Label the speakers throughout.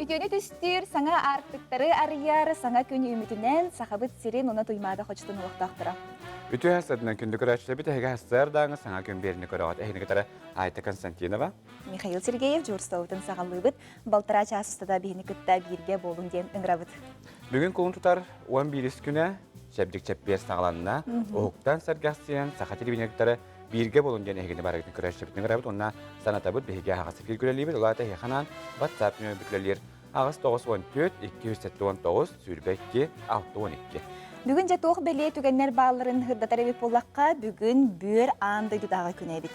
Speaker 1: Үтүөнү түстүүр, саҥа аартыктары арыйар, саҥа күн үүммүтүнэн Сахабыт сирин уна Туймаада хочотун олохтоохторо.
Speaker 2: Үтүө хасыатынан күндү көрөөччүлэрбит эһиги хасыар дааҥы саҥа күн биэрини көрөҕүт. Эһини кытары Айта Константинова.
Speaker 1: Михаил Сергеев дьуурстабытын саҕалыыбыт. Балтараа чаас устата биһини кытта бииргэ буолуҥ диэн ыҥырабыт.
Speaker 2: Бүгүн кулун тутар 11 күнэ чэбдик чэппиэр саҕаланна. Уһуктан сэргэхсийэн саха телевидениетары бииргэ буолун диэн эһигини барыгытын көрөөччүбүтүн ыҥырабыт уонна санатабыт биһиги аһаҕас эфир үлэлиибит. Ол аата эһиэхэ анаан WhatsApp нөҥүө үлэлиир 8 94 279 22 62.
Speaker 1: Бүгүн дьэ туох бэлиэ түгэннэр баалларын сырдатар эбит буоллахха, бүгүн бүөр аан дойдутааҕы күнэ эбит.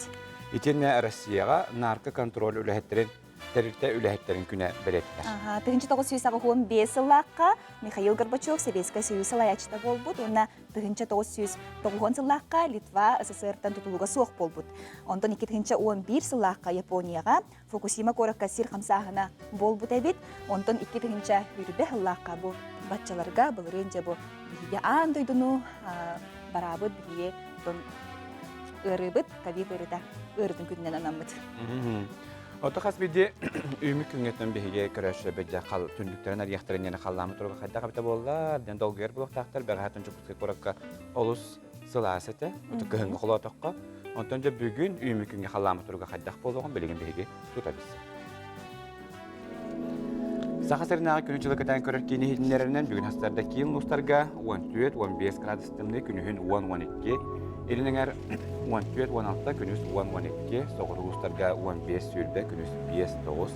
Speaker 2: Итиэннэ Россияҕа наркоконтроль үлэһиттэрин тэрилтэ үлэһиттэрин күнэ бэлиэтэнэр.
Speaker 1: 1985 сыллаахха Михаил Горбачев Сэбиэскэй Союз салайааччыта буолбут уонна 1990 сыллаахха Литва СССРтан тутулуга суох буолбут. Онтон 2011 сыллаахха Японияҕа Фукусима куоракка сир хамсааһына буолбут эбит. Онтон 2020 сыллаахха бу баччаларга былырыын дьэ бу биһиги аан дойдуну бараабыт биһиги ыарыыбыт ковид ыарыыта ыарыытын күнүнэн анаммыт.
Speaker 2: Ото хас биирдии үүмүк күҥҥэттэн биһиги көрөөччүлэрбит дьэ хал түннүктэрин арыйахтарын диэн халлааммыт туруга хайдах эбитэ буолла диэн долгуйар буолуохтаахтар. Бэҕэһээ Дьокуускай куоракка олус сылаас этэ. Ото кыһыҥҥы холоотоххо. Онтон дьэ бүгүн үүмүк күҥҥэ халлааммыт туруга хайдах буолуоҕун билигин биһиги тутабыз. Саха сиринээҕи күнү-дьылы кэтээн көрөр киин иһитиннэрэринэн бүгүн хастарда киин улуустарга 14-15 градус тымныы, күнүһүн 10-12, илин эҥэр 14-16, күнүс 10-12, соҕуруу улуустарга 15-20, күнүс 5-9,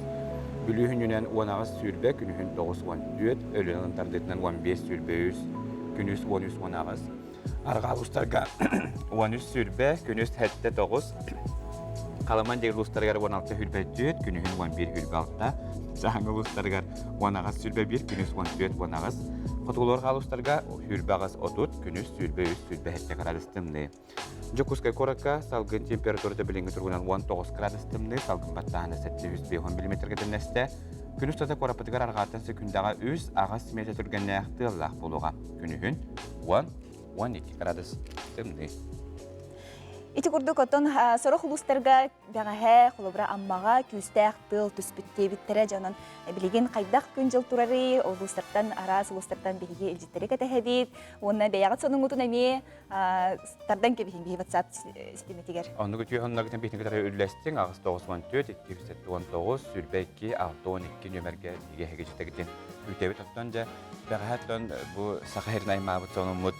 Speaker 2: Бүлүү сүнньүнэн 18-20, күнүһүн 9-14, Өлүөнэ тардыытынан 15-23, күнүс 13-18, Арҕаа улуустарга 13-20, күнүс 7-9, Халыман диэн улуустарыгар 16-24, күнүһүн 11-26, Дьааҥы улуустарыгар 18-21, күнүс 14-18, Хотугулуу-Арҕаа улуустарга 28-30, күнүс 23-27 градус тымныы. Дьокуускай куоракка салгын температурата билиҥҥи туругунан 19 градус тымныы, салгын баттааһына 750 миллиметргэ тэҥнэстэ. Күн устата куораппытыгар арҕааттан секундаҕа 3-8 метр түргэннээх тыаллаах буолуоҕа. Күнүһүн 10-12 градус тымныы.
Speaker 1: Ити курдук оттон сорох улуустарга бэҕэһээ холобура Аммаҕа күүстээх тыал түспүт диэбиттэрэ дьонон билигин хайдах күн-дьыл турарый улуустартан араас улуустартан биһиги илдьиттэри кэтэһэбит уонна бэйэҕит сонуҥҥутун эмиэ тардан кэбиһин биһи WhatsApp ситимитигэр.
Speaker 2: Оннук үтүө сонноргутун биһиги кытары үллэстиҥ 8 94 279 22 612 нүөмэргэ биһиги эһиги дьиттэгитин күүтэбит оттон дьэ бэҕэһээ оттон бу Саха сирин аймаабыт сонуммут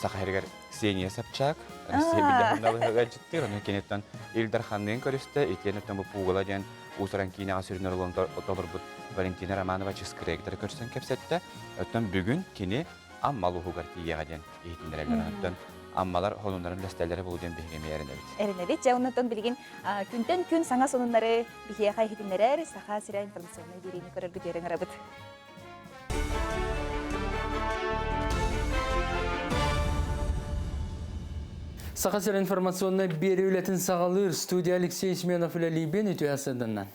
Speaker 2: Саха сиригэр Ксения Собчак Россия биллэһин ыалдьыттыыр ону киниттэн Ил Дарханныын көрүстэ итиэнэ бу Пугало диэн уус-уран киинэҕэ сүрүн оруолун толорбут Валентина Романова Чыскырыгытары көрсөн кэпсэттэ. Оттон бүгүн кини Амма улууһугар тиийиэҕэ диэн иһитиннэрэллэр. Оттон Аммалар сонуннарын үлэстэллэрэ буолуо диэн биһиги эмиэ эрэнэбит.
Speaker 1: Эрэнэбит. Дьэ, оннуттан билигин күнтэн күн саҥа сонуннары биһиэхэ иһитиннэрэр Саха сирэ информационнай биэриини көрөргүтүгэр ыҥырабыт.
Speaker 3: Саха сирэ информационнай биэрии үлэтин саҕалыыр студия Алексей Семенов үлэлиибин үтүө сыданнан.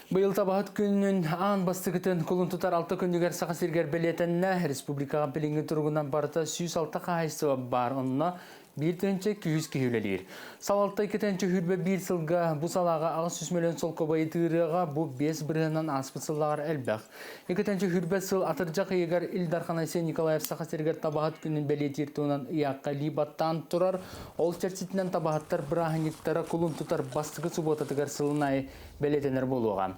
Speaker 3: Быйыл табаһыт күнүн аан бастакытын кулун тутар алта күнүгэр Саха сиригэр бэлиэтэннэ. Республикаҕа билиҥҥи туругунан барыта 106 хаһаайыстыба баар. Онно 1 200 киһи үлэлиир. Салалта 221 сылга бу салааҕа 800 мөлүйүөн солкуобайы тыырыаҕа бу 5 бырыһынан ааспыт сыллааҕар элбэх. 221 сыл атырдьах ыйыгар Ил Дархан Айсен Николаев Саха сиригэр табаһыт күнүн бэлиэтиир туһунан ыйаахха илии баттаан турар. Ол чэрчитинэн табаһыттар бырааһынньыктара кулун тутар бастакы субуотатыгар сылын аайы бэлиэтэнэр буолуоҕа.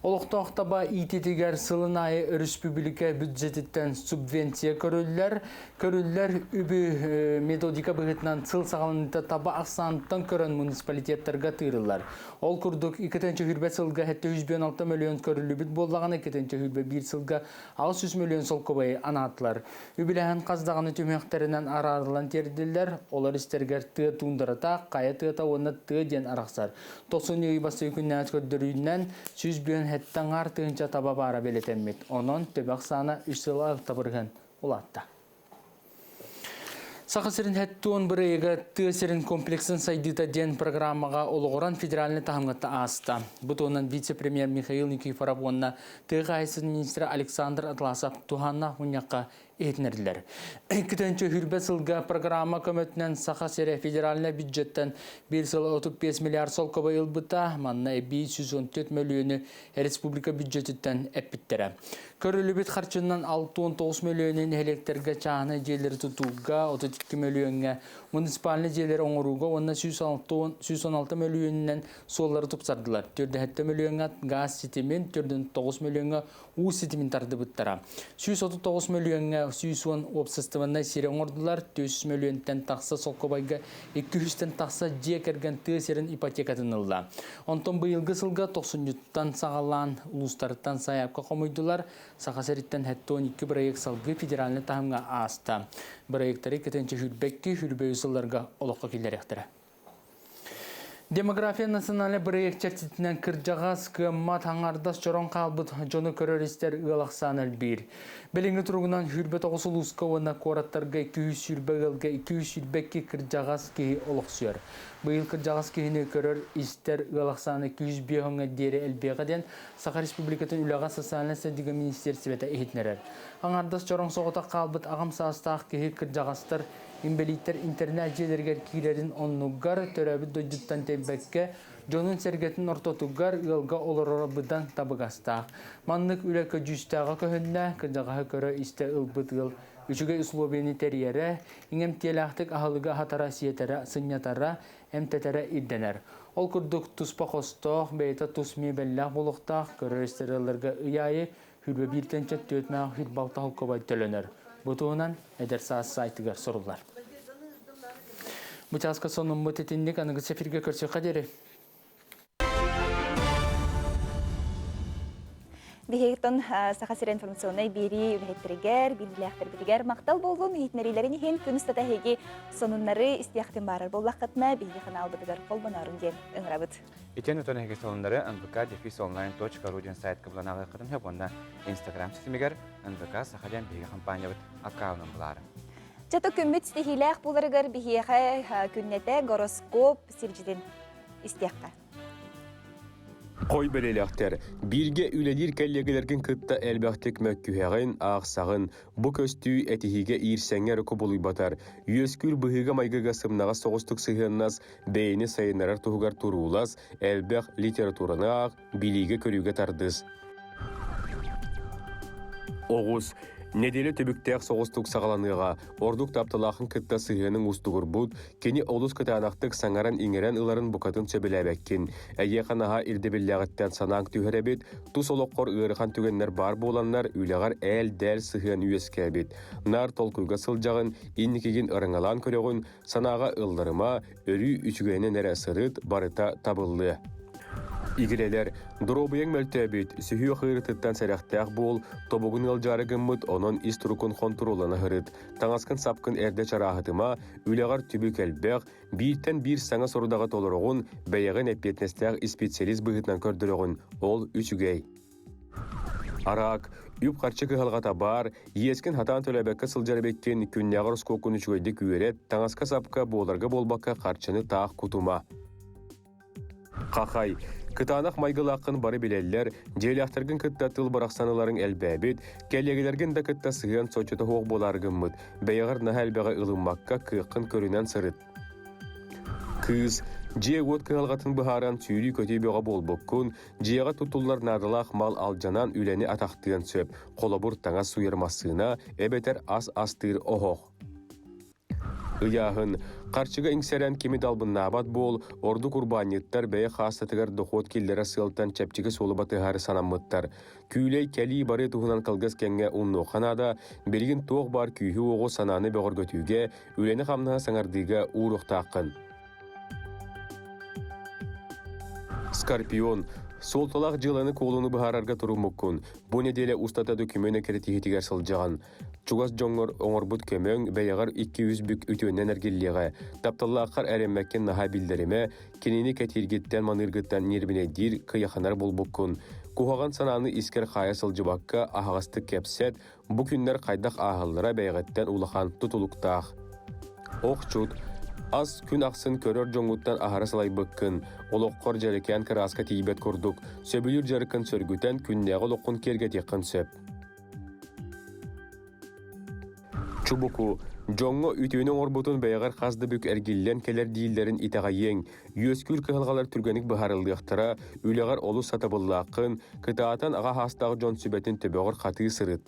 Speaker 3: Олохтоох таба иитиитигэр сылын аайы өрөспүүбүлүкэ бюджетиттэн субвенция көрүллэр. Көрүллэр үбү методика быһыытынан сыл саҕаланыыта таба ахсааныттан көрөн муниципалитеттарга тыырыллар. Ол курдук, 2 сылга 756 мөлүйүөн көрүллүбүт буоллаҕына, 221 сылга 600 мөлүйүөн солкуобайы анаатылар. Үбүлээһин хас даҕаны түмүөхтэринэн араарыллан тиэрдиллэр, олор истэригэр тыа туундарата, хайа тыата уонна тыа диэн арахсар. Тохсунньу ый бастакы күннээҕи көрдөрүүнэн 157 аҥаар тыһыынча таба баара бэлиэтэммит. Онон төбө ахсаана үс сыл 6% улаатта. Саха сирин хэттуон бырайыга тыа сирин комплексын сайдыыта диэн программаҕа олоҕуран федеральнай таһымҥа ааста. Бу туһунан вице-премьер Михаил Никифоров уонна тыа хаһаайыстыбатын министрэ Александр Атласов туһааннаах мунньахха иһитиннэрдилэр. 2 сылга программа көмөтүнэн Саха сирэ федеральнай бюджеттан биир сыл 35 миллиард солкобай ылбыта, манна эбии 114 мөлүйүөнү республика бюджетиттэн эппиттэрэ. Көрүлүбүт харчынан 69 мөлүйүөнү нэһилиэктэргэ чааһынай дьиэлэри тутууга, 32 мөлүйүөҥҥэ муниципальнай дьиэлэри оҥорууга уонна 116 мөлүйүөнүнэн суоллары тупсардылар. 47 мөлүйүөҥҥэ гаас ситимин, 49 мөлүйүөҥҥэ уу ситимин тардыбыттара. 139 мөлүйүөҥҥэ 110 уопсастыбаннай сири оҥордулар, 400 мөлүйүөнтэн тахса солкуобайга 200-тэн тахса дьиэ кэргэн тыа сирин ипотекатын ылла. Онтон быйылгы сылга тохсунньуттан саҕалаан улуустарыттан сайаапка хомуйдулар. Саха сириттэн 72 бырайыак салгыы федеральнай таһымҥа ааста. Бырайыактары 2 хүрбэйи сылларга олоххо киллэриэхтэрэ. Демография национальнай бырайыак чэрчитинэн кырдьаҕас, кыаммат, аҥардас чорон хаалбыт дьону көрөр-истэр ыал ахсаана элбиир. Билиҥҥи туругунан 29 улууска уонна куораттарга 220 ыалга 222 кырдьаҕас киһи олохсуйар. Быйыл кырдьаҕас киһини көрөр-истэр ыал ахсаана 205 диэри элбиэҕэ диэн Саха Республикатын үлэҕэ социальнай сайдыыга министиэристибэтэ иһитиннэрэр. Аҥардас чороҥ соҕотох хаалбыт аҕам саастаах киһи кырдьаҕастар Инбэлииттэр интэринээт-дьиэлэригэр киирэрин оннугар төрөөбүт дойдуттан тэйбэккэ, дьонун-сэргэтин ортотугар ыалга олороро быдан табыгастаах. Маннык үлэ көдьүүстээҕэ көһүннэ, кырдьаҕаһы көрө-истэ ылбыт ыал үчүгэй условиены тэрийэрэ, иҥэмтиэлээхтик аһылыгы аһатара, сиэтэрэ, сынньатара, эмтэтэрэ ирдэнэр. Ол курдук туспа хостоох, бэйэтэ тус миэбэллээх буолуохтаах, көрөр-истэр ыалларга ый аайы Хүрбэ бииртэн чөттүөтмээх хүрбалта холкобай төлөнөр. Бу туһунан Эдэр саас сайтыгар суруллар. Бу чааска сонуммут итинник аныгы эфиргэ көрсүөххэ диэри.
Speaker 1: Биһигиттэн Саха сирэ информационнай биэрии үлэһиттэригэр, биирдилээхтэрбитигэр махтал буоллун, иһитиннэриилэрин иһин күн устата эһиги сонуннары истиэхтин баарар буоллаххытына, биһиги ханаалбытыгар холбоноорун диэн ыҥырабыт.
Speaker 2: Итиэн отон эһиги сонуннары nvk-online.ru диэн сайтка булан ааҕыаххытын сөп уонна Instagram ситимигэр НВК Саха диэн биһиги компаниябыт аккаунун булаары.
Speaker 1: Чато күммүт ситиһиилээх буларыгар биһиэхэ күннэтэ гороскоп сирдьитин истиэххэ.
Speaker 4: Хой бэлиэлээхтэр, бииргэ үлэлиир кэллиэгэлэргин кытта элбэхтик мөккүһэҕин, аахсаҕын, Бу көстүү этиһиигэ иирсэҥҥэ эрэ кубулуйбатар, үөскүүр быһыыга-майгыга сымнаҕас соҕустук сыһыаннас, бэйэни сайыннарар туһугар туруулас, элбэх литератураны аах, билиигэ-көрүүгэ тардыс. Оҕус Нэдиэлэ түбүктээх соҕустук саҕаланыаҕа, ордук тапталаахын кытта сыһыаныҥ уустугурбут, кини олус кытаанахтык саҥаран-иҥэрэн ыларын букатын сөбүлээбэккин. Эйиэхэ наһаа ирдэбиллээҕиттэн санааҥ түһэр эбит, тус олоххор ыарахан түгэннэр баар буоланнар, үлэҕэр ээл-дээл сыһыан үөскээбит. Наар толкуйга сылдьаҕын, инникигин ырыҥалаан көрөҕүн, санааҕа ылларыма, өрүү үчүгэйинэн эрэ сырыт, барыта табыллыа. Игирэлэр, доруобуйаҥ мөлтөөбүт, сүһүөх ыарыытыттан сэрэхтээх буол, тобугун ыалдьаары гыммыт, онон ис турукун хонтуруоллана сырыт. Таҥаскын-сапкын эрдэ чарааһытыма, үлэҕэр түбүк элбэх, бииртэн биир саҥа сорудаҕы толороҕун, бэйэҕин эппиэтинэстээх испициалист быһыытынан көрдөрөҕүн, ол үчүгэй. Араак, үп-харчы кыһалҕата баар, иэскин хатаан төлөөбөккө сылдьар эбиккин, күннээҕи ороскуоккун үчүгэйдик үөрэт, таҥаска-сапка буоларга буолбакка харчыны таах кутума. Хахай, кытаанах майгылааххын бары билэллэр, дьиэлээхтэргин кытта тыл бырахсан ыларыҥ элбээбит, кэллиэгэлэргин да кытта сыһыан соччото суох буолаары гыммыт, бэйэҕэр наһаа элбэҕи ылыммакка кыаххын көрүнэн сырыт. Кыыс, дьиэ-уот кыһалҕатын быһааран сүүрүү-көтүү бөҕө буолбуккун, дьиэҕэ туттуллар наадалаах мал алдьанан үлэни атахтыан сөп, холобур, таҥас сууйар массыына эбэтэр ас астыыр оһох. Ыйааһын, харчыга иҥсэрэн кими да албыннаабат буол, ордук урбаанньыттар бэйэ хаастатыгар дохуот киллэрэр сыалтан чэпчэки суолу батыһаары санаммыттар. Күүлэй кэлии-барыы туһунан кылгас кэмҥэ умнуохха наада, билигин туох баар күүһү-уоҕу санааны бөҕөргөтүүгэ, үлэни-хамнаһы саҥардыыга ууруохтааххын. Скорпион, суолталаах дьыаланы-куолуну быһаарарга туруммуккун. Бу нэдиэлэ устата дөкүмүөн эккирэтиһиитигэр сылдьаҕын. Чугас дьоҥҥор оҥорбут көмөҥ бэйэҕэр 200 бүк үтүөннэн эргиллиэҕэ. Тапталлааххар эрэммэккин наһаа биллэримэ, кинини кэтииргиттэн-маныыргыттан ньиэрбинэйдиир, кыйаханар буолбуккун. Куһаҕан санааны искэр хаайа сылдьыбакка аһаҕастык кэпсэт, бу күннэр хайдах ааһаллара бэйэҕиттэн улахан тутулуктаах. Охчут, ас күн ахсын көрөр дьоҥҥуттан аһара салайбыккын, олоххор дьэрэкээн кырааска тиийбэт курдук, сөбүлүүр дьарыккын сөргүтэн күннээҕи олоххун киэргэтиэххин сөп. Чубуку, дьоҥҥо үтүөнү оҥорбутун бэйэҕэр хас да бүк эргиллэн кэлэр дииллэрин итэҕэйиэҥ, үөскүүр кыһалҕалар түргэнник быһаарыллыахтара, үлэҕэр олус сатабыллааххын, кытаатан аҕа саастаах дьон сүбэтин төбөҕөр хатыы сырыт.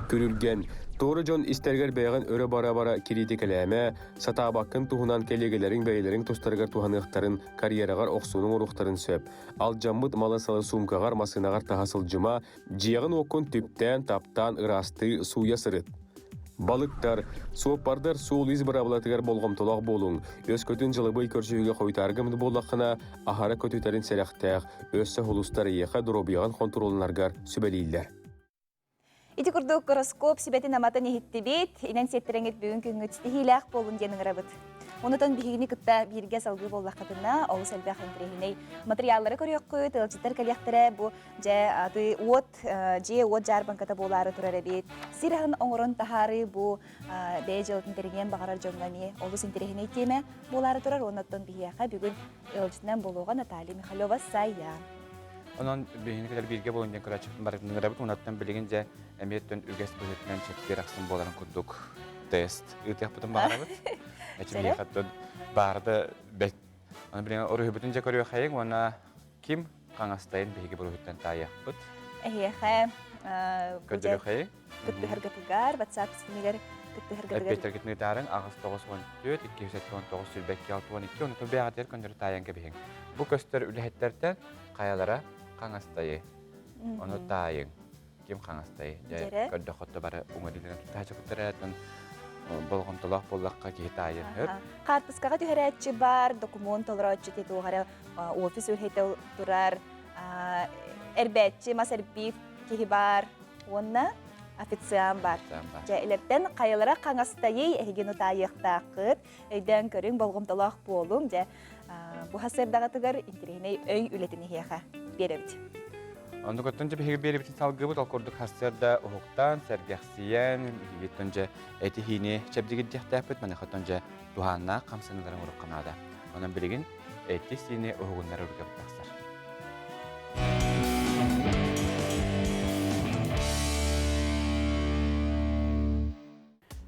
Speaker 4: Күрүлгэн, туора дьон истэригэр бэйэҕин өрө бара-бара кириитикэлээмэ, сатаабаккын туһунан кэлиэгэлэриҥ бэйэлэрин тустарыгар туһаныахтарын, карьераҕар охсууну оҥоруохтарын сөп. Алдьаммыт малы-салы суумкаҕар, массыынаҕар таһа сылдьыма, дьиэҕин-уоккун түптээн, таптаан, ыраастыы, сууйа сырыт. Балыктар, суоппардар суол-иис быраабылатыгар болҕомтолоох буолуҥ. Өскөтүн дьылыбый көрсүһүүгэ хойутаарга буоллаххына, аһара көтүтэрин сэрэхтээх, өссө холустар эйиэхэ доруобуйаҕын хонтуруолланаргар сүбэлииллэр.
Speaker 1: Ити курдук гороскоп сүбэтин аматын иһиттибит, инэн сиэттэрэҥит бүгүн күҥҥүт ситиһиилээх буолун диэн ыҥырабыт. Онутон биһигини кытта бииргэ салгыы буоллаххытына, олус элбэх интэриэһинэй материаллары көрүөххүт, ыалдьыттар кэлиэхтэрэ. Бу дьэ аты уот, дьиэ уот дьаарбаҥката буолаары турар эбит. Сир аһын оҥорон таһаарыы бу бэйэ дьыалатын тэриниэн баҕарар дьоҥҥо эмиэ олус интэриэһинэй тиэмэ буолаары турар. Оннуттан биһиэхэ бүгүн ыалдьытынан буолуоҕа Наталья Михалева-Сайя.
Speaker 2: Онон биһини кытары бииргэ буолун диэн көрөөччүбүтүн барытын ыҥырабыт. Онуттан билигин дьэ эмиэттэн үгэс быһыытынан чэппиэр ахсын буоларын курдук тест ыытыахпытын баҕарабыт. Эчи биһиэхэ баарда бэт. Аны билигин уруһуйбутун дьэ көрүөххэйиҥ уонна ким хаҥастайын биһиги буруһуттан таайыахпыт.
Speaker 1: Эһиэхэ
Speaker 2: Көрдөрүөххэйиҥ.
Speaker 1: Кыттыһаргытыгар, WhatsApp ситимигэр кыттыһаргытыгар.
Speaker 2: Эппиэттэргитин ыытаарыҥ 8 94 279 22 62 ону бэйэҕитигэр көннөрү таайан кэбиһиҥ. Бу көстөр үлэһиттэртэн хайалара хаҥастайы. Ону таайыҥ. Ким хаҥастайы? Дьэ, көрдөххө бары уҥа илиилэрин туттааччыттара болҕомтолоох буоллахха киһи таайын хөп.
Speaker 1: Хаартыскаҕа түһэрээччи бар, докумуон толорооччу туох эрэ офис үлэһитэ турар, эрбээччи, мас эрбиир киһи баар уонна официант баар. Дьэ, илэртэн хайалара хаҥастайый эһигин утаайыахтааххыт. Өйдөөн көрүҥ, болҕомтолоох буолуҥ. Дьэ, бу сарсыардаҕытыгар интэриэһинэй өй үлэтин иһиэхэ биэрэбит.
Speaker 2: Оннук дьэ биһиги биэрэбитин салгыыбыт, ол курдук сарсыарда уһуктаан, сэргэхсийэн, биһигиттэн дьэ этиһиини чэбдигирдиэхтээхпит, маныхаттан дьэ туһааннаах хамсаныыларын урукка наада. Онон билигин эти-сиини уһугуннарар рубрикабыт тахсар.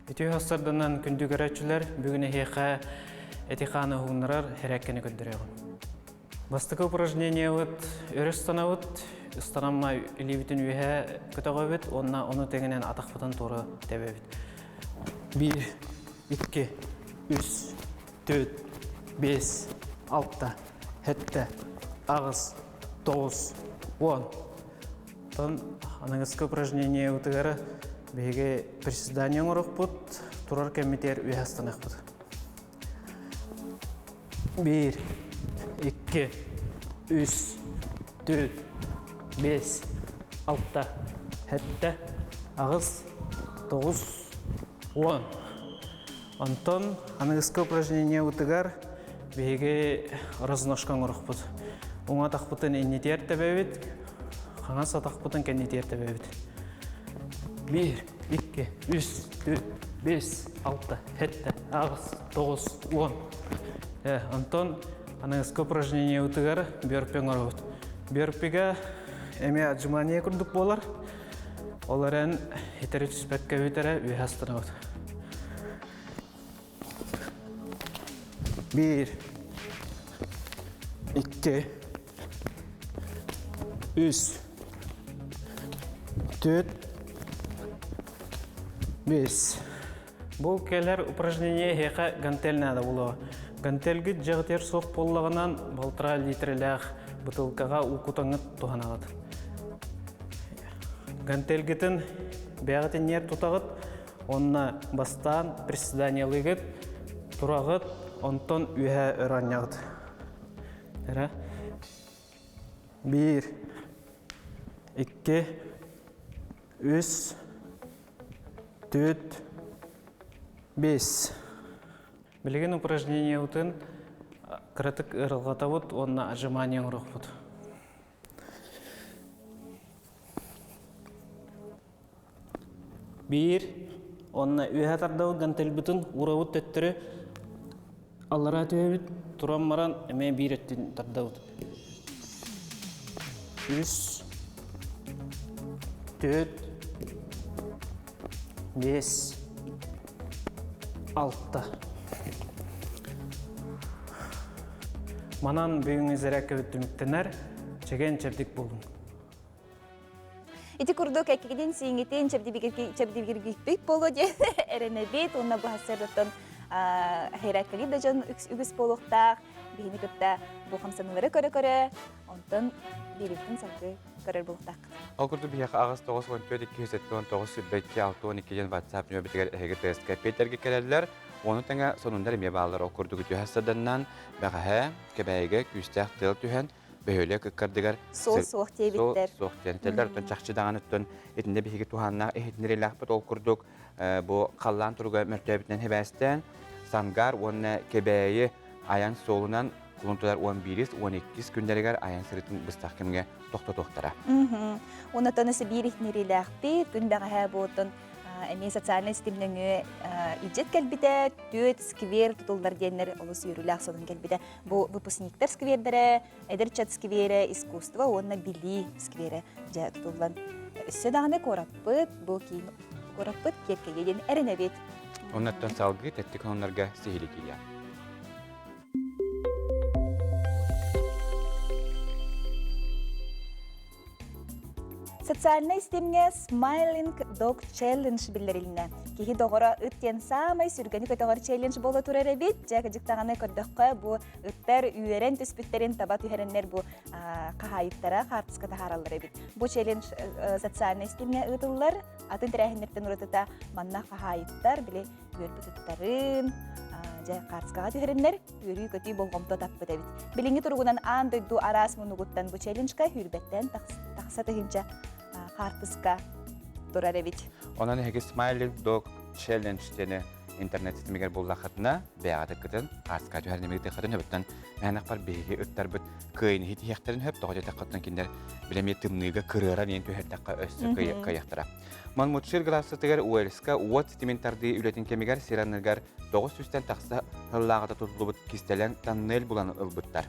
Speaker 5: Үтүө сарданан күндү көрөөччүлэр, бүгүн эһиэхэ эти-хааны уһугуннарар хэрээккэни көрдөрүөҕүм. Бастакы упражнениебыт өрө ыстанабыт, ыстанамма илиибитин үөһэ көтөҕөбүт уонна ону тэҥинэн атахпытын туора тэбэбит. Биир, икки, үс, төрт, биэс, алта, сэттэ, аҕыс, тоҕус, уон. Оттон аныгыскы упражнениебытыгар биһиги приседание оҥоруохпут, турар кэммитигэр үөһэ ыстаныахпыт. Биир, икки, үс, төрт, биэс, алта, сэттэ, аҕыс, тоҕус, уон. Онтон аныгыскы упражнениебытыгар биһиги разножка оҥоруохпут. Уҥа атахпытын иннитиэр тэбэбит, хаҥас атахпытын кэннитиэр тэбэбит. Биир, икки, үс, төрт, биэс, алта, сэттэ, аҕыс, тоҕус, уон. Онтон аныгыскы упражнениебытыгар бөрпи оҥоробут. Бөрпигэ эмиэ отжимание курдук буолар. Ол эрэн итэри түспэккэ бүтэрэ үөһэ астанабыт. Биир, икки, үс, төрт, биэс. Бу кэлэр упражнение эһиэхэ гантель наада буолуо. Гантельгит дьэҕитигэр суох буоллаҕынан, балтараа литрэлээх бытыылкаҕа уу кутаҥҥыт туһанаҕыт. Гантельгытын бэйэҕит иннигэр тутаҕыт, уонна бастаан приседаниелыыгыт, тураҕыт, онтон үөһэ өрө анньаҕыт. Эрэ. Биир, икки, үс, төрт, биэс. Билигин упражнениебытын кыратык ыарырҕатабыт уонна отжимание оҥоруохпут. Биир уонна үөһэ тардабыт гантельбытын уурабыт төттөрү аллараа түһэбит, туран баран эмиэ биир өттүн тардабыт. Үс, төрт, биэс. 6. Манан бүгүҥҥү зарядкабыт түмүктэнэр. Чэгиэн-чэбдик буолуҥ.
Speaker 1: Ити курдук эккигитин сииҥҥитин чэбдигиргиппит буолуо диэн эрэнэбит уонна бу сарсыардаттан хайраккагит да дьон үгүс буолуохтаах биһини кытта бу хамсаныылары көрө-көрө онтон биэриибитин салгыы көрөр буолуохтааххыт.
Speaker 2: Ол курдук биһиэхэ аҕыс 94 279 22 62 диэн WhatsApp нөмербитигэр эһиги ТСК Петерге кэлэллэр. Ону тэҥэ сонуннар эмиэ бааллар. Ол курдук үтүө саданнан бэҕэһээ Кэбээйигэ күүстээх тыал түһэн бөһүөлэк ыккардыгар
Speaker 1: суол суох диэбиттэр.
Speaker 2: Суол суох диэн этэллэр. Оттон чахчы даҕаныттан итиннэ биһиги туһааннаах иһитиннэриилээхпит. Ол курдук бу халлаан туруга мөлтөөбүтүнэн сибээстээн Сангаар уонна Кэбээйи айан суолунан кулун тутар 11-ис, 12-ис күннэригэр айан сырыытын быстах кэмҥэ тохтотуохтара.
Speaker 1: Онтон өссө биир иһитиннэриилээхпит. Күн бэҕэһээ буотун эмиэ социальнай ситим нөҥүө илдьит кэлбитэ, түөрт сквер тутуллар диэннэр олус үөрүүлээх сонун кэлбитэ. Бу выпускниктар сквердэрэ, эдэр чат скверэ, искусство уонна билии скверэ дьэ тутуллан өссө даҕаны куораппыт, бу киин куораппыт киэркэйиэ диэн эрэнэбит.
Speaker 2: Оннуттан салгыы тэттик сонуннарга сиһилии киириэ.
Speaker 1: Социальнай ситимҥэ Smiling Dog Challenge биллэрилиннэ. Киһи доҕоро ыт диэн саамай сүргэни көтөҕөр челлендж буола турар эбит. Дьэ, кырдьык даҕаны көрдөххө, бу ыттар үөрэн түспүттэрин таба түһэрэннэр бу хаһаайыттара хаартыска таһаараллар эбит. Бу челлендж социальнай ситимҥэ ыытыллар. Атын тэрээһиннэртэн уратыта манна хаһаайыттар били үөрбүт ыттарын дьэ хаартыскаҕа түһэрэннэр үөрүү-көтүү болҕомто таппыт эбит. Билиҥҥи туругунан аан дойду араас муннугуттан бу челленджка сүүрбэттэн тахса тыһыынча хаартыска турар эбит.
Speaker 2: Онон эһиги Smiling Dog Challenge диэни интернет ситимигэр буллаххытына, бэйэҕит ыккытын хаартыска түһэрин эмиэ өбүттэн мээнэхпэр биһиги ыттарбыт кыайын иһитиһиэхтэрин сөп, тоҕо диэтэххиттэн кинилэр билэмиэ тымныыга кырыаран иэн түһэрдэххэ өссө кыайыахтара. Монмутшир графствотыгар Уэльска уот ситимин тардыы үлэтин кэмигэр сир анныгар 900-тэн тахса сыллааҕыта тутуллубут кистэлэҥ тоннель булан ылбыттар.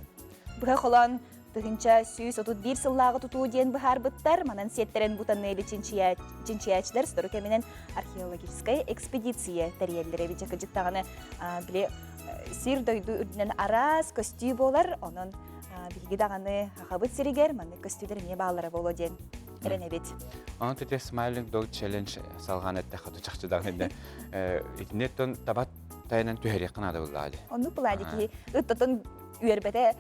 Speaker 1: Быһа холоон 1131 сыллааҕы тутуу диэн быһаарбыттар. Манан сиэттэрэн бу тоннели чинчийээччилэр сотору кэминэн археологическай экспедиция тэрийэллэр эбит. Кыдьык даҕаны били сир дойду үрдүнэн араас көстүү буолар. Онон биһиги даҕаны Хахабыт сиригэр маннык көстүүлэр эмиэ бааллара буолуо диэн эрэнэбит.
Speaker 2: Онон тете Smiling Dog Challenge салҕаан эттэххэ чахчы даҕаны итиннеттон табат тайынан түһэриэххэ наада буоллаҕа дии.
Speaker 1: Оннук булаады киһи ыттотон үөрбэтэ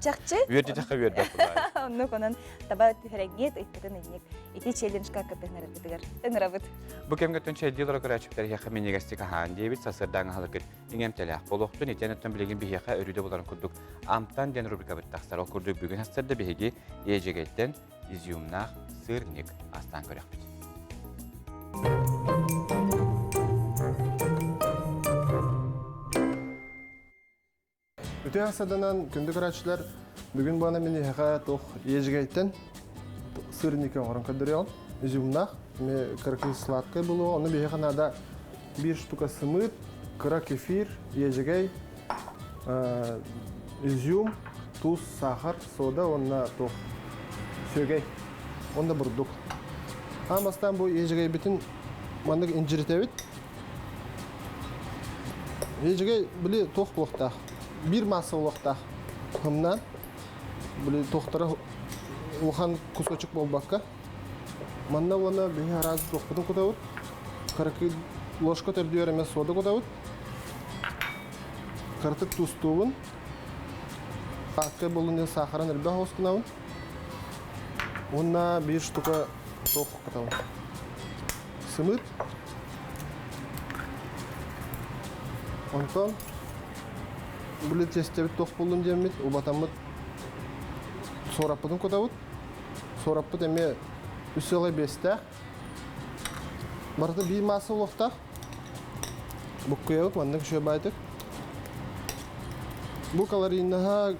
Speaker 1: чахчы.
Speaker 2: Үөрдүтэххэ үөрбэт булаады.
Speaker 1: Оннук онон таба түһэрэҥҥит ыйпытын инник ити челленджка кытыһынарытыгар ыҥырабыт.
Speaker 2: Бу кэмгэ түн чэйдии олоро көрөөччүктэр иһиэхэ минньигэстик аһаан диэбит сарсыардааҥы аһылыккыт иҥэмтэлээх буолуохтун итиэн оттон билигин биһиэхэ өрүүдэ буларын курдук амтан диэн рубрикабыт тахсар. Ол курдук бүгүн сарсыарда биһиги Ээдьэгэйтэн изюмнаах сырник астаан көрөхпүт.
Speaker 6: Үтүө саданан күндү көрөөччүлэр, бүгүн буона мин эһэхэ туох ежигейтен сырники оҥорон көрдөрүөҕүм. Изюмнаах, эми кыракый сладкай булуо, ону биһиэхэ наада биир штука сымыыт, кыра кефир, ежигей, изюм, туус, сахар, сода уонна туох сүөгэй уонна бурдук. Аан бастаан бу ежигейбитин маннык инжиритэбит. Ежигей били туох буолуохтаах? Биир маасса буолуохтаах. Хымнаан били туохтара улахан кусочек буолбакка. Манна уонна биһи араас туохпутун кутабыт. Кыракый ложка төрдүөр эмэ сода кутабыт. Кыратык туустуубун. Саакка буоллун диэн саахарын элбэх оҕускунабын. Уонна биир штука туох кутабын. Сымыыт. Онтон били тиэстэбит туох буоллун диэммит убатаммыт суораппытын кутабыт. Суораппыт эмиэ үс сыалай биэстээх. Барыта биир маасса буолуохтаах. Буккуйабыт маннык үчүгэй баайтык. Бу калорийнаһа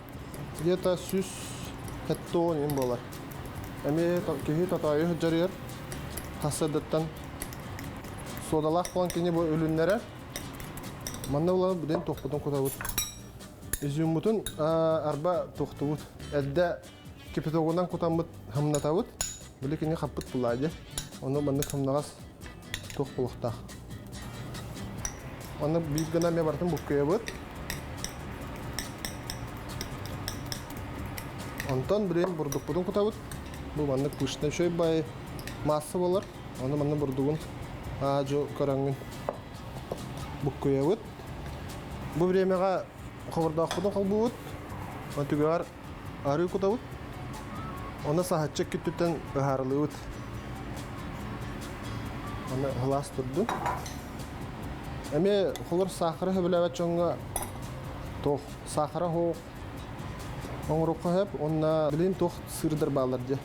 Speaker 6: где-то 170 им буолар. Эмиэ киһи тотоойу сылдьарыгар хассардыттан суодалаах буолан кини бу үлүннэрэр. Манна буолан билин туохпутун кутабыт. Изюммутун арба туохтубут. Эрдэ кипятогунан кутаммыт хамнатабыт. Били кини хаппыт булаа дьэ. Ону маннык хамнаҕас туох буолуохтаах. Онно биир гына эмиэ барытын буккуйабыт. Онтон билигин бурдукпутун кутабыт. Бу маннык пышный үчүгэй бай масса болар. Оны манна бурдугун аажу көрөҥҥүн буккуйабыт. Бу времяҕа хобордоохпутун холбуубут. Түгэҕэр арыы кутабыт. Оны саһаччы күттүттэн ыһаарылыыбыт. Аны һылаас турдун. Эмиэ холор саахары сөбүлээбэт дьоҥҥо туох саахара суох оҥоруохха сөп уонна билигин туох сыырдар бааллар дьэ.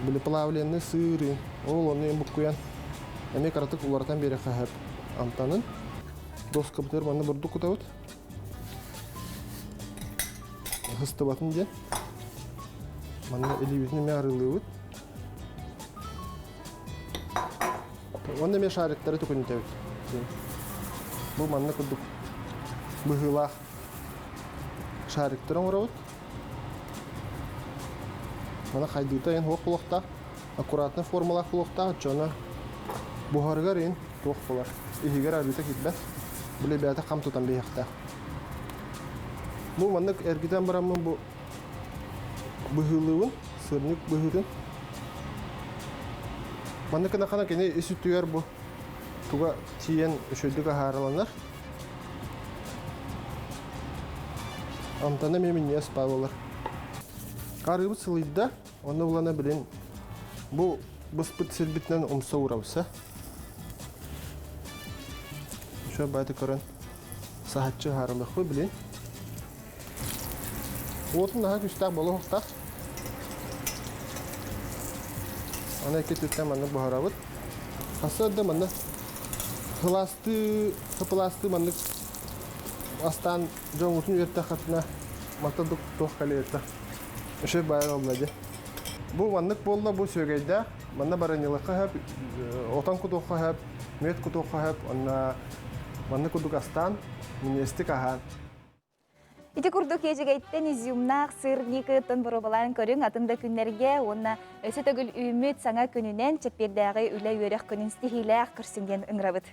Speaker 6: Били плавленный сыыры, ол ону буккуйан эмиэ кыратык уларытан биэриэххэ сөп амтанын. Доскабытыгар манна бурдук кутабыт. Ыһыстыбатын диэн. Манна илиибитин эмиэ арыылыыбыт. Уонна эмиэ шариктары төкүнүтэбит. Бу манна курдук быһыылаах шариктары оҥоробут. Мана хайдыыта эн хуох буолуохтаах, аккуратно формалаах буолуохтаах, оччоҕуна буһарыгар ин туох буолар. Иһигэр арыыта киирбэт. Били бэйэтэ хам тутан биһиэхтээх. Бу маннык эргитэн бараммын бу быһыылыыбын, сырник быһыытын. Маннык гынаххына кини ис үтүгэр бу туга тиийэн үчүгэйдик аһаарыланар. Амтана эмиэ минньигэс баа буолар. Арыыбыт сылыйда, онно булана билин бу быспыт сирбитинэн умса уурабыса. Үчүгэй баайты көрөн саһаччы аһаарылыахпыт билин. Уотун наһаа күүстээх буолуохтаах. Аны икки түттэн маннык буһарабыт. Хасыарда манна сылаастыы, сапылаастыы маннык астаан дьоҥҥутун үөртэххитинэ мантан туох кэлиэтэ. Үчүгэй баайа буолла дии. Бу маннык буолла, бу сүөгэйдээх. Манна баранньылыкка сөп, отон кутуохха сөп, мүөт кутуохха сөп, онно маннык курдук астаан, минньигэстик аһаан.
Speaker 1: Ити курдук Ээдьигэйтэн изюмнаах сырникыттан боруобалаан көрүҥ атын да күннэргэ уонна өссө төгүл үүммүт саҥа күнүнэн чэппиэрдээҕи үлэ-үөрэх күнүн ситиһиилээх көрсүҥ диэн ыҥырабыт.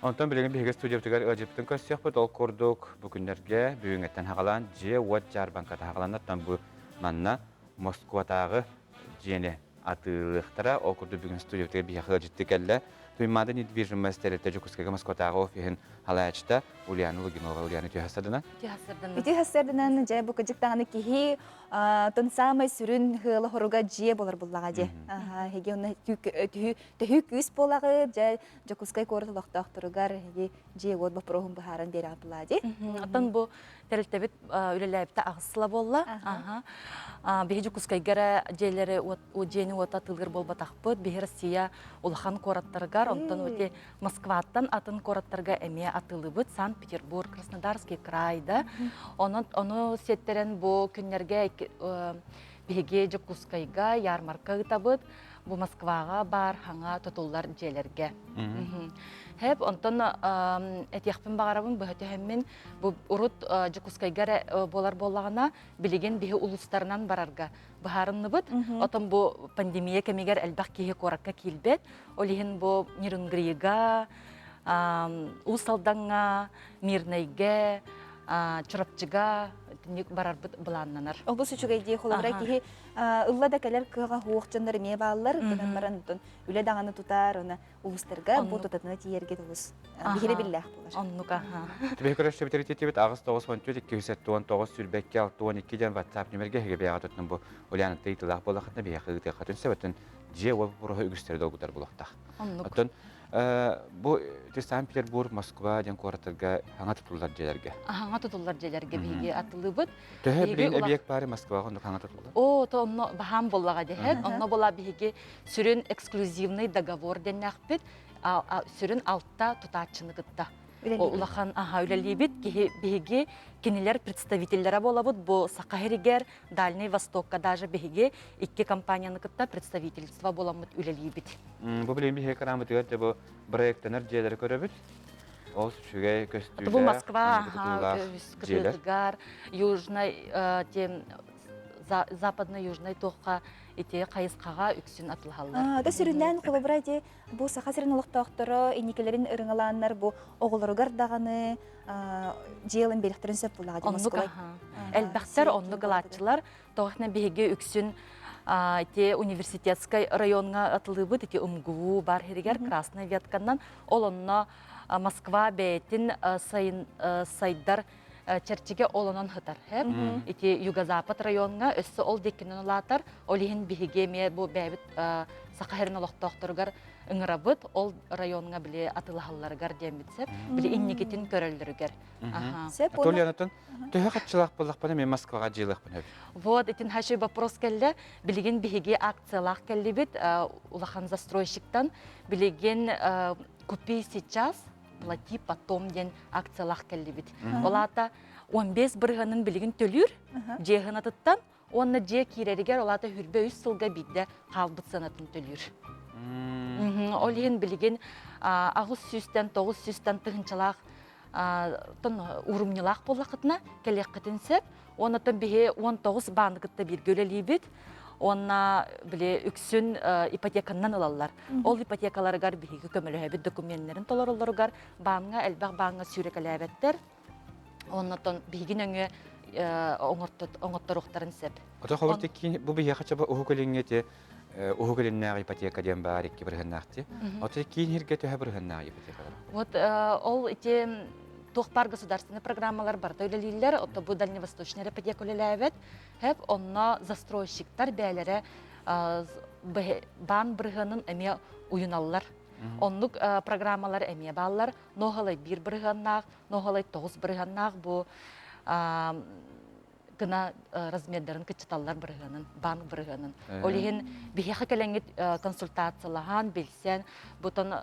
Speaker 2: Онтон билигин биһиги студиябытыгар ыалдьыппытын көрсүөхпүт. Ол курдук бу күннэргэ бүгүҥҥэттэн хаҕалаан дьиэ-уот дьаарбаҥката хаҕаланнаттан бу манна Москватааҕы дьиэни атыылыахтара. Ол курдук бүгүн студиябытыгар биһиэхэ ыалдьыттыы кэллэ. Туймаада недвижимость тэрилтэ Дьокуускайга Москватааҕы офиһын салайааччыта Ульяна Лугинова. Ульяна үтүө сарсыарданан.
Speaker 1: Үтүө сарсыарданан. Үтүө сарсыарданан дьэ бу кыдьык даҕаны киһи тон саамай сүрүн ыала хоруга дьиэ болар буллаҕа дьэ. Эһиги онно төһүү күүс буолаҕы дьэ Дьокуускай куорат олохтоохторугар эһиги дьиэ-уот боппуруоһун быһааран биэрэҕит буллаҕа дии.
Speaker 7: Оттон бу тэрилтэбит үлэлээбитэ аҕыс сыла буолла. Биһи Дьокуускайга эрэ дьиэлэри дьиэни уота атыылыыр буолбатахпыт. Биһи Россия улахан куораттарыгар, онтон эти Москваттан атын куораттарга эмиэ атыылыыбыт. Санкт-Петербург, Краснодарский край да. Онон ону сиэттэрэн бу күннэргэ биһиги Дьокуускайга ярмарка ыытабыт. Бу Москваҕа баар хаҥа тутуллар дьиэлэргэ. Хэп, онтон этиэхпин баҕарабын быһа түһэммин Бу урут Дьокуускайга эрэ буолар буоллаҕына, билигин биһи улуустарынан барарга быһаарынныбыт. Отон бу пандемия кэмигэр элбэх киһи куоракка киирбэт. Ол иһин бу Нерюнгрига, Уус Алдаҥҥа, Мирнэйгэ, Чурапчыга итинник барарбыт былааннанар.
Speaker 1: Олус үчүгэй дии холобура киһи ылла да кэлэр кыаҕа суох дьоннор эмиэ бааллар. Гынан баран үлэ даҕаны тутар, оны улуустарга бу тутатына тиийэргэ олус биһирэбиллээх буолар.
Speaker 7: Оннук аха.
Speaker 2: Түбэһи көрөстөбүтэр ититибит 8 94 279 сүүрбэккэ 62 диэн WhatsApp нүмергэ эһиги бэйэҕэ тутунун бу Ульяна ыйытылаах буоллахытына биһиэхэ ыытыаххытын сөбөтүн дьиэ уол боппуруоһа үгүстэри долгутар буолуохтаах.
Speaker 7: Оннук.
Speaker 2: Оттон Бу Санкт-Петербург, Москва диэн куораттарга хаҥа тутуллар дьиэлэргэ.
Speaker 7: Хаҥа тутуллар дьиэлэргэ биһиги атылыыбыт.
Speaker 2: Төһө билигин эбийиэк баары Москваҕа оннук хаҥа тутуллар?
Speaker 7: Оо, то онно баһаам буоллаҕа диэһэт. Онно була биһиги сүрүн эксклюзивный договор диэннээхпит. Сүрүн алта тутааччыны кытта улахан аха үлэлиибит. Киһи биһиги кинилэр представителлэрэ буолабыт. Бу Саха сиригэр, Дальний Востокка даже биһиги икки компанияны кытта представительство буоламмыт үлэлиибит.
Speaker 2: Бу билигин биһиги экранбытыгар дьэ бу проектанар дьиэлэри көрөбүт. Ол үчүгэй көстүүлээх,
Speaker 7: Бу Москва кытыытыгар, Южный тем Западно-Южнай туохха ити хайысхаҕа үксүн атылаһаллар.
Speaker 1: Да сүрүннээн холобура ити бу Саха сирин олохтоохторо инникилэрин ырыҥалааннар бу оҕолоругар даҕаны дьиэлин биэриэхтэрин сөп буллаҕа дии
Speaker 7: Оннук Элбэхтэр оннук ылааччылар. Тоҕо биһиги үксүн ити университетскай райоҥҥа атылыыбыт ити УМГУ бар сиригэр Красная ветканан ол онно Москва бэйэтин сайдар чэрчигэ олонон сытар. Ити Юго-Запад райоҥҥа өссө ол диэкинэн улаатар. Ол иһин биһиги эмиэ бу бэйэбит Саха сирин олохтоохторугар ыҥырабыт. Ол райоҥҥа били атыылаһалларыгар диэммит сөп. Били инникитин көрөллөрүгэр.
Speaker 1: Сөп.
Speaker 2: Толя, төһө хаччылаах буоллахпына мен Москваҕа дьиэлэхпин сөп.
Speaker 7: Вот, итин хаши вопрос кэллэ. Билигин биһиги акциялаах кэллибит улахан застройщиктан. Билигин купи сейчас, плати потом диэн акциялаах кэллибит. Ол аата 15 бырыһыанын билигин төлүүр дьиэ сыанатыттан уонна дьиэ киирэригэр ол аата хүрбэ үс сылга биирдэ хаалбыт сыанатын төлүүр. Ол иһин билигин 800-тэн 900-тэн тыһынчалаах уурумньулаах буоллаххытына кэлиэххитин сөп. Уонна биһи 19 бааны кытта бииргэ үлэлиибит. Уонна били үксүн ипотеканнан ылаллар. Ол ипотекаларыгар биһиги көмөлөһөбүт докуменнарын толороллоругар бааҥҥа элбэх бааҥҥа сүүрэкэлээбэттэр. Оннотон биһиги нөҥүө оҥотторуохтарын сөп.
Speaker 2: Ото холобур киин бу биһиэхэ чаба уһук илиҥҥэ ити уһук илиннээҕи ипотека диэн баар икки бырыһыннаах ти. Ото киин сиргэ төһө бырыһыннаах ипотекалар?
Speaker 7: Вот ол ити туох баар государственный программалар барыта үлэлииллэр, ото бу дальневосточный ипотека үлэлээбэт. Хэп онно застройщиктар бээлэрэ баан бырыһыанын эмиэ уйуналлар. Оннук программалар эмиэ бааллар. Ноһалай биир бырыһыаннаах, ноһалай тоҕус бырыһыаннаах бу гына размердарын кыччаталлар бырыһыанын, банк бырыһыанын. Ол иһин биһиэхэ кэлэҥҥит консультациялаһан, билсэн, бутон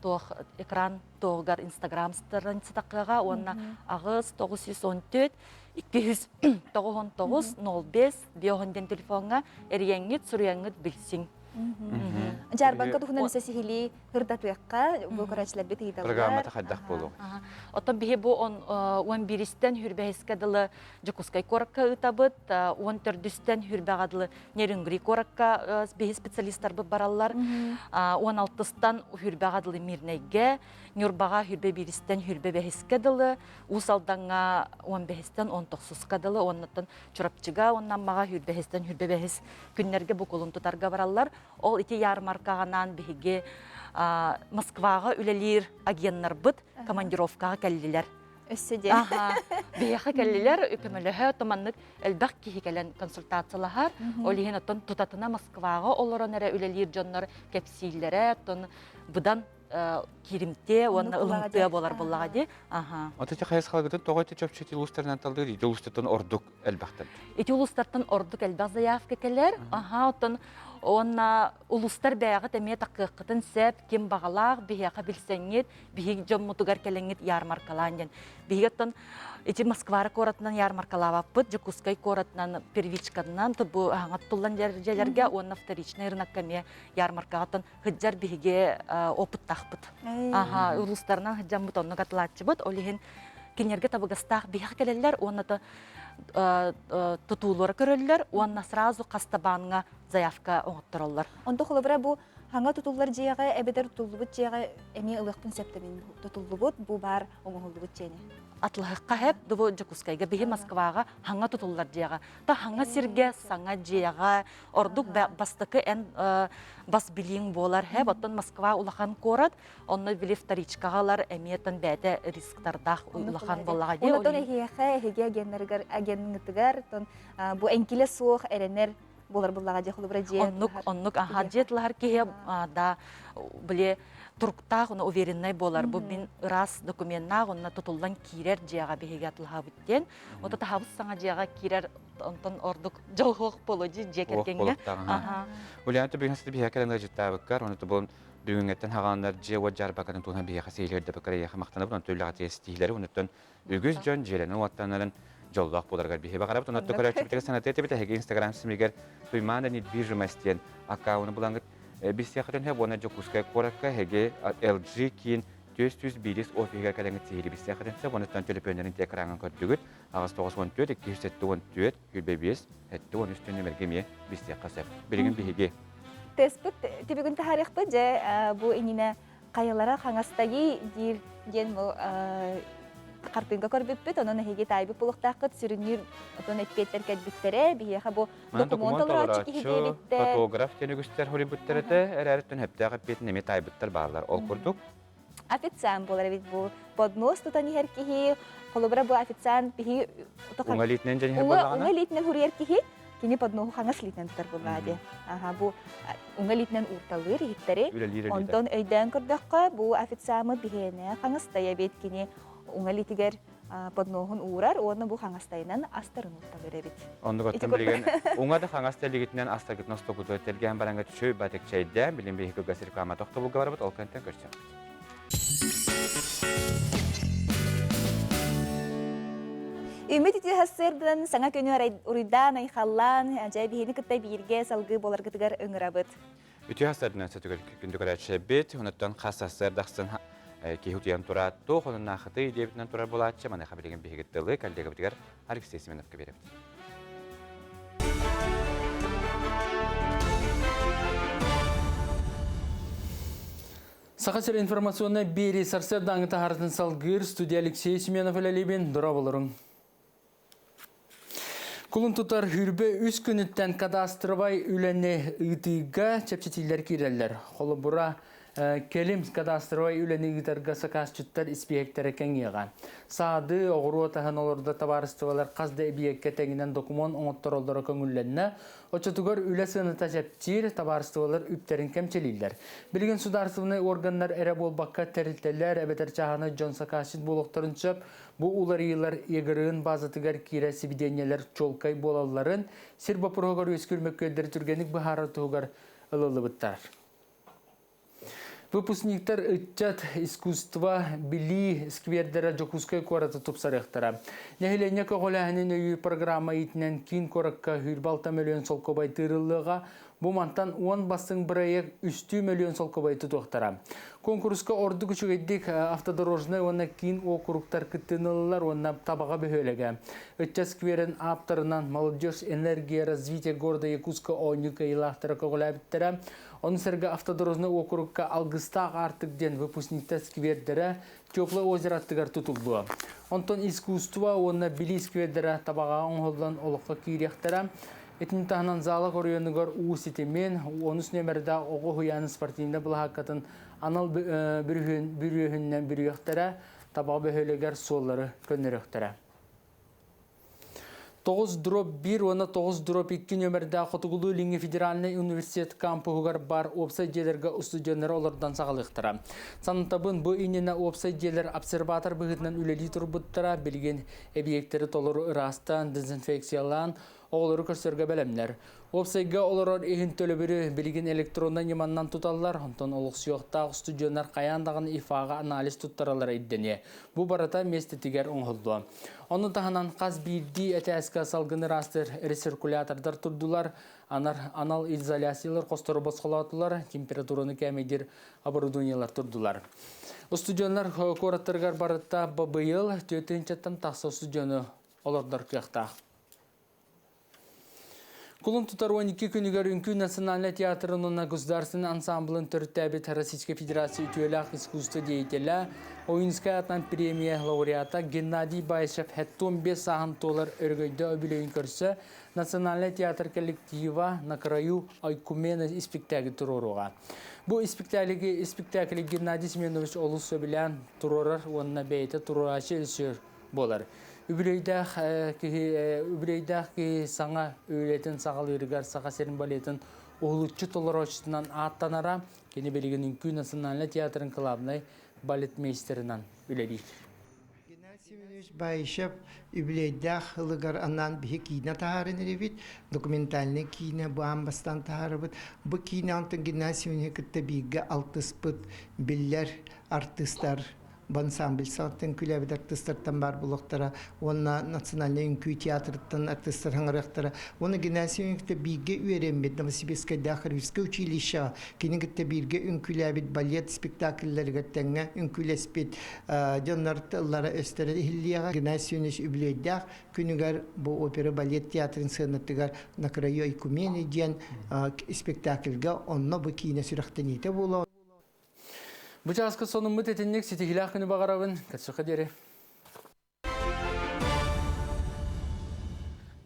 Speaker 7: туох экран туоҕугар Инстаграм страницатакыаҕа уонна аҕыс 914 299 05 биоһон диэн телефоҥҥа эрийэҥҥит, суруйаҥҥыт билсиҥ.
Speaker 1: Дьаарбаҥка туһунан өссө сиһилии ырдатыахха, бу көрөөччүлэрбит ыйыталлар.
Speaker 2: Программата хайдах буолуо?
Speaker 7: Оттон биһи бу он биристэн хүрбэһискэ дылы Дьокуускай куоракка ыытабыт, он төрдүстэн хүрбэҕэ дылы Нерюнгри куоракка биһи специалистарбыт бараллар, он алтыстан хүрбэҕэ дылы Мирнэйгэ, Ньурбаҕа хүрбэ бииристэн хүрбэ бэһискэ дылы, Уус Алдаҥҥа он бэһистэн он тохсуска дылы, оннуттан Чурапчыга уонна Аммаҕа хүрбэһистэн хүрбэ бэһис күннэргэ букулун тутарга бараллар. Ол ити ярмаркаҕанаан биһиги Москваҕа үлэлиир агеннарбыт командировкаҕа кэллилэр.
Speaker 1: Өссө диэн.
Speaker 7: Аха. Биһиэхэ кэллилэр, көмөлөһө, туманнык элбэх киһи кэлэн консультациялаһар. Ол иһин оттон тутатына Москваҕа олорон эрэ үлэлиир дьоннор кэпсииллэрэ, оттон быдан кииримтиэ уонна ылымтыа буолар буоллаҕа дии. Аха.
Speaker 2: Ото ити хайысхаларгытын тоҕо ити чопчу ити улуустарынан талдыр, ити улуустартан ордук элбэхтэр.
Speaker 7: Ити улуустартан ордук элбэх заявка кэлэр. Аха, оттон уонна улуустар бэйэҕит эмиэ такыаххытын сөп, ким баҕалаах биһиэхэ билсэҥҥит, биһиги дьоммутугар кэлэҥҥит ярмаркалаан диэн. Биһиги оттон ити Москва куоратынан ярмаркалаабаппыт, Дьокуускай куоратынан первичканан бу аһаҥат туллан дьиэлэргэ уонна вторичный рынокка эмиэ ярмаркаҕа сылдьар биһиги опыттаахпыт. Аха, улуустарынан сылдьаммыт оннук атылааччыбыт. Ол иһин кинилэргэ табыгастаах биһиэхэ кэлэллэр уонна тутуулары көрөллөр уонна сразу хаста бааҥҥа заявка оҥоттороллор.
Speaker 1: Онто холобура бу хаҥа тутуллар дьиэҕэ эбэтэр тутуллубут дьиэҕэ эмиэ ылыахпын сөп да мин тутуллубут бу баар оҥоһуллубут дьиэни.
Speaker 7: Атлаһыкка хэп дубу Дьокуускайга биһи Москваҕа хаҥа тутуллар дьиэҕэ. Та хаҥа сиргэ саҥа дьиэҕэ ордук бастакы эн бас билииҥ буолар хэп оттон Москва улахан куорат онно били вторичкаҕалар эмиэ тон бэйэтэ рисктардаах улахан буоллаҕа дии.
Speaker 1: Онтон эһиэхэ эһиги агеннарыгар агенныгытыгар тон бу эҥкилэ суох эрэнэр буолар буллаҕа дии холобура дьиэ
Speaker 7: оннук оннук аха дьиэ тылаһар киһи да били туруктаах уна увереннай буолар бу мин ыраас докуменнаах онно тутуллан киирэр дьиэҕэ биһиги атылаһабыт диэн ото таһабыс саҥа дьиэҕэ киирэр онтон ордук дьолуох боло дии дьиэ кэргэҥҥэ
Speaker 2: Ульяна бүгүн сити биһиэхэ кэлэн ыалдьыттаабыккар ону тобун бүгүҥҥэттэн хаҕааннар дьиэ уот дьаарбакатын туһунан биһиэхэ сиһилэрдэбиккэр эйиэхэ махтанабын онтон үлэҕэ тиэстиилэри онуттан үгүс дьон дьиэлэнэн уоттанарын дьоллоох буоларыгар биһи баҕарабыт. Онон көрөөччүбүтүгэр санатыа этибит эһиги Инстаграм симигэр Туймаана недвижимость диэн аккаунну булаҥҥыт билсиэххитин сөп уонна Дьокуускай куоракка эһиги LG киин 401 офиһыгар кэлэҥҥит сиһилии билсиэххитин сөп. Онуттан төлөпүөннэрин экраҥҥа көрдүгүт. 894 274 25 73 нүөмэргэ эмиэ билсиэххэ сөп. Билигин биһиги
Speaker 1: Теспит түбүгүн таһаарыахпыт дьэ бу иннинэ хайалара хаҥастайый диир диэн бу хартыынка көрбүппүт, онон эһиги таайбыт булуохтааххыт сүрүннүүр отон эппиэттэр кэлбиттэрэ биһиэхэ бу докумуон толорооччу киһи диэбиттэр.
Speaker 2: Фотограф диэн үгүстэр хоруйбуттар этэ, эрээриттэн сөптөөх эппиэтин эмиэ таайбыттар бааллар. Ол курдук
Speaker 1: официант буолар эбит бу поднос тутан иһэр киһи, холобура бу официант биһи
Speaker 2: уҥа илиитинэн дьэн иһэр буоллаҕына
Speaker 1: уҥа илиитинэн хуруйар киһи кини подноһу хаҥас илиитинэн тутар буоллаҕа дии. Аха, бу уҥа илиитинэн уурталыыр иһиттэри. Онтон өйдөөн көрдөххө, бу официаммыт биһиэнэ хаҥастай эбит, кини уҥа илиитигэр подноһун уурар уонна бу хаҥастайынан астарын уурталыыр эбит.
Speaker 2: Оннук оттон билигин уҥа да хаҥас да илиигитинэн астаргытын остокутугар тэлгээн бараҥҥа түчү батыкчайдаан билин биһиги кылгас реклама тохтобулга барабыт, ол кэнтэн көрсөхпүт.
Speaker 1: Үмүт үтүө сарсыардан саҥа күнү уруйдаан, айхаллаан, дьэ биһини кытта бииргэ салгыы буоларгытыгар ыҥырабыт.
Speaker 2: Үтүө сарсыардан күндү көрөөччүлэрбит, онуттан хас сарсыардахсын киһи утуйан тураат, туох онуннаахытый диэбитинэн турар буолааччы, маныаха билигин биһиги тылы коллегабытыгар Алексей Семеновка биэрэбит.
Speaker 3: Саха сир информационнай биэрии сарсыардааҥы таһаарытын салгыыр студия Алексей Семенов үлэлиибин. Дорооболоруҥ. Кулун тутар хүрбэ үс күнүттэн кадастровай үлэни ыытыыга чэпчэтиилэр киирэллэр. Холобура, кэлим кадастровай үлэни ыытарга сакаасчыттар испииһэктэрэ кэҥиэҕэ. Саады, оҕуруот аһын олордо табаарыстыбалар хас да эбийиэккэ тэҥинэн докумуон оҥоттороллоро көҥүллэннэ. Оччотугар үлэ сыаната чэпчиир, табаарыстыбалар үптэрин кэмчилииллэр. Билигин судаарыстыбаннай органнар эрэ буолбакка тэрилтэлэр эбэтэр чааһынай дьон сакаасчыт буолуохтарын сөп. Бу уларыйыылар ЕГРН базатыгар киирэр сибидиэнньэлэр чуолкай буолалларын, сир боппуруоһугар үөскүүр мөккүөрдэри түргэнник быһаарар туһугар ылыллыбыттар. Выпускниктар ыччат, искусство, билии сквердэрэ Дьокуускай куораты тупсарыахтара. Нэһилиэнньэ көҕүлээһинин өйүүр программа иитинэн киин куоракка 26 мөлүйүөн солкуобай тыырыллыаҕа. Бу мантан 10 бастыҥ бырайыак үстүү мөлүйүөн солкуобай тутуохтара. Куонкуруска ордук үчүгэйдик автодорожнай уонна киин уокуруктар кыттыыны уонна Табаҕа бөһүөлэгэ. Ыччат скверин ааптарынан «Молодежь, энергия, развитие города Якутска» оонньуу кыайыылаахтара көҕүлээбиттэрэ. Ону сэргэ автодорожнай уокурукка Алгыстаах аартык диэн выпускниктар сквердэрэ Теплое озеро аттыгар тутуллуо. Онтон искусство уонна билии сквердэрэ Табаҕаҕа оҥоһуллан олоххо киириэхтэрэ. Итини таһынан Заалак оройуонугар уу ситимин, онус нүөмэрдээх оҕо уһуйаанын спортивнай былаһааккатын анал бүрүөһүнүнэн бүрүйүөхтэрэ, Табаҕа бөһүөлэгэр суоллары көннөрүөхтэрэ. 9-1 уонна 9-2 нүөмэрдээх Хотугулуу-Илиҥҥи федеральнай университет кампуһугар баар уопсай дьиэлэргэ устудьуоннары олордон саҕалыахтара. Санатабын, бу иннинэ уопсай дьиэлэр обсерватор быһыытынан үлэлии турбуттара, билигин эбийиэктэри толору ыраастаан, дезинфекциялаан, оҕолору көрсөргө бэлэмнэр. Уопсайга олорор иһин төлөбүрү билигин электроннай ньыманнан туталлар, онтон олохсуйуохтаах устудьуоннар хайаан даҕаны ИФА-ҕа анализ туттараллара ирдэниэ. Бу барыта миэстэтигэр оҥоһуллуо. Ону таһынан хас биирдии этээскэ салгын ыраастыыр рециркулятордар турдулар, анар анал изоляциялар хостору босхолоотулар, температураны кээмэйдиир оборудованиелар турдулар. Устудьуоннар куораттарыгар барыта быйыл 4 тахса устудьуону олордор кыахтаах. Кулун тутар 12 күнүгэр Үҥкүү национальнай театрын уонна государственнай ансамблын төрүттээбит Российскай Федерация үтүөлээх искусство деятелэ, Ойунскай аатынан премия лауреата Геннадий Баишев 75 сааһын туолар өрөгөйдөө үбүлүөйүн көрсө Национальнай театр коллектива «На краю Ойкумена» испиктээги туруоруоҕа. Бу испиктээги испиктээкили Геннадий Семенович олус сөбүлээн туруорар уонна бэйэтэ туруорааччы режиссер буолар. Үбүлүөйдээх киһи үбүлүөйдээх киһи саҥа үлэтин саҕалыырыгар Саха сирин балетын уһулуччу толорооччутунан ааттанара. Кини билигин Үҥкүү национальнай театрын кылаабынай балетмейстерынан үлэлиир.
Speaker 8: Геннадий Семенович Баишев үбүлүөйдээх ылыгар анаан биһи киинэ таһааран эрэбит. Документальнай киинэ бу аан бастаан таһаарабыт. Бу киинэ онтон Геннадий Семенович кытта бииргэ алтыспыт биллэр артыыстар. ансамбль саҕаттан күлээбит артыыстартан баар буолуохтара уонна национальнай үҥкүү театрыттан артыыстар хаҥарыахтара. Уонна Геннадий Семеновичка бииргэ үөрэммит Новосибирскайдаах Рижское училищеҕа кини кытта бииргэ үҥкүүлээбит балет спектакльлэригэр тэҥҥэ үҥкүүлэспит дьоннор тыллара өстөрө иһиллиэҕэ. Геннадий Семенович үбүлүөйдээх күнүгэр бу опера балет театрын сыанатыгар На краю Ойкумены диэн спектакльга онно бу киинэ сүрэхтэниитэ буолуо.
Speaker 3: Бу чааска сонуммут итинник ситиһиилээх күнү баҕарабын. Көрсөххө диэри.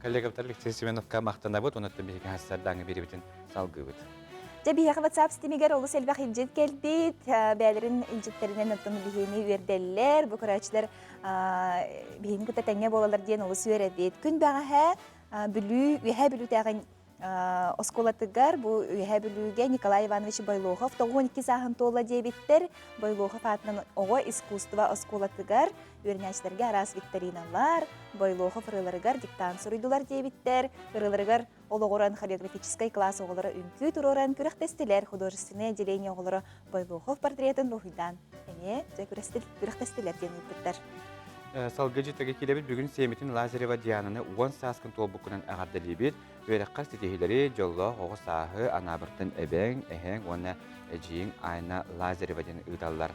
Speaker 2: Коллегабытар Алексей Семеновка махтанабыт, онуттан биһиги хассардааҥы биэрибитин салгыыбыт.
Speaker 1: Дьэ биһиэхэ WhatsApp ситимигэр олус элбэх илдьит кэлбит. Бэйэлэрин илдьиттэринэн оттон биһиэни үөрдэллэр. Бу көрөөччүлэр биһиэни кытта тэҥҥэ буолаллар диэн олус үөрэбит. Күн бэҕэһээ Бүлүү, Үөһээ Бүлүүтээҕи оскуолатыгар бу Үөһээ Бүлүүгэ Николай Иванович Бойлохов 92 сааһын туолла диэбиттэр. Бойлохов аатынан оҕо искусство оскуолатыгар үөрэнээччилэргэ араас викториналар, Бойлохов ырыаларыгар диктант суруйдулар диэбиттэр. Ырыаларыгар олоҕуран хореографическай класс оҕолоро үҥкүү туруоран күрэхтэстилэр. Художественное отделение оҕолоро Бойлохов портретын уруһуйдаан эмиэ дьэ күрэхтэстилэр диэн ыыппыттар.
Speaker 2: Салгыы дьитэгэ киирэбит бүгүн сиэмитин Лазарева Диананы 10 сааскын туолбуккунан эҕэрдэлиибит. Үөрэххэр ситиһиилэри, дьоллоох оҕо сааһы Анаабыртан эбэҥ, эһэҥ уонна эдьиийиҥ Айна Лазарева диэн ыыталлар.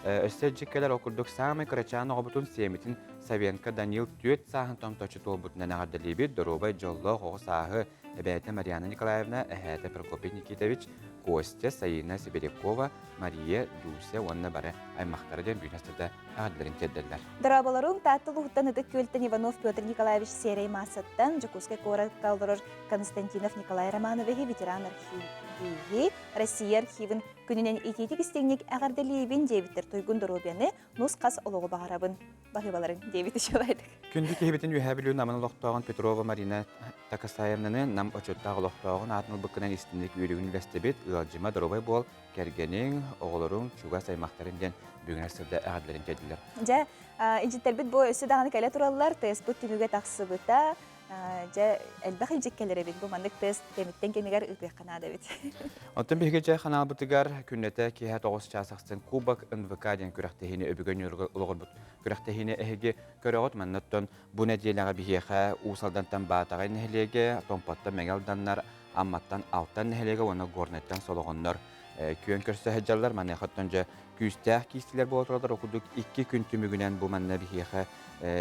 Speaker 2: Өссө дьиккэлэр ол курдук саамай кырачаан оҕобутун сиэмитин Савенко Данил түөрт сааһын томточчу туолбутунан эҕэрдэлиибит. Доруобай, дьоллоох оҕо сааһы эбээтэ Марьяна Николаевна, эһээтэ Прокопий Никитович, Костя, Саина Сибирякова, Мария, Дуся уонна бары аймахтара диэн бүгүн сырда эҕэрдэлэрин тиэрдэллэр.
Speaker 1: Дорооболоруҥ, Таатта улууһуттан Ытык Күөлтэн Иванов Петр Николаевич Сиэрэй Маассаттан, Дьокуускай куоракка олорор Константинов Николай Романовиһы ветеран архивиһи Россия архивын күнүнэн итиитик истиҥник эҕэрдэлиибин диэбиттэр туйгун доруобуйаны нус-хас олоҕу баҕарабын. Баһыыбаларыҥ диэбит үчүгэйдик.
Speaker 2: Күндү киһибитин Үөһээ Бүлүү Намын олохтооҕун Петрова Марина Такасаевнаны Нам отчуттаах олохтооҕун аатын ылбыккынан истиҥник үөрүүгүн үллэстибит, ыалдьыма доруобай буол, кэргэниҥ, оҕолоруҥ, чугас аймахтарын диэн бүгүн сырда эҕэрдэлэрин тиэрдилэр.
Speaker 1: Дьэ, илдьиттэрбит бу өссө даҕаны кэлэ тураллар, теспут түмүгэ тахсыбыта. Дьэ, элбэх илдьит кэлэр эбит. Бу маннык тест кэмиттэн кэмигэр ыытыахха наада эбит.
Speaker 2: Оттон биһиги дьэ ханаалбытыгар күннэтэ киэһэ 9 чаас ахсын Кубок НВК диэн күрэхтэһиини өбүгэ ньуурга олоҕурбут күрэхтэһиини эһиги көрөҕүт. Манна оттон бу нэдиэлэҕэ биһиэхэ Уус Алдантан Баатаҕай нэһилиэгэ, Томпоттон Мэҥэ Алданнар, Амматтан Алтан нэһилиэгэ уонна Горнайтан Солоҕоннор күөн көрсө сылдьаллар. Маныаха оттон дьэ күүстээх киистилэр буола тураллар. Ол курдук икки күн түмүгүнэн бу манна биһиэхэ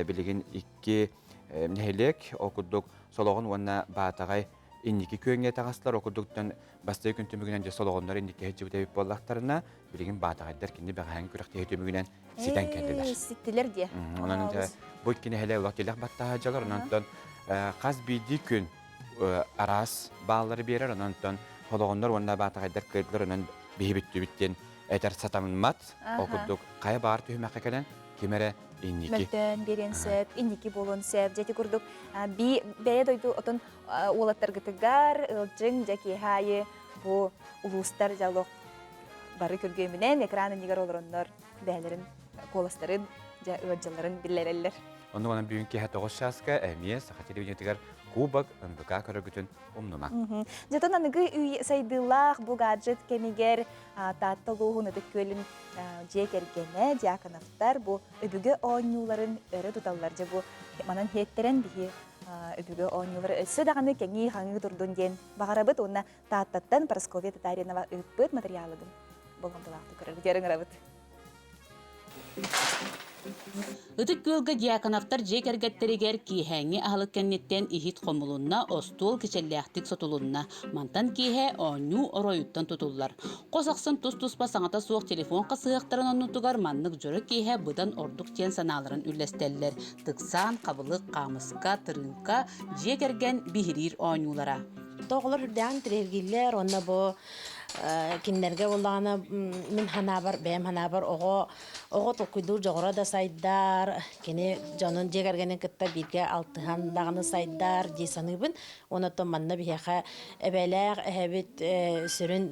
Speaker 2: билигин икки нэһилиэк, ол курдук Солоҕон уонна Баатаҕай инники күөҥҥэ таҕыстылар. Ол курдуктан бастакы күн түмүгүнэн дьэ Солоҕоннор инники сылдьыбыт эбит буоллахтарына, билигин Баатаҕайдар кини бэҕэһээҥҥи күрэхтэһии түмүгүнэн ситэн кэллилэр.
Speaker 1: Ситтилэр диэ.
Speaker 2: Онон дьэ бу икки нэһилиэк олох тилэх баттаһа дьалар. Онон хас биирдии күн араас бааллары биэрэр. Онон Солоҕоннор уонна Баатаҕайдар кыайдылар. Онон биһи бүттүбүт диэн этэр сатаммат. Ол курдук хайа баар түһүмэххэ кэлэн ким эрэ инники
Speaker 1: мөлтөөн биэриэн сөп, инники буолуон сөп. Дьэ ити курдук би бэйэ дойду отон уолаттаргытыгар ыалдьыҥ дьэ киэһэ аайы бу улуустар дьэ бары күргүөмүнэн экран иннигэр олороннор бэйэлэрин куоластарын дьэ ыалдьалларын биллэрэллэр.
Speaker 2: Онно онон бүгүн киэһэ 9 чааска эмиэ Саха телевидениетыгар Кубок НВК көрөргүтүн умнума.
Speaker 1: Дьэтон аныгы үй сайдыылаах бу гаджет кэмигэр Таатта улууһун Ытык Күөлүн дьиэ кэргэнэ Дьяконовтар бу өбүгэ оонньууларын өрө туталлар. Дьэ бу манан иһиэттэрэн биһи өбүгэ оонньуулара өссө даҕаны кэҥии-хаҥыы турдун диэн баҕарабыт уонна Тааттаттан Парасковья Татаринова ыыппыт матырыйаалыгын болҕомтолоохтук көрөргүтүгэр ыҥырабыт.
Speaker 9: Ытык Күөлгэ Дьяконовтар дьиэ кэргэттэригэр киэһээҥҥи аһылык кэнниттэн иһит хомулунна, остуол кичэллээхтик сотулунна. Мантан киэһэ оонньуу оройуттан тутуллар. Хос ахсын тус-туспа саҥата суох телефон хасыһыахтарын оннутугар маннык дьоро киэһэ быдан ордук диэн санааларын үллэстэллэр. Тыксаан, хабылык, хаамыска, тырыыҥка, дьиэ кэргэн биһириир оонньуулара.
Speaker 10: Оҕолор үрдээҕин интэриэһиргииллэр уонна бу кинилэргэ буоллаҕына мин санаабар бэйэм санаабар оҕо оҕо толкуйдуур дьоҕура да сайдар кини дьонун дьиэ кэргэнин кытта бииргэ алтыһан даҕаны сайдар дии саныыбын уонна оттон манна биһиэхэ эбээлээх эһэбит сүрүн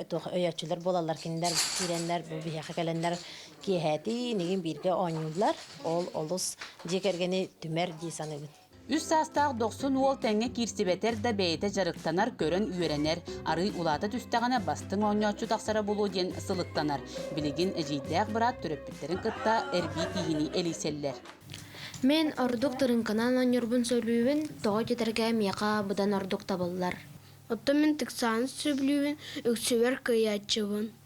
Speaker 10: туох өйөөччүлэр буолаллар кинилэр киирэннэр бу биһиэхэ кэлэннэр киэһээтии инигин бииргэ оонньууллар ол олус дьиэ кэргэни түмэр дии саныыбын.
Speaker 9: Үс саастаах дохсун уол тэҥҥэ киирсибэтэр да бэйэтэ дьарыктанар, көрөн үөрэнэр. Арыый улаата түстэҕинэ бастыҥ оонньооччу тахсара буолуо диэн сылыктанар. Билигин эдьиийдээх быраат төрөппүттэрин кытта эрбии тииһини элийсэллэр.
Speaker 11: Мин ордук тырыҥканан оонньуурбун сөбүлүүбүн, тоҕо диэтэргэ миэхэ быдан ордук табыллар.
Speaker 12: Оттон мин тыксааны сөбүлүүбүн, үксүбэр кыайааччыбын.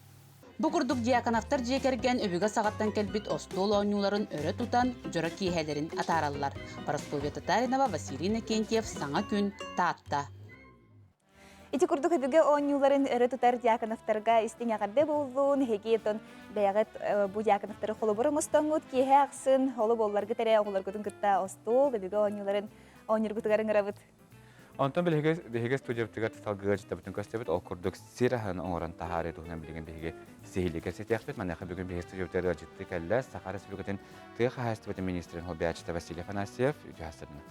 Speaker 9: Бу курдук Дьяконовтар дьиэ кэргэн өбүгэ саҕаттан кэлбит остуол оонньууларын өрө тутан, дьоро киэһэлэрин атаараллар. Парасковья Татаринова, Василий Иннокентьев, Саҥа күн, Таатта.
Speaker 1: Ити курдук өбүгэ оонньууларын өрө тутар Дьяконовтарга истиҥ эҕэрдэ буоллун, эһиги отон бэйэҕит бу Дьяконовтары холобур оҥостоҥҥут киэһэ ахсын холу буолларгыт эрэ оҕолоргутун кытта остуол өбүгэ оонньууларын оонньуургутугар ыҥырабыт.
Speaker 2: Онтон биһиги биһиги студиябытыгар салгыы дьыттабытын көстөбүт. Ол курдук сир аһын оҥорон таһаарыы туһунан билигин биһиги сиһилии кэпсэтиэхпит. Маныаха бүгүн биһиги студиябытыгар ыалдьыттыы кэллэ Саха Республикатын тыа хаһаайыстыбатын министрин солбуйааччыта Василий Афанасьев. Үтүө хастарынан.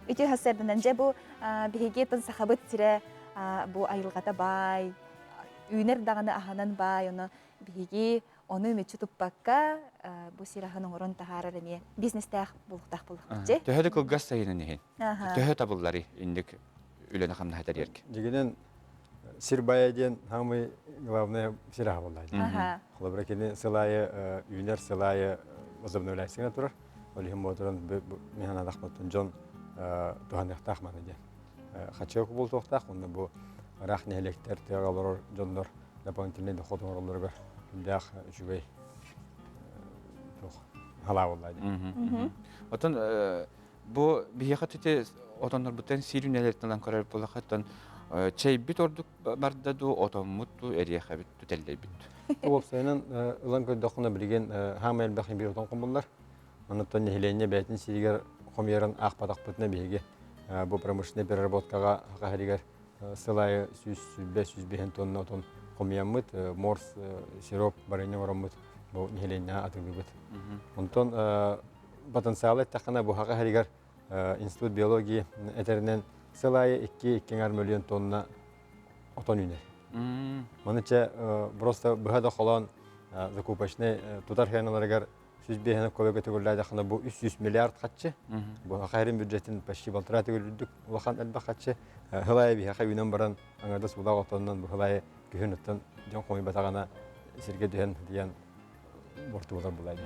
Speaker 1: Үтүө хастарынан. Дьэ бу биһиги тын сахабыт сирэ бу айылҕата баай, үүнэр даҕаны аһынан баай, ону биһиги Ону мүччү туппакка бу сир аһын оҥорон таһаарар эмиэ бизнестээх буолуохтаах буоллахпыт.
Speaker 2: Төһө да кылгас сайынын иһин, төһө табылларый инник үлэни хамнаһы тэрийэргэ?
Speaker 13: Дьигинэн сир баайа диэн самый главное сир аһа буолла. Холобура кини сыл аайы үүнэр сыл аайы возобновляйсыгына турар. Ол иһин буотуран миһан адахпыттан дьон туһаныахтаах маны диэн. Хачыак буолтуохтаах, онно бу ыраах нэһилиэктэр тыаҕа олорор дьоннор дополнительный доход оҥороллоругар сүрдээх үчүгэй туох халаа буолла
Speaker 2: дии. Отон бу биһиэхэ тити отоннорбуттан сиир үнэлэриттэн ылан көрөр буоллахха чэйбит ордук барда дуу, отоммут дуу, эриэхэбит дуу, тэллэйбит
Speaker 13: дуу. Уопсайынан ылан көрдөххүнэ билигин хаамай элбэх биир отон хомуллар. Онуттан нэһилиэнньэ бэйэтин сиригэр хомуйарын аахпатахпытына биһиги бу промышленнай переработкаҕа хаһарыгар сыл аайы 120-105 тонна отон хомуйаммыт, морс, сироп барыанньа оҥороммут бу нэһилиэнньэҕэ атыылыыбыт. Онтон потенциалы эттэххинэ бу Саха сиригэр институт биологии этэринэн сыл аайы 2-2,5 миллион тонна отон үүнэр. Маны чэ просто быһа да холоон закупочный тутар хыаналарыгар 105 көбөкө төгүллээдэххинэ бу 300 миллиард хаччы. Бу Саха бюджетин почти полтора төгүл үрдүк улахан элбэх хаччы. Хылайы биһиэхэ үүнэн баран аҥардас уулаах отонунан бу хылайы күһүн оттон дьон хомуйбатаҕына сиргэ түһэн диэн бортуолар булай.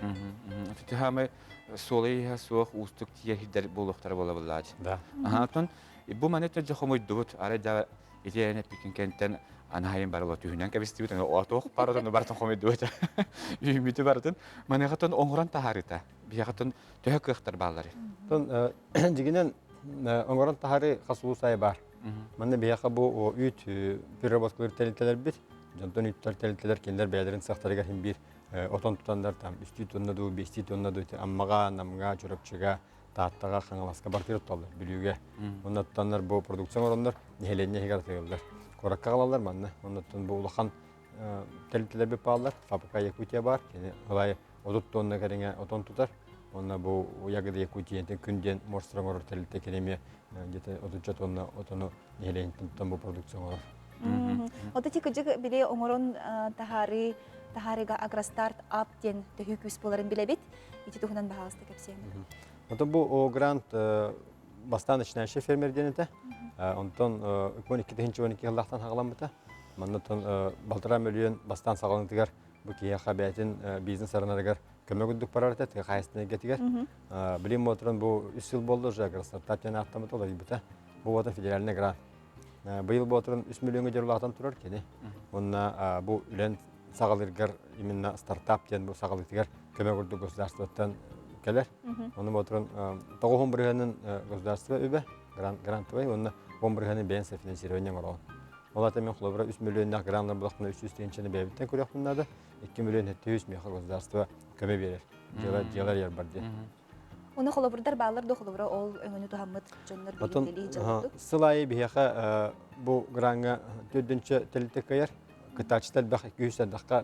Speaker 2: Түһамы суолай иһэ суох уустук тиийэр сирдэр буолуохтара буола буллаачы.
Speaker 13: Да.
Speaker 2: Аха, бу маны төрдө хомуйдубут. Арай да Итиэнэ эппикин кэнтэн анаайын барыла түһүнэн кэбистибит, отуох барытын барытын хомуйдубут. Үүммүтү барытын маныхатын оҥорон таһаарыта. Биһиэхэтин төһө кыахтар бааллары?
Speaker 13: Тон дьигинэн оҥорон таһаары хас улуус аайы баар. Манна биһиэхэ бу үүт переработкалыыр тэрилтэлэрбит, дьонтон үүттэр тэрилтэлэр кинилэр бэйэлэрин сыахтарыгар иһин биир отон тутаннар там үстүү тонна дуу, биэстии тонна дуу Аммаҕа, Намҥа, Чурапчыга Тааттаҕа, Хаҥаласка барытыгар тутталлар, Бүлүүгэ. Онно туттаннар бу продукция оҥороннор нэһилиэнньэ иһигэр атыылыыллар. Куоракка аҕалаллар манна. Оннуттан бу улахан тэрилтэлэрбит бааллар. Фабрика Якутия баар. Кини ылай 30 тонна кэриҥэ отон тутар. Онно бу Ягода Якутия күн диэн морстар оҥорор тэрилтэ кини эмиэ где-то 30 тонна отону нэһилиэнньэттэн тутан бу продукция оҥорор.
Speaker 1: Ото ти кыдьык били оҥорон таһаарыы таһаарыыга Агростарт ап диэн төһүү күүс буоларын билэбит. Ити туһунан баһаалыста кэпсиэҥ.
Speaker 13: Онтон бу грант бастаан начинающий фермер диэн этэ. Онтон 2012 сыллаахтан хаҕаламмыта. Маннаттан балтараа мөлүйүөн бастаан саҕаланытыгар бу киһиэхэ бэйэтин бизнес арынарыгар көмө курдук барар этэ тыа хаһаайыстыбатын эйгэтигэр. Билим буолан бу үс сыл буолла уже агростартап диэн ааттаммыта уларыйбыта. Бу уотан федеральный грант. Быйыл буолан 3 миллионга диэри улаатан турар кини. Уонна бу үлэн саҕалыыргар именно стартап диэн бу саҕалыытыгар көмө курдук государствоттан кэлэр. Ону буолан тоҕуһун бырыһыанын государство үбэ грантовый уонна он бырыһыанын бэйэн софинансирование оҥороҕун. Ол аата мен холобура 3 миллионнаах граннар булахпына 300 тыһыынчаны бэйэбиттэн көрүөхпүн наада. 2 миллион 700 миэхэ государство көмө биэрэр. Дьыала дьыалар ярбар диэн.
Speaker 1: Уну холобурдар бааллар да холобура ол өҥөнү туһаммыт дьоннор билии дьылдык.
Speaker 13: Сыл аайы биһиэхэ бу граҥҥа төрдүнчэ тэрилтэ кыайар. Кыттааччыта элбэх 200 элбэххэ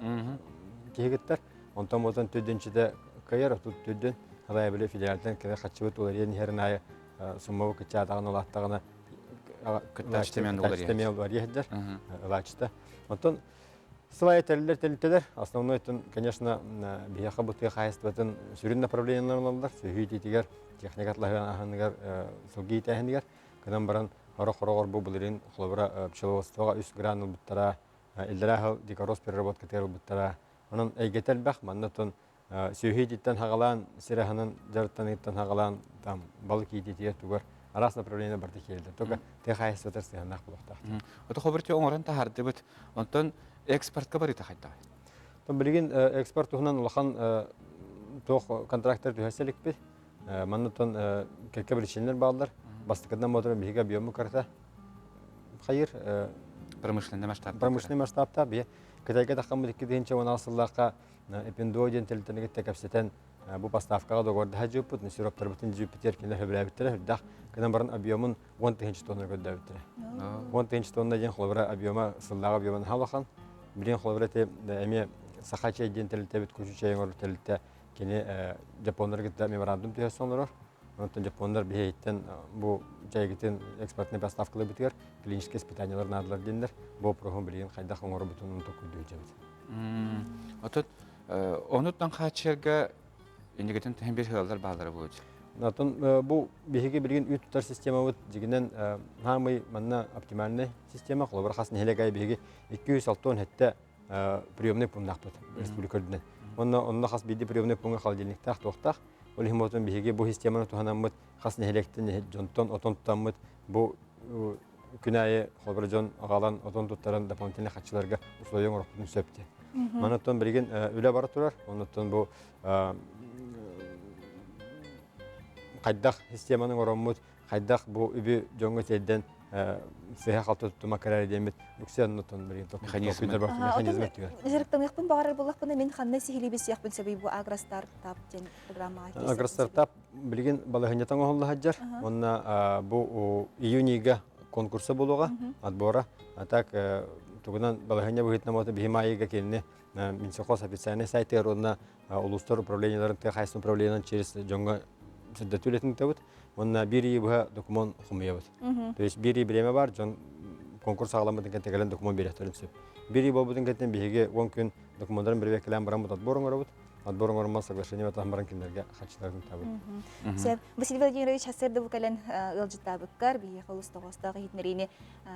Speaker 13: киһи кыттар. Онтон буолтан төрдүнчүтэ кыайар, отут төрдүн халайа били федеральтан кэлэр хаччыбыт уларыйан иһэрин аайы суммабы кыччаатаҕына улааттаҕына
Speaker 2: кыттааччы эмиэ
Speaker 13: уларыйар. Ылааччыта. Онтон Сылай тэриллэр тэрилтэлэр основной конечно биһиэхэ бу тыа хаһаайыстыбатын сүрүн направлениеларын ылаллар. Сүһүү итиитигэр, техника атлаһыанаһыныгар, сылгы иитээһинигэр. Кынан баран хорох-хороҕор бу былырыын холобура пчеловодствоҕа үс гран ылбыттара, иллэрээ сыл дикорос переработкатыгар ылбыттара. Онон эйгэтэ элбэх. Манна оттон сүөһү иититтэн хаҕалаан, сир аһынан дьарыктаныыттан хаҕалаан, там балык иитиитигэр тугар араас направление барыта киирэллэр. Только тыа хаһаайыстыбатыгар сыһыаннаах буолуохтаах.
Speaker 2: Ото хобурчу оҥорон таһаардыбыт. Онтон экспортка барыта хайдаҕый?
Speaker 13: Билигин экспорт туһунан улахан туох контрактар түһэрсэ иликпит. Манна кэккэ причинэлэр бааллар. Бастакытынан буолар биһиги объему карта хайыр
Speaker 2: промышленный масштаб.
Speaker 13: Промышленный масштабта бие Кытайга таххаммыт 2016 сыллаахха Эпиндо диэн тэрилтэни кытта кэпсэтэн бу поставкаҕа договордаһа дьыппыт, сироптарбытын дьыппытыгар кинилэр сөбүлээбиттэрэ үрдэх гынан баран объемун 10 тыһыынча тонна көрдөөбүттэрэ. 10 тыһыынча тонна диэн холобура объема сыллааҕы объема наһаа улахан. Билигин холобура ити эмиэ Саха чэй диэн тэрилтэбит кучу чэй оҥорор тэрилтэ кини Японнары кытта меморандум түһэрсэн олорор. Онтон японнар биһиэттэн бу чайгытын экспортнай поставкаларбытыгар клиническэй испытаниялар наадалар диэннэр бу вопроһун билигин хайдах оҥорбутун токуйдуу сылдьабыт.
Speaker 2: Отут онуттан хааччыйарга инникитин тыһын бир ыаллар бааллара буолуо.
Speaker 13: Онтон бу биһиги билигин үүт тутар системабыт дьигинэн хаамый манна оптимальный система холобура хас нэһилиэк аайы биһиги 267 приемный пунктаахпыт республика үрдүнэн. Онно онно хас биирдии приемный пункка холодильниктаах туохтаах. Ол иһин буолтун биһиги бу системаны туһанаммыт хас нэһилиэктэн дьонтон отон тутаммыт бу күн аайы холобура дьон аҕалан отон туттаран дополнительный хаччыларга условия оҥоруохпутун сөп диэн. Манаттан билигин үлэ бара турар. Оннуттан бу хайдах системаны оҥороммут, хайдах бу үбү дьоҥҥо тиэрдэн сыһа-халты туттума кэрээр диэммит үксэ оннуттан билигин механизм өттүгэр.
Speaker 1: Дьарыктаныахпын баҕарар буоллахпына мин ханна сиһилии билсиэхпин сөбүй бу агростартап диэн программаҕа
Speaker 13: Агростартап билигин балаһыанньата оҥоһулла сылдьар. Уонна бу июньга конкурса буолуоҕа, отбора. А так тугунан балаһыанньа быһыытынан буолта биһи маайыга кинини Минсельхоз официальный сайтыгар уонна улуустар управлениеларын тыа хаһаайыстыбатын управлениеларын через дьоҥҥо сырдатыы үлэтин ыытабыт. Уонна биир ыйы быһа докумуон хомуйабыт. То есть биир ый бириэмэ баар, дьон конкурс саҕаламмытын кэннэ кэлэн докумуон биэриэхтэрин сөп. Биир ый буолбутун кэнниттэн биһиги 10 күн докумуоннарын бэрэбиэркэлээн баран отбор оҥоробут. Отбор оҥоруммат соглашение батаһан баран кинилэргэ хаччыларын табыт.
Speaker 1: Сөп. Василий Владимирович сарсыарда бу кэлэн ыалдьыттаабыккар, биһиэхэ олус тоҕоостоох иһитиннэриини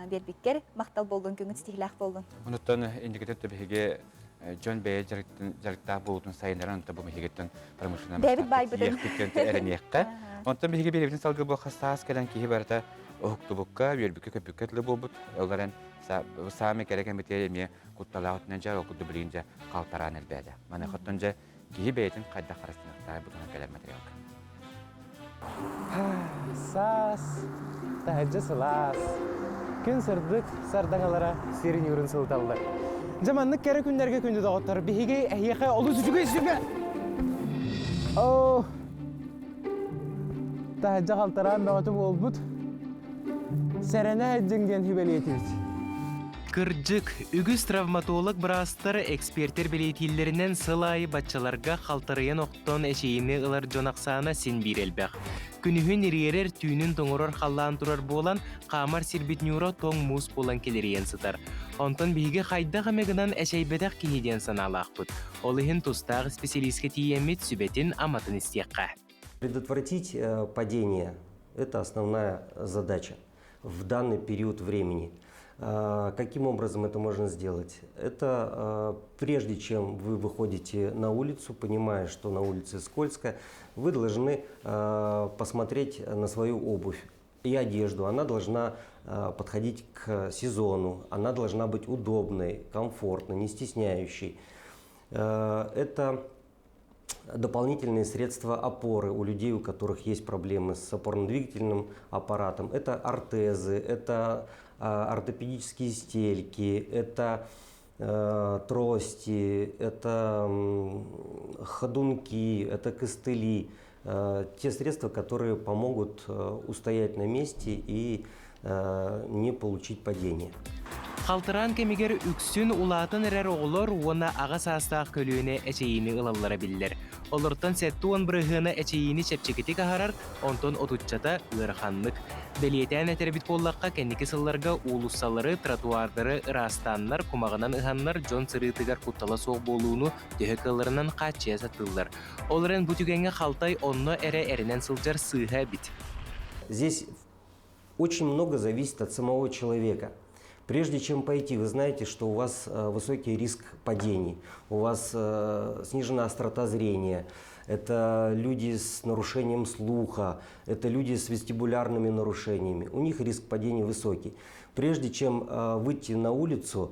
Speaker 1: биэрбиккэр махтал буоллун, күҥҥүт ситиһиилээх буоллун.
Speaker 2: Онуттан инникитин биһиги дьон бэйэ дьарыктаах буолуутун сайыннаран онто бу биһигиттэн промышленнай
Speaker 1: Бэйэбит баайбытын
Speaker 2: эрэниэххэ. Онтон биһиги биэрэбитин салгыы буолха саас кэлэн киһи барыта уһуктубукка, үөрбүккэ-көппүккэ дылы буолбут. Ол эрэн саамай кэрэ кэмитиэ эмиэ кутталаах өттүнэн дьэ ол курдук билигин дьэ халтараан элбээтэ. Маныхаттан дьэ киһи бэйэтин хайдах харыстыныахтааҕый бу туһунан кэлэр материалга.
Speaker 14: Саас, таһырдьа сылаас, күн сырдык сардаҥалара сир ньуурун сылыталлар. Дьэ маннык кэрэ күннэргэ күндү доҕоттор, биһиги эһиэхэ олус үчүгэй сүгэ! Оо, таһырдьа халтараан бөҕөтө буолбут. Сэрэнэ сылдьыҥ диэн сүбэлиэтибит.
Speaker 15: Кырдьык, үгүс травматолог быраастар, экспертэр бэлиэтииллэринэн сыл аайы баччаларга халтарыйан охтон эчэйиини ылар дьон ахсаана син биир элбэх. Күнүһүн ириэрэр, түүнүн тоҥорор халлаан турар буолан, хаамар сирбит ньуура тоҥ муус буолан килэрийэн сытар. Онтон биһиги хайдах эмэ гынан эчэйбэтэх киһи диэн санаалаахпыт. Ол иһин тустаах исписэлиискэ тиийэммит сүбэтин-аматын истиэххэ.
Speaker 16: Предотвратить падение – это основная задача в данный период времени. Каким образом это можно сделать? Это прежде чем вы выходите на улицу, понимая, что на улице скользко, вы должны посмотреть на свою обувь и одежду. Она должна подходить к сезону, она должна быть удобной, комфортной, не стесняющей. Это дополнительные средства опоры у людей, у которых есть проблемы с опорно-двигательным аппаратом. Это ортезы, это ортопедические стельки, это трости, это ходунки, это костыли. Те средства, которые помогут устоять на месте и не получить падение.
Speaker 15: Халтараан кэмигэр үксүн улаатан эрэр оҕолор уонна аҕа саастаах көлүөнэ эчэйиини ылаллара биллэр. Олортон 70 бырыһыана эчэйиини чэпчэкитик аһарар, онтон отуччата ыараханнык. Бэлиэтээн этэрбит буоллахха, кэнники сылларга уулуссалары, тротуардары ыраастааннар, кумаҕынан ыһаннар дьон сырыытыгар куттала суох буолууну төһө кыалларынан хааччыйа сатыыллар. Ол эрэн бу түгэҥҥэ халтай онно эрэ эрэнэн сылдьар сыыһа эбит.
Speaker 16: Здесь очень много зависит от самого человека. Прежде чем пойти, вы знаете, что у вас э, высокий риск падений, у вас э, снижена острота зрения, это люди с нарушением слуха, это люди с вестибулярными нарушениями. У них риск падений высокий. Прежде чем э, выйти на улицу,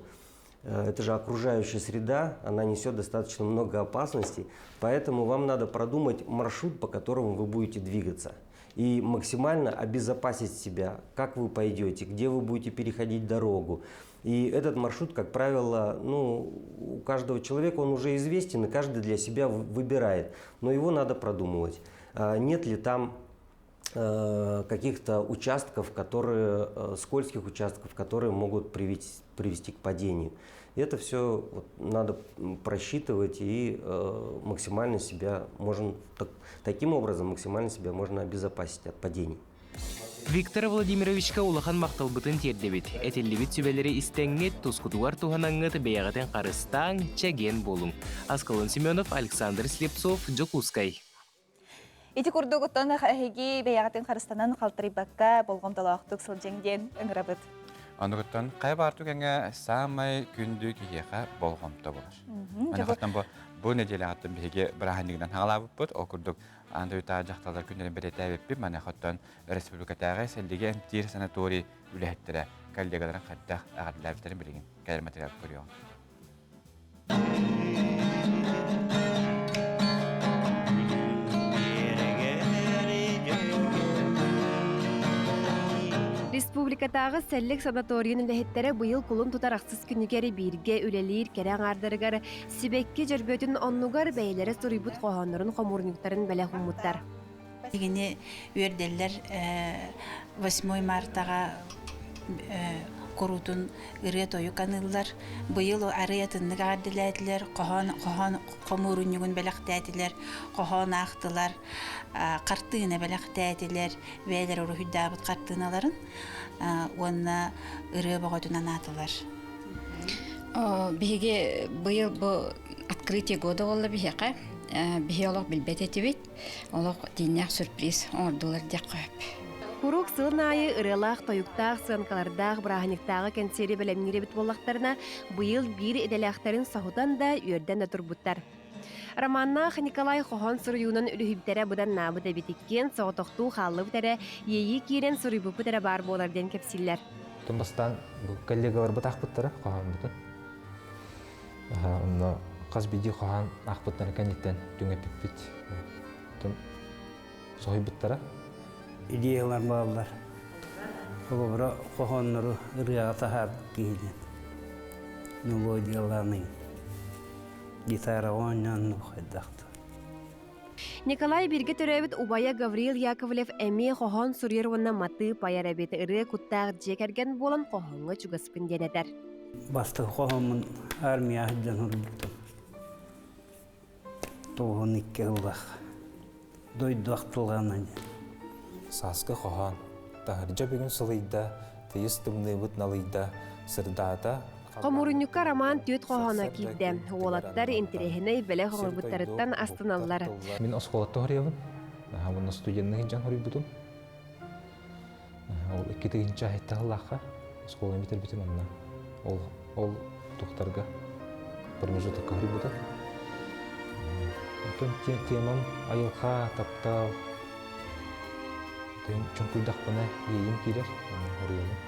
Speaker 16: это же окружающая среда, она несет достаточно много опасностей, поэтому вам надо продумать маршрут, по которому вы будете двигаться и максимально обезопасить себя, как вы пойдете, где вы будете переходить дорогу. И этот маршрут, как правило, ну, у каждого человека он уже известен, и каждый для себя выбирает. Но его надо продумывать. А нет ли там э, каких-то участков, которые, э, скользких участков, которые могут привести, привести к падению. И это все вот, надо просчитывать и э, максимально себя можно, так, таким образом максимально себя можно обезопасить от падений.
Speaker 15: Виктор Владимировичка улахан махталбытын тиэрдэбит. Этиллибит сүбэлэри истэҥҥит, тускутугар туһанаҥҥыт бэйэҕитин харыстааҥ, чэгиэн буолуҥ. Аскалон Семенов, Александр Слепцов, Дьокуускай.
Speaker 1: Ити курдук оттон эһиги бэйэҕитин харыстанан халтарыйбакка болҕомтолоохтук сылдьыҥ диэн ыҥырабыт.
Speaker 2: Онугуттан хайа баар түгэҥҥэ саамай күндү киһиэхэ болҕомто болар. Манахаттан бу бу нэдиэлэҕиттэн биһиги бырааһынньыгынан хаалаабыппыт. Ол курдук аан дойдутааҕы дьахталлар күннэрин бэлиэтээбиппит. Манахаттан республикатааҕы сэллиги эмтиир санаторий үлэһиттэрэ коллегаларын хайдах эҕэрдэлээбиттэрин билигин кэлэр материал көрүөҕүҥ.
Speaker 17: Республикатааҕы сэллик санаторийын үлэһиттэрэ быйыл кулун тутар ахсыс күнүгэр бииргэ үлэлиир кэрэ аҥаардарыгар сибэкки дьөрбөтүн оннугар бэйэлэрэ суруйбут хоһооннорун хомуурунньуктарын бэлэх ууммуттар.
Speaker 18: Биһигини үөрдэллэр 8 мартаҕа куруутун ырыа-тойук аныыллар. Быйыл арый атыннык эҕэрдэлээтилэр, хоһоон, хоһоон хомуурунньугун бэлэхтээтилэр, хоһоон аахтылар, хартыына бэлэхтээтилэр, бэйэлэрэ уруһуйдаабыт хартыыналарын уонна ырыа бөҕөтүн анаатылар.
Speaker 19: Биһиги быйыл бу открытие года буолла биһиэхэ. Биһи олох билбэт этибит. Олох дьиҥнээх сюрприз оҥордулар диэххэ сөп.
Speaker 17: Куруук сылын аайы ырыалаах-тойуктаах, сыанкалардаах бырааһынньыктааҕы кэнсиэри бэлэмниир эбит буоллахтарына, быйыл биир идэлээхтэрин соһутан да, үөрдэн да турбуттар. Романнаах Николай хоһоон суруйуунан үлүһүйбүтэрэ быданнаабыт эбит иккиэн соҕотохтуу хааллыбыт эрэ, иэйии киирэн суруйбуппут эрэ баар буолар диэн кэпсииллэр.
Speaker 20: Оттон бастаан бу коллегаларбыт аахпыттара хоһооммутун. Онно хас биирдии хоһоон аахпыттарын кэнниттэн түҥэппиппит. Оттон соһуйбуттара.
Speaker 21: Идеялар бааллар. Холобура, хоһооннору ырыаҕа таһаарбыт киһи диэн. Мелодиялаанын, гитараҕа оонньоон хайдах да.
Speaker 17: Николай бииргэ төрөөбүт убайа Гаврил Яковлев эмиэ хоһоон суруйар уонна матыып айар эбит. Ырыа куттаах дьиэ кэргэн буолан хоһооҥҥо чугаспын диэн этэр.
Speaker 21: Бастакы хоһооммун армия сылдьан суруйбутум. 92 сыллаах. Дойду ахтылҕана диэн.
Speaker 20: Сааскы хоһоон. Таһырдьа бүгүн сылыйда, тыйыс тымныыбыт налыйда, сырдаата,
Speaker 17: Хомуурунньукка роман түөрт хоһооно киирдэ. Уолаттар интэриэһинэй бэлэх оҥорбуттарыттан астыналлар.
Speaker 20: Мин оскуолаттан хоруйабын. Уонна студенныы сылдьан хоруйбутум. Ол икки тыһыынча сэттэ сыллаахха оскуоланы бүтэрбитим онно. Ол ол тухтарга промежутокка хоруйбутум. Онтон темам айылҕа, таптал, чуҥкуйдахпына иэйим киирэр, онно хоруйабын.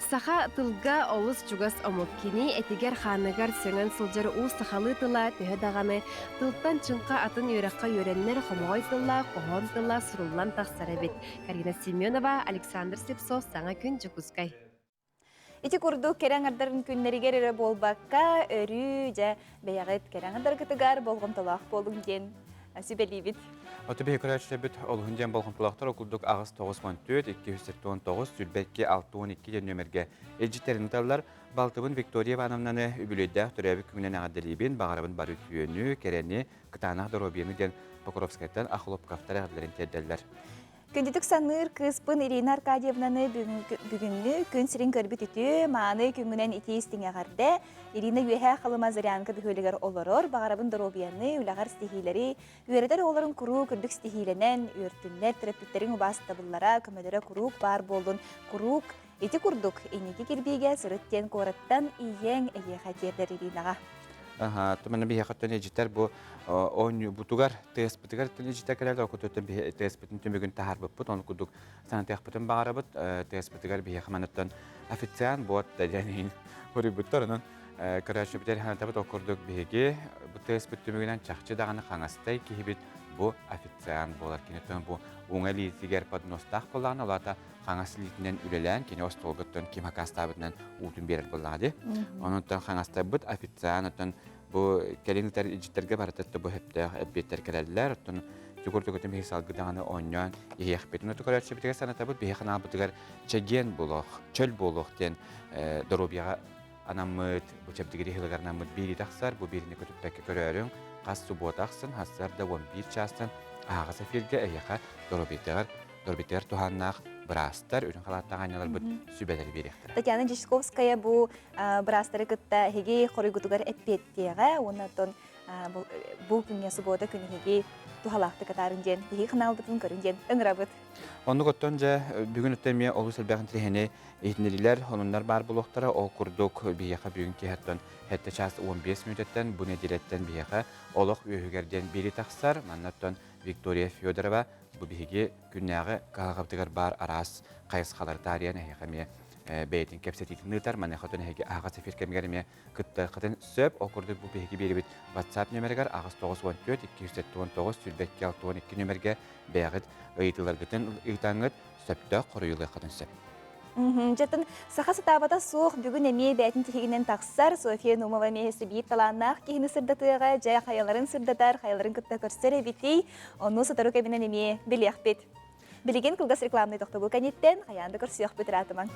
Speaker 17: Саха тылга олус чугас омук. Кини этигэр-хааныгар сөҥөн сылдьар уус сахалыы тыла төһө даҕаны тылтан чыҥха атын үөрэххэ үөрэннэр хомоҕой тыллаах хоһоон тыла суруллан тахсар эбит. Карина Семенова, Александр Слепцов, Саҥа күн, Дьокуускай.
Speaker 1: Ити курдук кэрэ аҥардарын күннэригэр эрэ буолбакка, өрүү дьэ бэйэҕит кэрэ аҥардаргытыгар болҕомтолоох буолуҥ диэн сүбэлиибит.
Speaker 2: Оту биһи көрөөччүлэрбит олуһун диэн болҕомтолоохтор курдук 8 94 279 22 62 диэн нүөмэргэ илдьиттэрин ыталлар. Балтыбын Виктория Ивановнаны үбүлүөйдээх төрөөбүт күнүнэн эҕэрдэлиибин, баҕарабын бары үтүөнү, кэрэни, кытаанах доруобуйаны диэн Покровскайтан Охлопковтар эҕэрдэлэрин тиэрдэллэр.
Speaker 1: Күндүтүк саныыр кыыспын Ирина Аркадьевнаны бүгүҥҥү күн сирин көрбүт үтүө, мааны күҥҥүнэн итии истиҥ эҕэрдэ. Ирина Үөһээ Халыма Зырянка бөһүөлэгэр олорор, баҕарабын доруобуйаны, үлэҕэр ситиһиилэри, үөрэтэр оҕолорун куруук үрдүк ситиһиилэнэн, үөртүннэр, төрөппүттэриҥ убаастабыллара, көмөлөрө куруук баар буоллун, куруук ити курдук инники кирбиигэ сырыт диэн куораттан ийэҥ эйиэхэ тиэрдэр Иринаҕа.
Speaker 2: Аха, тумана биһиэхэттэн ижитэр бу оонньуубутугар, тыаспытыгар ижитэр кэлэр, окутуттан тыаспытын түмүгүн таһаарбыппыт, оны курдук санатыахпытын баҕарабыт, тыаспытыгар биһиэхэ маныттан официант буот диэн хоруйбуттар, онон көрөөччүбүтэр санатабыт, ол курдук биһиги бу тыаспыт түмүгүнэн чахчы даҕаны хаҥастай киһибит бу официант буолар. Киниттэн бу уҥа илиитигэр подностаах буоллаҕына, ол аата хаҥас илиитинэн үлэлээн кини остуолгуттан ким акаастаабытынан уутун биэрэр буоллаҕа дии. Онон хаҥастарбыт официант оттон бу кэлин ытар илдьиттэргэ барыта бу сөптөөх эппиэттэр кэлэллэр. Оттон чугур түгүтүн биһи салгы даҕаны оонньоон иһиэхпит. Ону көрөөччүбүтүгэр санатабыт биһи ханаабытыгар чэгиэн буолуох, чөл буолуох диэн доруобуйаҕа анаммыт, бу чэбдигири ыһылыгар анаммыт биири тахсар, бу биирини көтүппэккэ көрөөрүҥ, хас субуота ахсын, сарсыарда 11 чаастан аһаҕас эфиргэ эһиэхэ доруобуйатыгар Дорбитыгар туһааннаах быраастар, үрүҥ халааттаах аанньаларбыт сүбэлэри биэриэхтэрэ.
Speaker 1: Татьяна Дьячковская бу быраастары кытта эһиги хоруйгутугар эппиэттиэҕэ уонна оттон бу күҥҥэ субуота күн эһиги туһалаахтык атаарын диэн биһиги ханаалбытын көрүн диэн ыҥырабыт.
Speaker 2: Оннук оттон дьэ бүгүн өттө эмиэ олус элбэх интириэһини иһитиннэрилэр, онуннар баар буолуохтара. Ол курдук биһиэхэ бүгүн киэһэттэн 7 час 15 мүнүүтэттэн бу нэдиэлэттэн биһиэхэ олох үөһүгэр диэн биири тахсар. Манна оттон Виктория Федорова Бу биһиги күннээҕи кыһалҕабытыгар баар араас хайысхалары таарыйан эһиэхэ эмиэ бэйэтин кэпсэтиитин ыытар. Маныаха отон эһиги аһаҕас эфир кэмигэр эмиэ кыттыаххытын сөп. Ол курдук бу биһиги биэрибит WhatsApp нүөмэригэр 894 279 22 62 нүөмэргэ бэйэҕит ыйытыыларгытын ыытаҥҥыт сөптөөх хоруйулуоххытын сөп.
Speaker 1: Дьэтин саха сатаабата суох бүгүн эмиэ бэйэтин тиһигинэн тахсар София Нумова эмиэ биир талааннаах киһини сырдатыаҕа, дьэ хайаларын сырдатар, хайаларын кытта көрсөр эбитий, ону сотору кэминэн эмиэ билиэхпит. Билигин кылгас рекламнай тохтобул кэнниттэн хайаан да көрсүөхпүт ыраатымаҥ.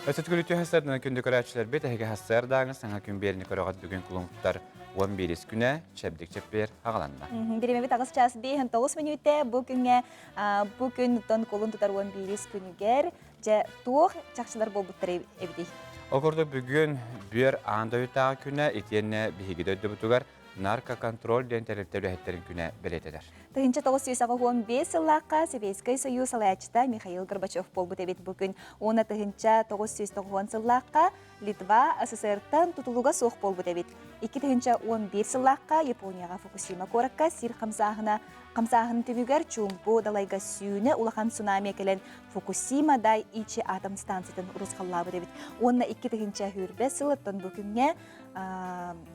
Speaker 2: Өссө түгүлүтү хасардан күндү көрөөччүлэрбит эһиги хассыардааҥы саҥа күн биэрини көрөҕөт бүгүн кулуҥтар 11 күнэ чэбдик чэппиэр аҕаланна.
Speaker 1: Биримэбит аҕыс час 5 мүнүүтэ бу күҥҥэ бу күн тон кулун тутар 11 күнүгэр дьэ туох чахчылар буолбуттар эбитий?
Speaker 2: Ол курдук бүгүн бүөр аан дойдутааҕы күнэ итиэннэ биһиги дойдубутугар наркоконтроль диэн тэрилтэ үлэһиттэрин күнэ бэлиэтэнэр.
Speaker 1: 1985 сыллаахха Сэбиэскэй Союз салайааччыта Михаил Горбачев буолбут эбит бу күн. 1990 сыллаахха Литва СССР-тан тутулуга суох буолбут эбит. 2011 сыллаахха Японияҕа Фукусима куоракка сир хамсааһына хамсааһын түмүгэр чуумпу далайга сүүнэ улахан цунами кэлэн Фукусима Дай Ичи атом станциятын урусхаллаабыт эбит. Уонна 2020 сылыттан бу күҥҥэ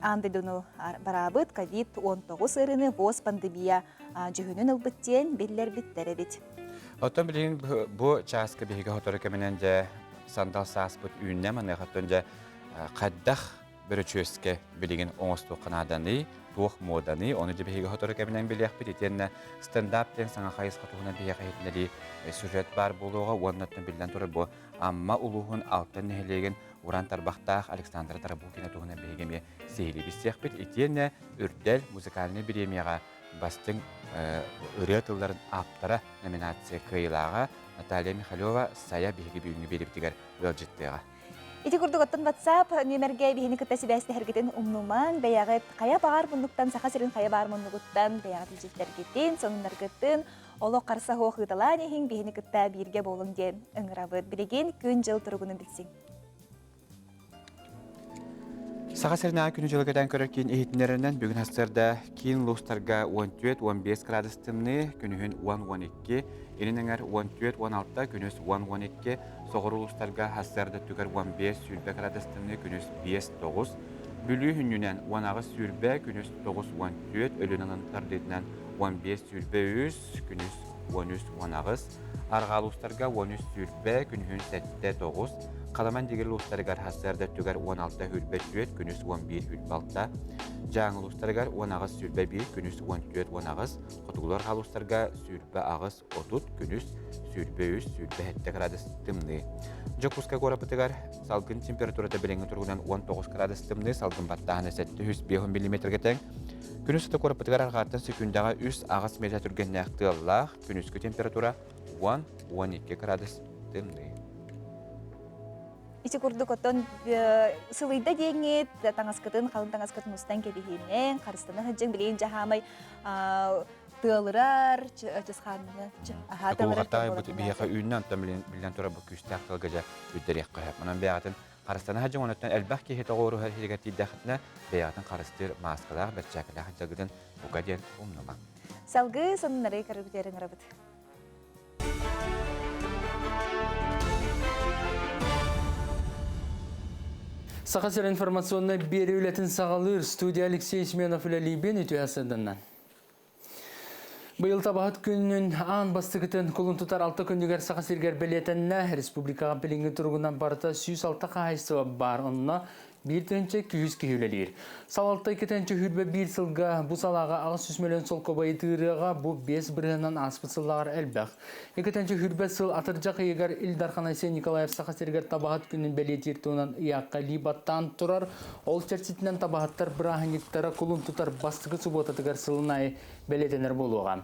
Speaker 1: аан дойдуну бараабыт ковид-19 ыарыыны ВОЗ пандемия дьүһүнүн ылбыт диэн биллэрбиттэр эбит.
Speaker 2: Оттон билигин бу чааска биһиги сотору кэминэн дьэ сандал сааспыт үүннэ маныахаттан дьэ хайдах бөрөчүөскэ билигин оҥостуохха нааданый, туох муоданый, ону дьэ биһиги сотору кэминэн билиэхпит итиэннэ стендап диэн саҥа хайысха туһунан биһиэхэ иһитиннэрии сюжет баар буолуоҕа уонна биллэн турар бу Амма улууһун Алтан нэһилиэгин уран тарбахтаах Александра Тарабукина туһунан биһиги эмиэ сиһилии билсиэхпит итиэннэ Үрдэл музыкальнай бириэмийэҕэ бастыҥ ырыа тылларын ааптара номинация кыайыылааҕа Наталья Михалева Сайа биһиги бүгүҥҥү биэриибитигэр ыалдьыттыаҕа.
Speaker 1: Ити курдук оттон WhatsApp нүөмэргэ биһини кытта сибээстэһэргитин умнумаҥ, бэйэҕит хайа баҕар муннуктан, Саха сирин хайа баар муннугуттан бэйэҕит илдьиттэргитин, сонуннаргытын олох харса суох ыыталаан иһиҥ, биһини кытта бииргэ буолуҥ диэн ыҥырабыт. Билигин күн-дьыл туругунун билсиҥ.
Speaker 2: Саха сиринээҕи күнү-дьылы кэтээн көрөр киин иһитиннэрэринэн бүгүн сарсыарда киин улуустарга 14-15 градус тымныы, күнүһүн 10-12, илин эҥэр 14-16, күнүс 10-12, соҕуруу улуустарга сарсыарда өттүгэр 15-20 градус тымныы, күнүс 5-9, Бүлүү хүннүнэн 18-20, күнүс 9-14, Өлүөн тардыытынан 15-23, күнүс 13-18, арҕаа улуустарга 13-20, күнүһүн 7-9, Халаман дигир улуустарыгар сарсыарда өттүгэр 16 хүрбэ 4, күнүс 11 хүрбэ 6, Дьааҥы улуустарыгар 18 сүрбэ 1, күнүс 14 18, хотугулар халуустарга сүрбэ 8 30, күнүс сүрбэ 3, сүрбэ 7 градус тымныы. Дьокуускай куорапытыгар салгын температурата билиҥҥи туругунан 19 градус тымныы, салгын баттааһына 705 миллиметргэ тэҥ. Күнүс сыта куорапытыгар арҕааттан секүндэҕэ 3-8 метр түргэннээх тыаллаах, күнүскү температура 10-12 градус тымныы.
Speaker 1: Ити курдук оттон сылыйда диэҥҥит таҥаскытын, халыҥ таҥаскытын устан кэбиһиинэн, харыстана сылдьыҥ, билигин дьаһаамай тыалырар, чысхааннаны аһаа тыалырар.
Speaker 2: Биһиэхэ үүннэ, онтон биллэн турар бу күүстээх тылга дьэ үрдэриэххэ сөп. Онон бэйэҕитин харыстана сылдьыҥ, онуттан элбэх киһи тоҕуоруһар иһигэр тиийдэххитинэ, бэйэҕитин харыстыыр мааскалаах, бэрчээкилээх дьалгытын бука диэн умнумаҥ.
Speaker 1: Салгыы сонуннары көрүбүтүгэр ыҥырабыт.
Speaker 3: Саха сир информационнай биэрии үлэтин саҕалыыр студия Алексей Семенов үлэлиибин үтүө сыданнан. Быйыл табаһыт күнүн аан бастакытын кулун тутар алта күнүгэр Саха сиригэр бэлиэтэннэ. Республикаҕа билиҥҥи туругунан барыта 106 хаһаайыстыба баар. Онно Биир тыһыынча күүс киһи үлэлиир. Салалта иккитинчи сүүрбэ биир сылга бу салааҕа 800 мөлүйүөн солкуобайы тыырыаҕа бу 5 бырыһыанынан ааспыт сыллааҕар элбэх. Иккитинчи сүүрбэ сыл атырдьах ыйыгар Ил Дархан Айсен Николаев Саха сиригэр табаһыт күнүн бэлиэтиир туһунан ыйаахха илии баттаан турар. Ол чэрчитинэн табаһыттар бырааһынньыктара кулун тутар бастакы субуотатыгар сылын аайы бэлиэтэнэр буолуоҕа.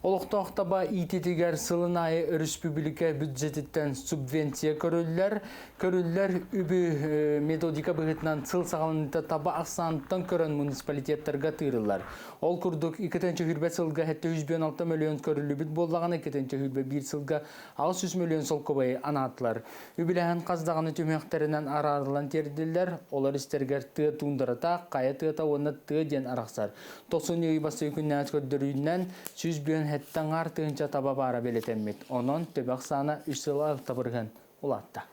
Speaker 3: Олохтоох таба иитиитигэр сылын аайы өрөспүүбүлүкэ бюджетиттэн субвенция көрүллэр. Көрүллэр үбү методика быһыытынан сыл саҕаланыыта таба ахсааныттан көрөн муниципалитеттарга тыырыллар. Ол курдук, 2 сылга 756 мөлүйүөн көрүллүбүт буоллаҕына, 221 сылга 600 мөлүйүөн солкуобайы анаатылар. Үбүлээһин хас даҕаны түмүөхтэринэн араарыллан тиэрдиллэр, олор истэригэр тыа туундарата, хайа тыата уонна тыа диэн арахсар. Тохсунньу ый бастакы күннээх көрдөрүүнэн 157 аҥаар тыһыынча таба баара бэлиэтэммит. Онон төбө ахсаана үс сыл алтабырыһын улаатта.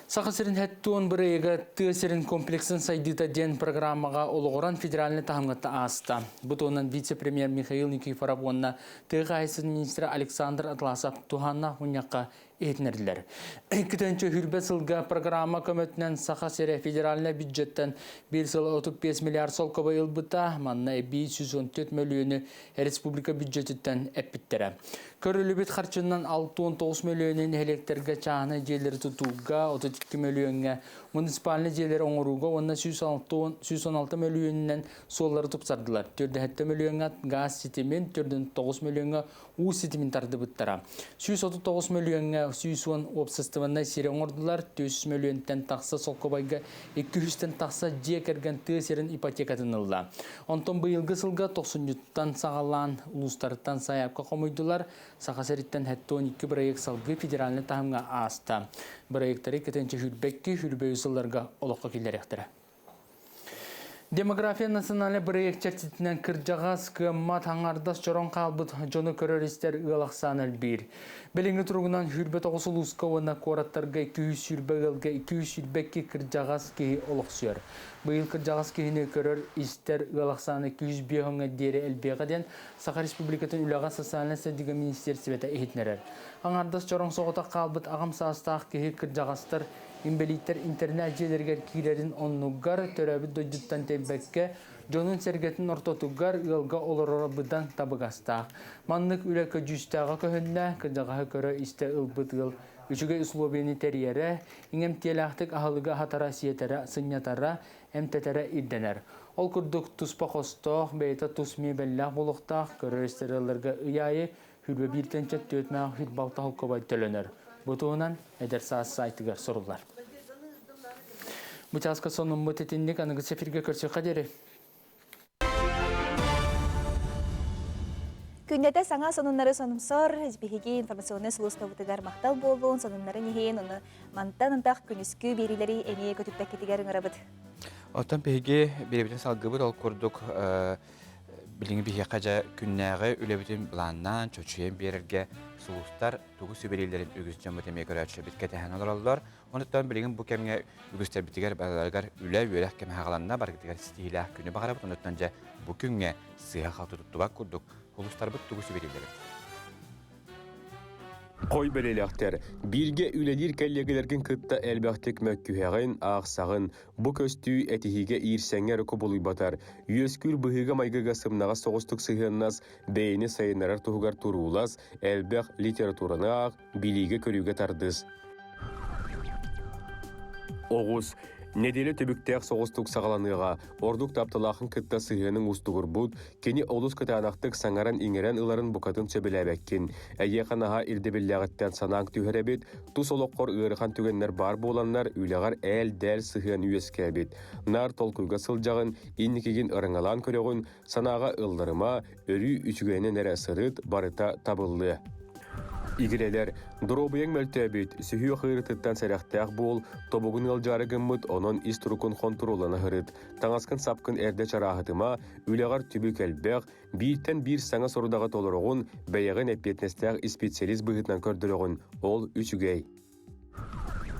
Speaker 3: Саха сирин хэттуон бырайыга тыа сирин комплексын сайдыыта диэн программаҕа олоҕуран федеральнай таһымҥа ааста. Бу туһунан вице-премьер Михаил Никифоров уонна тыа хаһаайыстыбатын министрэ Александр Атласов туһааннаах мунньахха иһитиннэрдилэр. Иккитинчи хүрбэ сылга программа көмөтүнэн Саха сирэ федеральнай бюджеттан биир сыл 35 миллиард солкуобай ылбыта, манна эбии 114 мөлүйүөнү республика бюджетиттэн эппиттэрэ. Көрүлүбүт харчынан 69 мөлүйүөнү нэһилиэктэргэ чааһынай дьиэлэри тутууга, 32 мөлүйүөҥҥэ муниципальнай дьиэлэри оҥорууга уонна 116 мөлүйүөнүнэн суоллары тупсардылар. 47 мөлүйүөҥҥэ гаас ситимин, 49 мөлүйүөҥҥэ уу ситимин тардыбыттара. 139 мөлүйүөҥҥэ 110 уопсастыбаннай сири оҥордулар, 400 мөлүйүөнтэн тахса солкуобайга 200-тэн тахса дьиэ кэргэн тыа сирин ипотекатын ылла. Онтон быйылгы сылга тохсунньуттан саҕалаан улуустарыттан сайаапка хомуйдулар. Саха сириттэн 72 бырайыак салгыы федеральнай таһымҥа ааста. Бырайыактары кэтэнчэ хүрбэкки хүрбэйи сылларга олоххо киллэриэхтэрэ. Демография национальнай бырайыак чэрчитинэн кырдьаҕас, кыаммат, аҥардас чорон хаалбыт дьону көрөр-истэр ыал ахсаана элбиир. Билиҥҥи туругунан 29 улууска уонна куораттарга 220 ыалга 222 кырдьаҕас киһи олохсуйар. Быйыл кырдьаҕас киһини көрөр-истэр ыал ахсаана 205 диэри элбиэҕэ диэн Саха Республикатын үлэҕэ социальнай сайдыыга министиэристибэтэ иһитиннэрэр. Аҥардас чороҥ соҕотох хаалбыт аҕам саастаах киһи кырдьаҕастар Инбэлииттэр интэринээт-дьиэлэригэр киирэрин оннугар төрөөбүт дойдуттан тэйбэккэ, дьонун-сэргэтин ортотугар ыалга олороро быдан табыгастаах. Маннык үлэ көдьүүстээҕэ көһүннэ, кырдьаҕаһы көрө-истэ ылбыт ыал үчүгэй условиены тэрийэрэ, иҥэмтиэлээхтик аһылыгы аһатара, сиэтэрэ, сынньатара, эмтэтэрэ ирдэнэр. Ол курдук туспа хостоох, бэйэтэ тус миэбэллээх буолуохтаах, көрөр-истэр ыалларга ый аайы Хүрбэ бииртэн чөттүөтмээх хүрбалта холкобай төлөнөр. Бу туһунан Эдэр саас сайтыгар суруллар. Бу чааска сонуммут итинник аныгы эфиргэ көрсүөххэ диэри.
Speaker 1: Күннэтэ саҥа сонуннары сонумсор биһиги информационнай сулууспабытыгар махтал буоллун, сонуннарын иһин, ону мантан ынтах күнүскү биэриилэри эмиэ көтүппэккитигэр ыҥырабыт.
Speaker 2: Оттон биһиги биэрэбитин салгыбыт ол курдук Билиҥҥи биһиэхэ дьэ күннээҕи үлэбитин былааннаан, чочуйан биэрэргэ сулустар тугу сүбэлииллэрин үгүс дьоммут эмиэ көрөөччүбүт кэтэһэн олороллор. Онуттан билигин бу кэмҥэ үгүстэрбитигэр барыларыгар үлэ, үөрэх кэмэ хаҕаланна, барыгытыгар ситиһиилээх күнү баҕарабыт. Онуттан дьэ бу күҥҥэ сыыһа-халты туттубат курдук сулустарбыт тугу сүбэлииллэрин.
Speaker 4: Хой бэлиэлээхтэр, бииргэ үлэлиир кэллиэгэлэргин кытта элбэхтик мөккүһэҕин, аахсаҕын, бу көстүү этиһиигэ иирсэҥҥэ эрэ кубулуйбатар, үөскүүр быһыыга-майгыга сымнаҕас соҕустук сыһыаннас, бэйэни сайыннарар туһугар туруулас, элбэх литератураны аах, билиигэ-көрүүгэ тардыс. Оҕус Нэдиэлэ түбүктээх соҕустук саҕаланыаҕа. Ордук тапталаахын кытта сыһыаныҥ уустугурбут, кини олус кытаанахтык саҥаран-иҥэрэн ыларын букатын сөбүлээбэккин. Эйиэхэ наһаа ирдэбиллээҕиттэн санааҥ түһэр эбит, тус олоххор ыарахан түгэннэр баар буоланнар, үлэҕэр ээл-дээл сыһыан үөскээбит. Наар толкуйга сылдьаҕын, инникигин ырыҥалаан көрөҕүн, санааҕа ылларыма, өрүү үчүгэйинэн эрэ сырыт, барыта табыллыа. Игирэлэр, доруобуйаҥ мөлтөөбүт, сүһүөх ыарыытыттан сэрэхтээх буол, тобугун ыалдьаары гыммыт, онон ис турукун хонтуруоллана сырыт. Таҥаскын-сапкын эрдэ чарааһытыма, үлэҕэр түбүк элбэх, бииртэн биир саҥа сорудаҕы толороҕун, бэйэҕин эппиэтинэстээх испициалист быһыытынан көрдөрөҕүн, ол үчүгэй.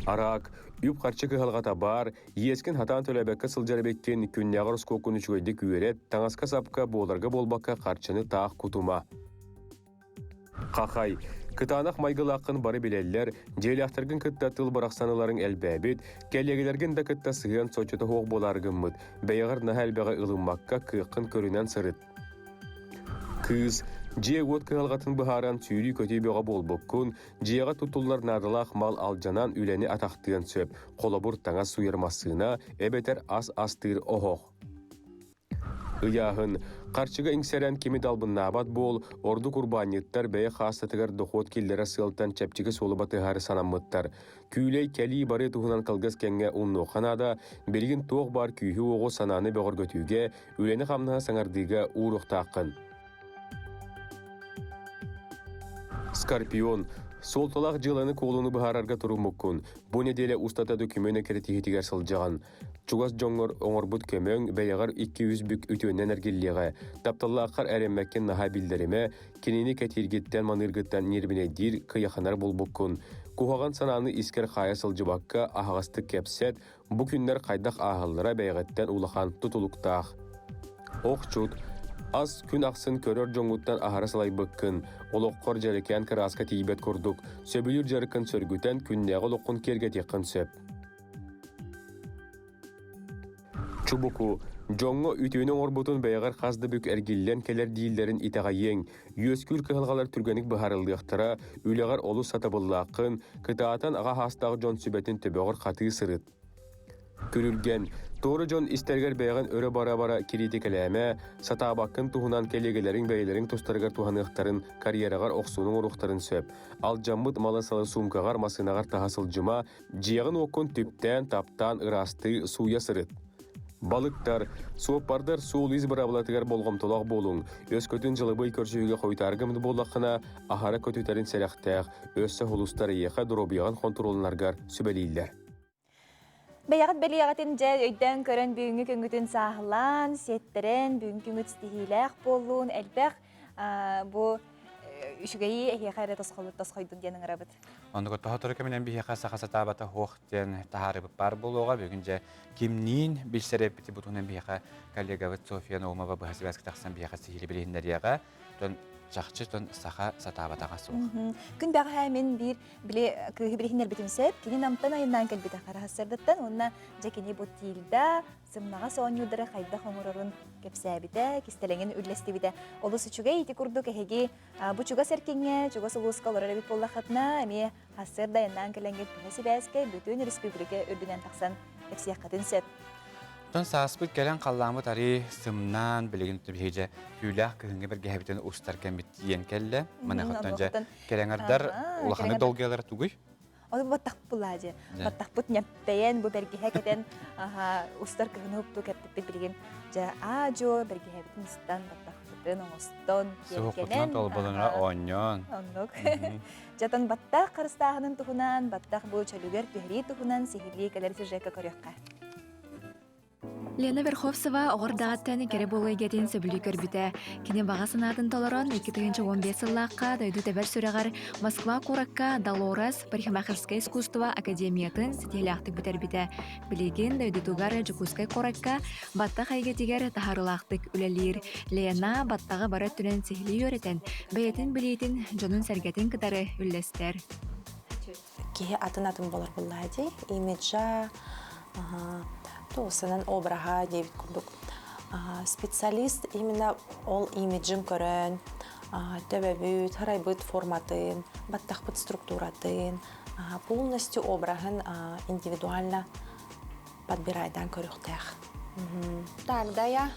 Speaker 4: Араак, үп-харчы кыһалҕата баар, иэскин хатаан төлөөбөккө сылдьар эбиккин, күннээҕи ороскуоккун үчүгэйдик үөрэт, таҥаска-сапка буоларга буолбакка харчыны таах кутума. Хахай, кытаанах майгылааххын бары билэллэр, дьиэлээхтэргин кытта тыл бырахсан ыларыҥ элбээбит, кэллиэгэлэргин да кытта сыһыан соччото суох буолаары гыммыт, бэйэҕэр наһаа элбэҕи ылыммакка кыаххын көрүнэн сырыт. Кыыс, дьиэ-уот кыһалҕатын быһааран сүүрүү-көтүү бөҕө буолбуккун, дьиэҕэ туттуллар наадалаах мал алдьанан үлэни атахтыан сөп, холобур, таҥас сууйар массыына эбэтэр ас астыыр оһох. Ыйааһын, харчыга иҥсэрэн кими да албыннаабат буол, ордук урбаанньыттар бэйэ хаастатыгар дохуот киллэрэр сыалтан чэпчэки суолу батыһаары санаммыттар. Күүлэй кэлии-барыы туһунан кылгас кэмҥэ умнуохха наада, билигин туох баар күүһү-уоҕу санааны бөҕөргөтүүгэ, үлэни-хамнаһы саҥардыыга ууруохтааххын. Скорпион, суолталаах дьыаланы-куолуну быһаарарга туруммуккун. Бу нэдиэлэ устата дөкүмүөн эккирэтиһиитигэр сылдьаҕын. Чугас дьоҥҥор оҥорбут көмөҥ бэйэҕэр 200 бүк үтүөннэн эргиллиэҕэ. Тапталлааххар эрэммэккин наһаа биллэримэ, кинини кэтииргиттэн-маныыргыттан ньиэрбинэйдиир, кыйаханар буолбуккун. Куһаҕан санааны искэр хаайа сылдьыбакка аһаҕастык кэпсэт, Бу күннэр хайдах ааһаллара бэйэҕиттэн улахан тутулуктаах. Охчут, ас күн ахсын көрөр дьоҥҥуттан аһара салайбыккын, олоххор дьэрэкээн кырааска тиийбэт курдук, сөбүлүүр дьарыккын сөргүтэн күннээҕи олоххун киэргэтиэххин сөп. Чубуку, дьоҥҥо үтүөнү оҥорбутун бэйэҕэр хас да бүк эргиллэн кэлэр дииллэрин итэҕэйиэҥ, үөскүүр кыһалҕалар түргэнник быһаарыллыахтара, үлэҕэр олус сатабыллааххын, кытаатан аҕа саастаах дьон сүбэтин төбөҕөр хатыы сырыт. Күрүлгэн, туора дьон истэригэр бэйэҕин өрө бара-бара кириитикэлээмэ, сатаабаккын туһунан кэлиэгэлэриҥ бэйэлэриҥ тустарыгар туһаныахтарын, карьераҕар охсууну оҥоруохтарын сөп. Алдьаммыт малы-салы суумкаҕар, массыынаҕар таһа сылдьыма, Дьиэҕин-уоккун түптээн, таптаан, ыраастыы, сууйа сырыт. Балыктар, суоппардар суол-иис быраабылатыгар болҕомтолоох буолуҥ. Өскөтүн дьылыбый көрсүһүүгэ хойутаарга буоллаххына, аһара көтүтэрин сэрэхтээх, өссө холустар эйиэхэ доруобуйаҕын хонтуруолланаргар сүбэлииллэр.
Speaker 1: Бэйэҕит бэлиэҕитин дьэ өйдөөн көрөн бүгүҥҥү күҥҥүтүн сааһылаан, сиэттэрэн, бүгүҥҥү күҥҥүт ситиһиилээх буоллун, элбэх бу үчүгэйи эһиэхэ эрэ тосхойдун диэн ыҥырабыт.
Speaker 2: Оннук тоһотору кэминэн биһиэхэ саха сатаабата суох диэн таһаарыбыт баар буолуоҕа. Бүгүн дьэ кимниин билсэр эппити бу туһунан биһиэхэ коллегабыт Софья Наумова быһа связка тахсан биһиэхэ сиһили билиһиннэриэҕэ. Тон чахчы тон саха сатаабатаҕа суох.
Speaker 1: Күн бэҕэһээ мин биир били кыыһы билиһиннэрбитим сөп. Кини Намтан айаннаан кэлбитэ хараһассардыттан уонна дьэ кини бу Тильда сымнаҕас оонньуурдары хайдах оҥорорун кэпсээбитэ, кистэлэҥин үллэстибитэ. Олус үчүгэй ити курдук эһиги Бу чугас эркиҥҥэ, чугас улууска олорор эбит буоллаххытына, эмиэ сарсыарда айаннаан кэлэҥҥит быһа сибээскэ бүтүн республика үрдүнэн тахсан кэпсиэххитин сөп.
Speaker 2: Оттон сааспыт кэлэн халлааммыт арыы сымнаан, билигин биһиги дьэ түүлээх кыһыҥҥы бэргэһэбитин устар кэммит тиийэн кэллэ. Маныхаттан дьэ кэрэҥэрдэр улаханнык долгуйалара тугуй?
Speaker 1: Ол баттахпыт булаа дьэ. Баттахпыт ньэппэйэн, бу бэргэһэ кэтэн, устар кыһыны уптуу кэппиппит билигин дьэ аа-дьуо бэргэһэбитин устан, баттахпытын оҥостон,
Speaker 2: киэргэнэн. толболонура оонньоон.
Speaker 1: Оннук. Дьатан баттах харыстааһынын туһунан, баттах бу чөлүгэр түһэрии туһунан сиһилии кэлэр сюжекка көрүөххэ.
Speaker 5: Лена Верховцева оҕордаҕыттан кэрэ буолуу эйгэтин сөбүлүү көрбүтэ. Кини баҕа санаатын толорон 2015 сыллаахха дойду тэбэр сүрэҕэр Москва куоракка Долорес парикмахерское искусство академиятын ситиһилээхтик бүтэрбитэ. Билигин дойдутугар Дьокуускай куоракка баттах эйгэтигэр таһаарыылаахтык үлэлиир. Лена баттаҕы бары өттүнэн сиһилии үөрэтэн, бэйэтин билиитин дьонун-сэргэтин кытары үллэстэр.
Speaker 22: Киһи атын-атын буолар буоллаҕа дии. Имиджа, туосанан обраһа диэбит курдук. Специалист именно ол имиджин көрөн, төбөбүт, харайбыт форматын, баттахпыт структуратын, полностью обраһын индивидуально подбирайдаан көрүөхтээх. Так, Дая,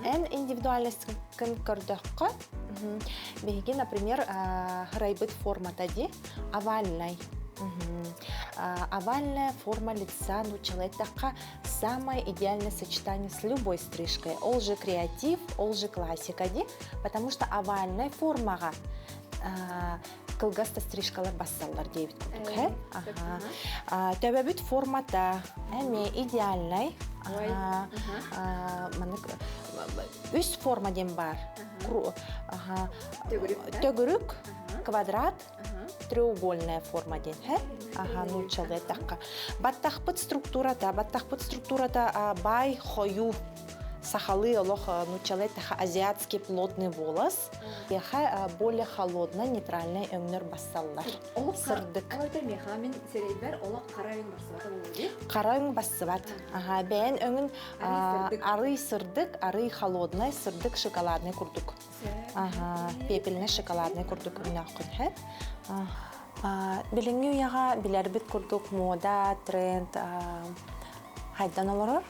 Speaker 22: эн индивидуальностькын көрдөххө, биһиги, например, харайбыт формата ди овальный. Овальная форма лица, ну, человека самое идеальное сочетание с любой стрижкой. Ол же креатив, ол же классика, ди, потому что овальная формаға кылгас да стрижкалар бассаллар диэбит курдук һэ төбөбүт формата эмиэ идеальнай маннык үс форма диэн баар төгүрүк квадрат треугольная форма диэн һэ аха нууччалыы эттэххэ баттахпыт структурата баттахпыт структурата баай хойуу сахалыы олох нууччалыы эттэххэ азиатский плотный волос Миэхэ более холодно нейтральнай өҥнөр бассаллар. Сырдык.
Speaker 5: Ол это миэхэ мин сирэйбэр олох хара өҥ барсыбата буолуо
Speaker 22: Хара өҥ бассыбат. Аха, бэйэн өҥүн арый сырдык, арый холодный, сырдык шоколадный курдук. Аха, пепельный шоколадный курдук өҥнөөххүн һэ. Билиҥҥи үйэҕэ билэрбит курдук мода, тренд хайдан олорор.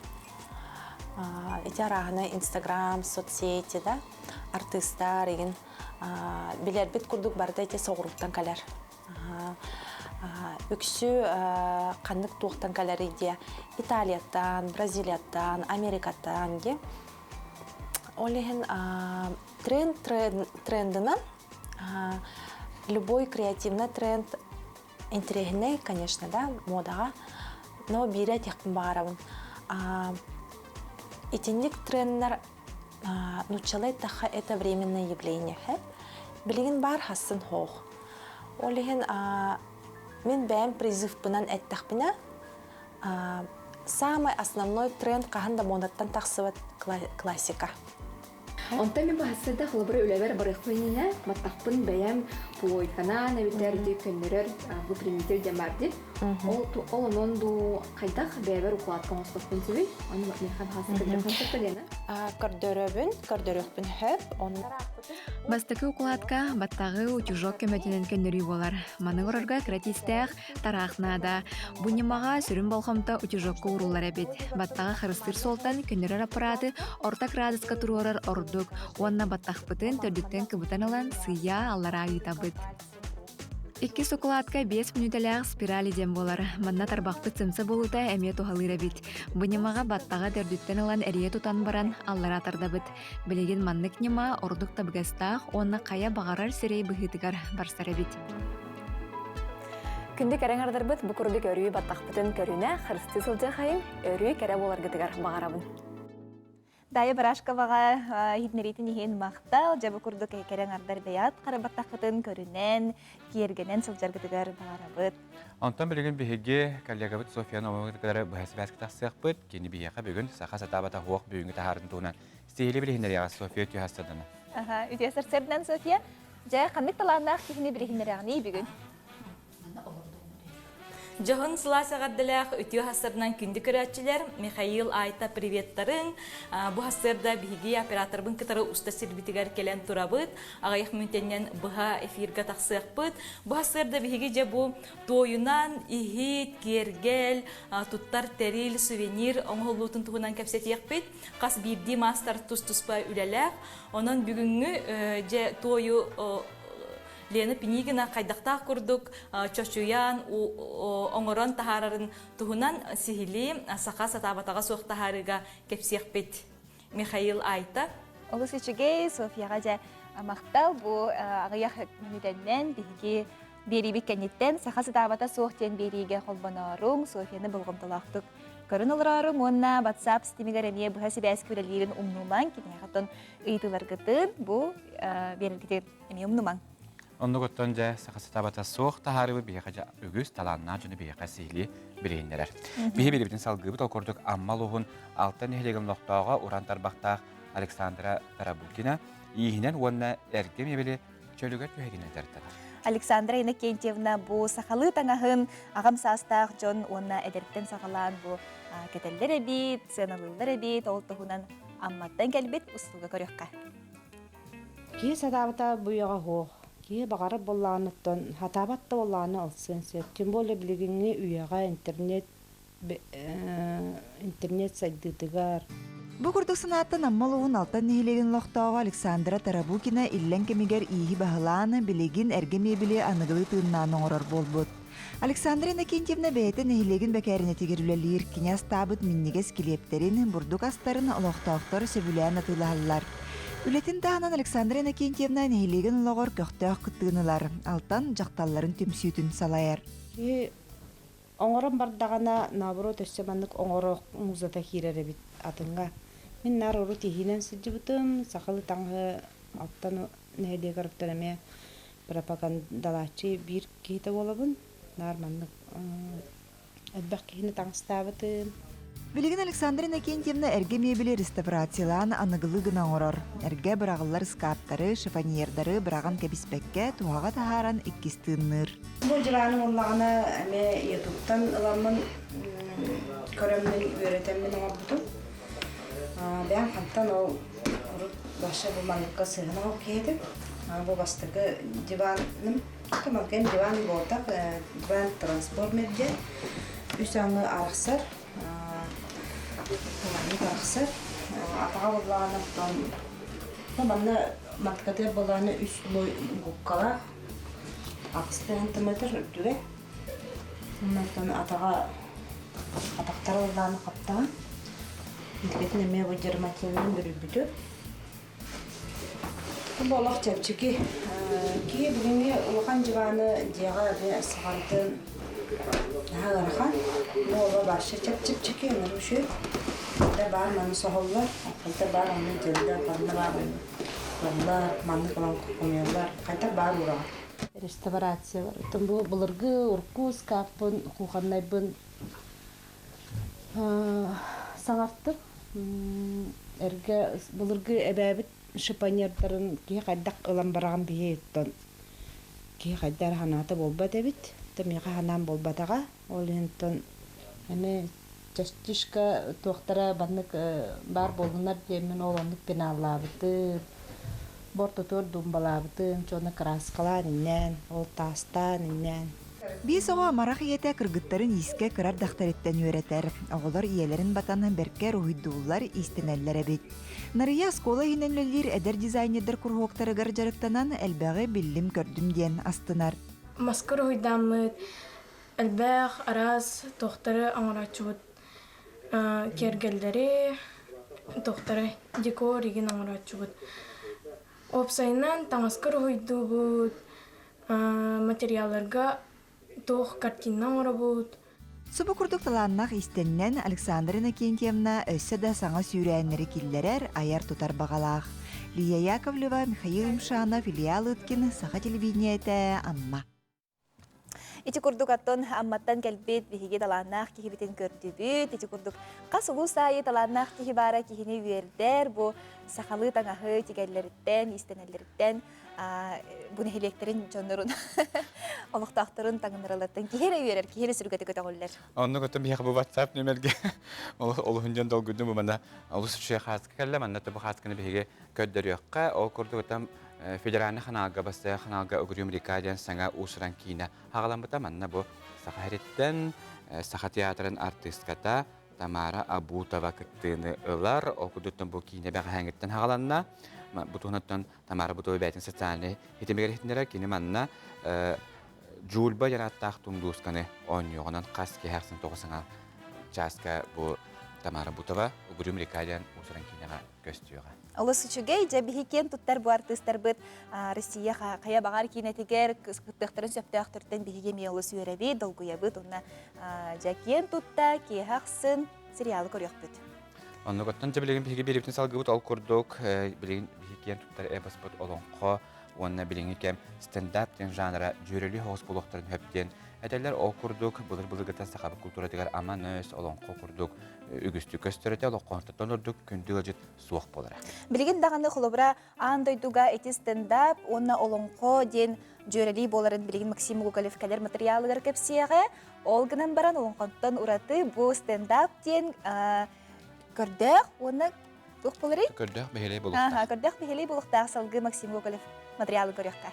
Speaker 22: Ити арааһына Инстаграм, соцсети да артыыстар игин билэрбит курдук барыта ити соҕурууттан кэлэр. Үксү ханнык туохтан кэлэрий диэ Италияттан, Бразилияттан, Америкаттан диэ. Ол иһин тренд трендынан любой креативный тренд интэриэһинэй, конечно, да, модаҕа. Но биирэ этиэхпин баҕарабын. Итинник треннэр нууччалыы эттэххэ это временное явление билигин баар хассын хоох ол иһин мин бэйэм призывпынан эттэхпинэ самый основной тренд хаһан да муодаттан тахсыбат классика
Speaker 5: Онтон мин баһассыда холобура үлэбэр барыахпын иннинэ маттахпын бэйэм плойканан эбэтэр ити көннөрөр выпрямитель диэн баар дии. Ол ол онон дуу хайдах бэйэбэр укладка оҥостохпун сөбүй? Ону миэхэ баһаасса көрдөрөххүн сөп Лена?
Speaker 22: Көрдөрөбүн, көрдөрүөхпүн сөп. Онно
Speaker 5: Бастакы укладка баттаҕы утюжок көмөтүнэн көннөрүү буолар. Маны оҥорорго кыра тиистээх тараах наада. Бу ньымаҕа сүрүн болҕомто утюжокка ууруллар эбит. Баттаҕы харыстыыр суолтан көннөрөр аппараты орто кыраадыска туруорар ордук уонна баттахпытын төрдүттэн кыбытан ылан сыыйа аллараа ыытабыт. Иккис укладка 5 мүнүүтэлээх спирали диэн буолар. Манна тарбахпыт сымса буолуута эмиэ туһалыыр эбит. Бу ньымаҕа баттаҕы төрдүттэн ылан эрийэ тутан баран аллара тардабыт. Билигин маннык ньыма ордук табыгастаах уонна хайа баҕарар сирэй быһыытыгар барсар эбит.
Speaker 23: Күндү кэрэ аҥардарбыт бу курдук өрүү баттахпытын көрүнэ, харыстыы сылдьыахайын, өрүү кэрэ буоларгытыгар баҕарабын.
Speaker 1: Дайа Барашковаҕа иһитиннэриитин иһин махтал, дьэ бу курдук кэрэ аҥардар бэйэҕит харабаттаххытын көрүнэн, киэргэнэн сылдьаргытыгар баҕарабыт.
Speaker 2: Онтон билигин биһиги коллегабыт Софья Наумовна быһа сибээскэ тахсыахпыт. Кини биһиэхэ бүгүн саха сатаабата суох бүгүҥҥү таһаарын туһунан сиһили билиһиннэриэҕэ Софья үтүө сарсыарданан.
Speaker 1: Аха, үтүө сарсыарданан Софья. Дьэ, ханнык талааннаах киһини билиһиннэрэҕиний бүгүн?
Speaker 7: Дьоһун сылаас эҕэрдэлээх үтүө хассарынан күндү көрөөччүлэр Михаил Айта приветтарыҥ. Бу хассыарда биһиги операторбын кытары уста сирбитигэр кэлэн турабыт. Аҕыйах мүнүүтэннэн быһа эфирга тахсыахпыт. Бу хассыарда биһиги дьэ бу туойунан иһит, киэргэл, туттар тэрил, сувенир оҥоһуллуутун туһунан кэпсэтиэхпит. Хас биирдии маастар тус-туспа үлэлээх. Онон бүгүҥҥү дьэ туойу Лена Пинигина хайдахтаах курдук чочуйан, оҥорон таһаарарын туһунан сиһилии саха сатаабатаҕа суох таһаарыыга кэпсиэхпит. Михаил Айта.
Speaker 1: Олус үчүгэй, Софьяҕа дьэ махтал бу аҕыйах мүнүүтэннэн биһиги биэриибит кэнниттэн саха сатаабата суох диэн биэриигэ холбонооруҥ, Софьяны болҕомтолоохтук. Көрөн олорооруҥ уонна WhatsApp ситимигэр эмиэ быһа сибээскэ үлэлиирин умнумаҥ. Киниэхэ оттон ыйытыыларгытын бу биэрэргитин эмиэ умнумаҥ.
Speaker 2: Оннук оттон дьэ саха сатаабата суох таһаарыбыт биһиэхэ дьэ үгүс талааннаах дьону биһиэхэ сиһилии билиһиннэрэр. Биһи билибитин салгыыбыт ол курдук Амма улууһун Алта нэһилиэгин олохтооҕо уран тарбахтаах Александра Тарабукина ииһинэн уонна эргэ мебели чөлүгэр түһэгинэн дьарыктанар.
Speaker 1: Александра Иннокентьевна бу сахалыы таҥаһын аҕам саастаах дьон уонна эдэртэн саҕалаан бу кэтэллэр эбит, сыаналыыллар эбит, ол туһунан Амматтан кэлбит устууга көрүөххэ.
Speaker 6: Киһи сатаабата бу үйэҕэ суох. Киһи баҕарар буоллаҕыттан, сатаабат да буоллаҕына ылсыан сөп. Тем более билигиҥҥи үйэҕэ интернет интернет сайдыытыгар.
Speaker 8: Бу курдук санааттан Амма улууһун Алтан нэһилиэгин олохтооҕо Александра Тарабукина иллэҥ кэмигэр ииһи баһылаан, билигин эргэ миэбили аныгылыы тыыннаан оҥорор буолбут. Александра Иннокентьевна бэйэтэ нэһилиэгин бэкээринэтигэр үлэлиир, кини астаабыт минньигэс килиэптэрин, бурдук астарын олохтоохтор сөбүлээн атыылаһаллар. Үлэтин таһынан Александра Иннокентьевна нэһилиэгин олоҕор көхтөөх кыттыыны ылар, Алтан дьахталларын түмсүүтүн салайар.
Speaker 6: Киһи Оҥорон бардаҕына, наоборот, өссө маннык оҥоро музата киирэр эбит атыҥҥа. Мин наар урут иһиинэн сылдьыбытым, сахалыы таҥаһы Алтан нэһилиэгэр оттон эмиэ пропагандалааччы биир киһитэ буолабын. Наар маннык элбэх киһини таҥастаабытым.
Speaker 8: Билигин Александра Иннокентьевна эргэ мебели реставрациялаан аныгылыы гына оҥорор. Эргэ быраҕыллар ыскааптары, шифоньердары быраҕан кэбиспэккэ, туһаҕа таһааран иккис тыынныыр.
Speaker 6: Бу дьыбааны буллаҕына эмиэ ютубтан ыламмын көрөммүн, үөрэтэммин оҥорбутум. Бэйэм хантан ол урут вообще бу манныкка сыһыана оҥор киһи этим. Бу бастакы диваным, манкайым диван буолтах, диван трансформер диэн үс аҥы арахсар, маннык арахсар. Атаҕа буоллаҕына оттон манна мантыкатыгар буоллаҕына үс лой губкалаах Аҕыс сантиметр үрдүгэ. Онтон атаҕа атахтара ыллаан хаптаҕын. Интигэтин эмиэ бу дерматинынан бүрүйбүтүм. Бу олох чэпчэки. Киһи билиҥҥи улахан дьыбааны дьиэҕэ эмиэ саҕардын наһаа ыарахан. Бу оҕо вообще чэпчэки ынырык үчүгэй. Хайда баар маны соһоллор, хайда баар аны дьэллэ, ханна баар Ыллар, маннык ылан хомуйаллар. Хайдах баар уураҕын?
Speaker 10: Реставрация бар. Бу былыргы урукку ыскааппын, кухоннайбын саҥартым. Эргэ былыргы эбээбит шипонердарын киһи хайдах ылан бараҕын биһиэттэн киһи хайдах эрэ санаата буолбат эбит. То миэхэ санаам буолбатаҕа. Ол иһин эмиэ частичка туохтара баннык баар буоллунар диэммин ол оннук пеналлаабытым, бортотуор дуумбалаабытым, дьону кырааскалаан иннээн, ол таастаан иннээн.
Speaker 8: Биис оҕо амарах ийэтэ кыргыттарын иискэ кыра эрдэхтэриттэн үөрэтэр. Оҕолор ийэлэрин батан бэркэ уруһуйдууллар, иистэнэллэр эбит. Нарыйа оскуола иһинэн үлэлиир эдэр дизайнердар куруһуоктарыгар дьарыктанан элбэҕи биллим-көрдүм диэн астынар.
Speaker 24: Маска уруһуйдааммыт, Элбэх араас туохтары оҥорооччубут киэргэллэри, туохтары декор игин оҥорооччубут. Уопсайынан таҥаска уруһуйдуубут, материалларга туох картина оҥоробут.
Speaker 8: Субу курдук талааннаах иистэнньэн Александра Иннокентьевна өссө да саҥа сүүрээннэри киллэрэр, айар-тутар баҕалаах. Лия Яковлева, Михаил Юмшанов, Илья Лыткин, Саха телевидениетэ, Амма.
Speaker 1: Ити курдук оттон Амматтан кэлбит биһиги талааннаах киһибитин көрдүбүт. Ити курдук хас улуус аайы талааннаах киһи баара киһини үөрдэр. Бу сахалыы таҥаһы тигэллэриттэн, иистэнэллэриттэн бу нэһилиэктэрин дьоннорун олохтоохторун таҥыннараллартан киһи эрэ үөрэр, киһи эрэ сүргэтэ көтөҕүллэр.
Speaker 2: Оннук оттон биһиэхэ бу WhatsApp нүмергэ олуһун дьон долгуйдум бу манна олус үчүгэй хааска кэллэ. Манна бу хаасканы биһиги көрдөрүөххэ. Ол курдук оттон Федеральнай ханаалга бастайа ханаалга Угрюм река диэн саҥа уус-уран киинэ хаҕаламмыта. Манна бу Саха сириттэн Саха театрын артыыската Тамара Абутова кыттыыны ылар. Ол курдуктан бу киинэ бэҕэһээҥҥиттэн хаҕаланна. Бу туһунан Тамара Бутова бэйэтин социальнай ситимигэр иһитиннэрэр. Кини манна Джульба диэн ааттаах тундуусканы оонньуоҕунан хас киһи ахсын тоҕо саҥа чааска бу Тамара Бутова Угрюм река диэн уус-уран киинэҕэ көстүөҕэ.
Speaker 1: Олус үчүгэй, дьэ биһи киэн туттар бу артыыстарбыт Россия хайа баҕар киинэтигэр кыттыахтарын сөптөөхтөртөн биһиги эмиэ олус үөрэбит, долгуйабыт. Уонна дьэ киэн тутта, киэһэ ахсын сериалы көрүөхпүт.
Speaker 2: Оннугуттан дьэ билигин биһиги биэриибитин салгыбыт ол курдук билигин биһиги киэн туттар эпоспут олоҥхо уонна билиҥҥи кэм стендап диэн жанра дьүөрэлии соҕус буолуохтарын сөп диэн этэллэр. Ол курдук былыр-былыргыттан сахабыт култууратыгар аман өс, олоҥхо курдук үгүстүк көстөр этэ, олоҥхоһуттан ордук күндү ыалдьыт суох буолара.
Speaker 1: Билигин даҕаны холобура аан дойдуга ити стендап уонна олоҥхо диэн дьүөрэлии буоларын билигин Максим Гоголев кэлэр матырыйаалыгар кэпсиэҕэ. Ол гынан баран олоҥхоттон ураты бу стендап диэн көрдөөх уонна туох буоларый?
Speaker 2: Көрдөөх бэһиэлэй буолуохтаах.
Speaker 1: Көрдөөх бэһиэлэй буолуохтаах салгыы Максим Гоголев матырыйаалы көрүөххэ.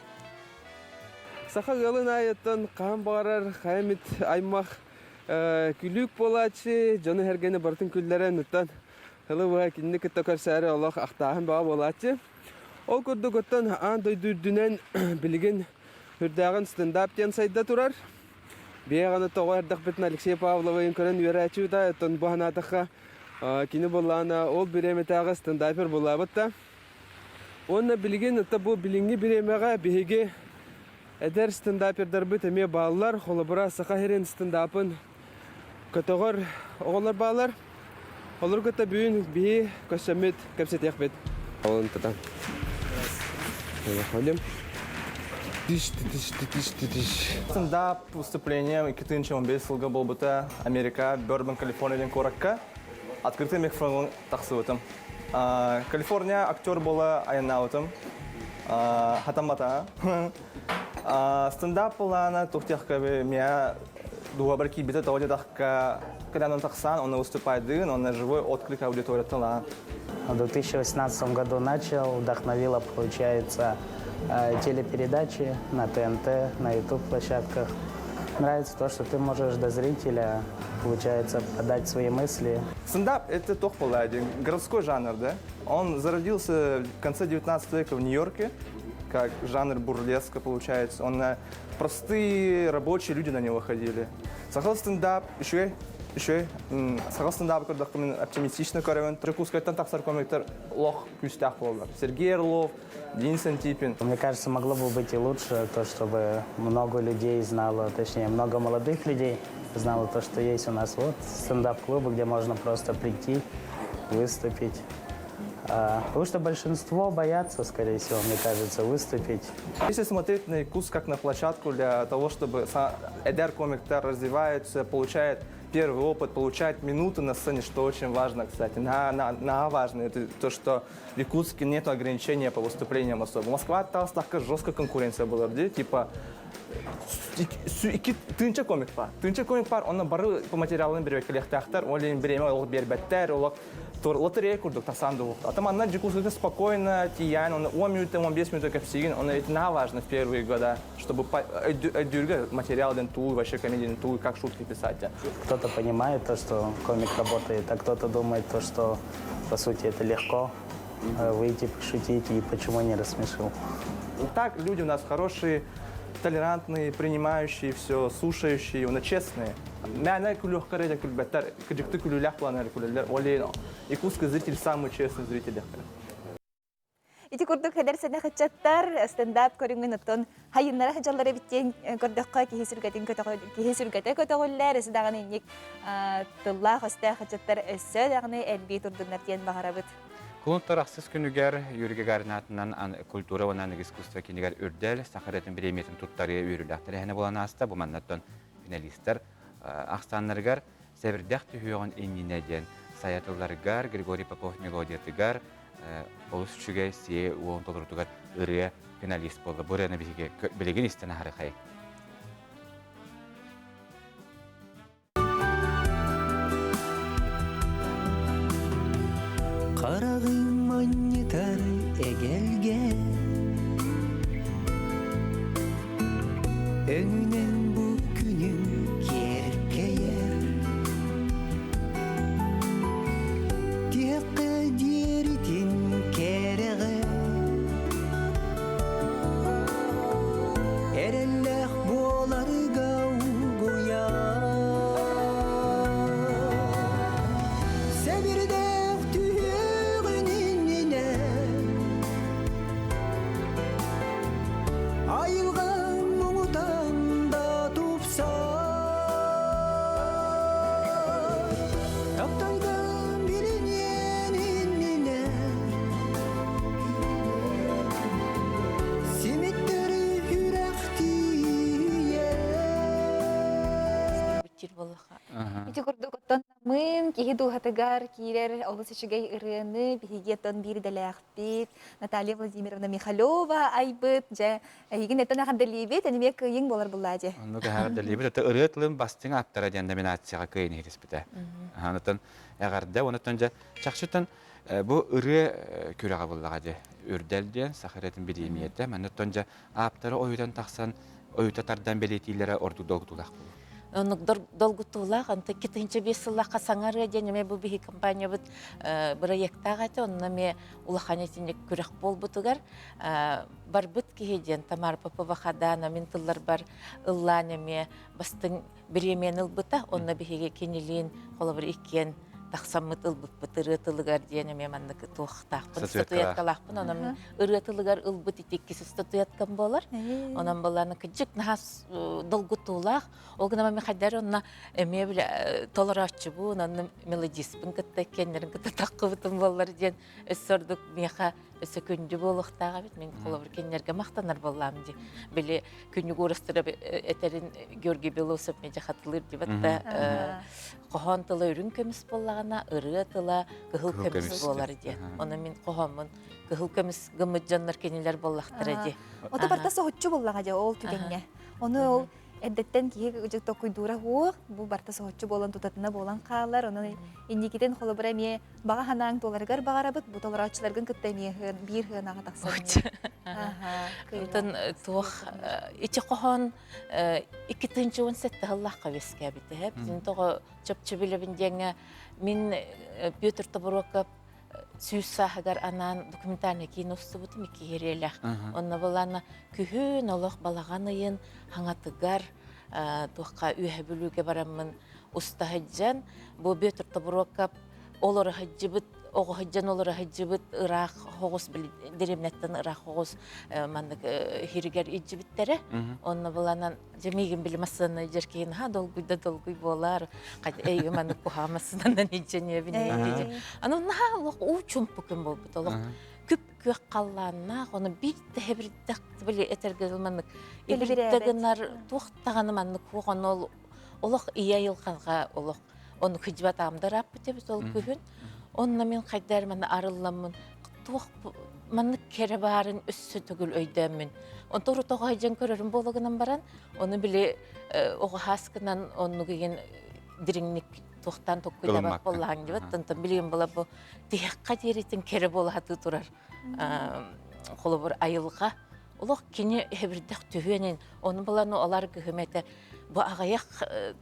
Speaker 9: Саха ыалын аайыттан хаһан баҕарар хайа эмит аймах күлүүк буолааччы, дьону сэргэни барытын күллэрэн ыттан Ылы быһа кинини кытта көрсөөрү олох ахтааһын баҕа буолааччы. Ол курдук оттон аан дойду үрдүнэн билигин үрдээҕин стендап диэн сайда турар. Биһиэҕэ тоҕо эрдэхпитин Алексей Павловыйын көрөн үөрээччи да, оттон бу санаатахха кини буоллаҕына ол бириэмэтээҕи стендапер буолаабыт да. Уонна билигин ытта бу билиҥҥи бириэмэҕэ биһиги эдэр стендапердарбыт эмиэ бааллар. Холобура, Саха сирин стендапын көтөҕөр оҕолор бааллар. Олору кытта бүгүн биһи көрсөммүт кэпсэтиэхпит. Олон тутан. Выходим. Тиш, тиш, тиш, тиш.
Speaker 11: Стендап выступление 2015 сылга буолбута Америка Бёрбен, Калифорния диэн куоракка открытый микрофон тахсыбытым. Калифорния актер буола айаннаабытым. Хатаммата. Стендап плана тухтиахка меня дуһабар киирбитэ тоҕо диэтэххэ когда он тахсан, он выступает, он живой отклик аудиторияттан.
Speaker 21: В 2018 году начал, вдохновила, получается, телепередачи на ТНТ, на YouTube-площадках. Нравится то, что ты можешь до зрителя, получается, подать свои мысли.
Speaker 11: Стендап – это тох городской жанр, да? Он зародился в конце 19 века в Нью-Йорке, как жанр бурлеска, получается. Он простые рабочие люди на него ходили. Сахал стендап, еще еще сахал стендап көрдөхпүн оптимистично көрөбүн. Дьокуускайтан тахсар комиктар олох күүстээх буоллар. Сергей Орлов, Денис Антипин.
Speaker 21: Мне кажется, могло бы быть и лучше, то, чтобы много людей знало, точнее, много молодых людей знало то, что есть у нас вот стендап-клубы, где можно просто прийти, выступить. Потому что большинство боятся, скорее всего, мне кажется, выступить.
Speaker 11: Если смотреть на Якутск как на площадку для того, чтобы эдэр комиктар развиваются, получает первый опыт, получает минуты на сцене, что очень важно, кстати. На важно, это то, что в Якутске нет ограничения по выступлениям особо. Москва там такая жесткая конкуренция была, где типа тыһыынча комик баар. Тыһыынча комик баар, онно бары по материалын биэрбэккэлиэхтээхтэр, ол иһин бириэмэ олох биэрбэттэр, олох лотерея курдук тасан дуһук. А там анна Дьокуускайга спокойно тиийэн, оны 10 минута, 15 минута кэпсиигин, оны это на важно в первые года, чтобы өйдүүргэ материал ден туу, вообще комедийный туу, как шутки писать.
Speaker 21: Кто-то понимает то, что комик работает, а кто-то думает то, что по сути это легко выйти пошутить и почему не рассмешил.
Speaker 11: Так, люди у нас хорошие, толерантные, принимающие все, слушающие, но честные. Мээнэ күлүөххэ күлбэттэр, кырдьыкты күлүүлээх планер күлэллэр. Ол якутский зритель самый честный зритель.
Speaker 1: Ити курдук эдэр сэнэх ыччаттар стендап көрүҥүн оттон хайыннара сылдьаллар эбит диэн көрдөххө киһи сүргэтин киһи сүргэтэ көтөҕүллэр өссө даҕаны инник тыллаах өстөөх ыччаттар өссө даҕаны элбии турдуннар диэн баҕарабыт.
Speaker 2: Кулун ахсыс күнүгэр Юрий Гагарин аатынан культура уонна искусство киинигэр Үрдэл саха ырыатын бириэмийэтин туттарыы үөрүүлээх тэрээһинэ буолан ааста. Бу маннаттан финалистар ахсааннарыгар Сэбирдэх түһүөҕүн иннинэ диэн сайатылларыгар Григорий Попов мелодиятыгар олус үчүгэй сиэ уолун толорутугар ырыа финалист буолла. Бу ырыаны биһиги билигин истэн аһарыхай.
Speaker 12: Хараҕым манньытар эгэлгэ Өҥүнэн бу күнүм киэркэйэр Тиэххэ диэритин кэрэҕэ Эрэллээх
Speaker 13: диир буоллаха.
Speaker 1: Ити курдук оттон намыын киһи дууһатыгар киирэр олус үчүгэй ырыаны биһиги оттон биир идэлээхпит Наталья Владимировна Михалева айбыт. Дьэ, эйигин эттэн эҕэрдэлиибит, энимиэ кыайыҥ буолар буллаа дьэ.
Speaker 2: Оннук эҕэрдэлиибит. Это ырыа тылын бастыҥ ааптара диэн номинацияҕа кыайын иһитиспитэ. Онтон эҕэрдэ, онтон дьэ чахчытан бу ырыа күрэҕэ буллаҕа дьэ. Үрдэл диэн саха ырыатын бириэмийэтэ. Манна дьэ ааптары ойутан тахсан ойута тардан бэлиэтииллэрэ ордук долгутуулаах буолуо.
Speaker 13: Оннук долгутуулаах, онто 2005 сыллаахха саҥа ырыа диэн эмиэ бу биһи компаниябыт бырайыактаах этэ, онно эмиэ улахан итинник күрэх буолбутугар барбыт киһи диэн Тамара Попова Хадаана мин тылларбар ыллаан эмиэ бастыҥ бириэмийэни ылбыта, онно биһиги кинилиин холобур иккиэн тахсаммыт ылбыппыт ырыа тылыгар диэн эмиэ маннык туохтаахпын статуэткалаахпын онон ырыа тылыгар ылбыт ити иккис статуэткам буолар онон былааны кыдьык наһаа долгутуулаах ол гынан мен хайдар онно эмиэ биле толорооччубун онно мелодиспын кытта кеннерин кытта таххыбытым буоллар диэн өссө ордук миэхэ өссө күндү буолуохтаах эбит мин холобур кинилэргэ махтанар буоллаам ди били күннүк уурастыра этерин Георгий Белоусов медиа хатылыыр дибат да хоһоон тыла үрүҥ көмүс буоллаҕына ырыа тыла кыһыл көмүс буолар диэн ону мин хоһооммун кыһыл көмүс гыммыт дьоннор кинилэр буоллахтара ди
Speaker 1: Ото барта соһуччу буоллаҕа дьэ ол түгэҥҥэ ону ол эрдэттэн киһи токуйдуура суох бу барта соһуччу буолан тутатына буолан хаалар онон инникитин холобура эмиэ баҕа санааҥ туоларыгар баҕарабыт бу толорооччуларгын кытта эмиэ биир сыанаҕа тахсан
Speaker 13: Онтон туох ити хоһоон 2017 сыллаахха үөскээбитэ. Бүтүн тоҕо чопчу билэбин диэҥҥэ мин Петр Тобуруокап сүүс сааһыгар анаан документальный киин устубутум икки ириэлэх. Онно былаана күһүн олох балаҕан ыйын хаҥатыгар туохха Үөһэ Бүлүүгэ бараммын уста сылдьан бу Петр Тобуруокап олоро сылдьыбыт оҕо сылдьан олоро сылдьыбыт ыраах хоҕус дэриэбинэттэн ыраах хоҕус маннык хиригэр илдьибиттэрэ. Онно буланан дьэ миигин били массыынаны илдьэр киһи наһаа долгуйда долгуй буолар. Эйи маннык куһаҕан массыынанан илдьэниэбин Аны наһаа олох уу чумпу күн буолбут олох күп күөх халлааннаах ону биир тэһэбирдэх били этэргэ маннык ибирдэ гынар туох даҕаны маннык хуох ону олох ийэ айылҕаҕа олох ону кыдьыбатаам дарааппыт эбит ол күһүн онно мин хайдар маны арылламмын туох маннык кэрэ баарын өссө төгүл өйдөөммүн онто урут оҕо сылдьан көрөрүм буола гынан баран ону били оҕо хааскынан оннук игин дириҥник туохтаан токкуйдабат буоллаһаҥ дибэт онтон билигин була бу тиһэххэ диэритин кэрэ буола сатыы турар холобур айылҕа олох кини эбирдэх түһүөнин ону булан олар гыһым этэ бу аҕыйах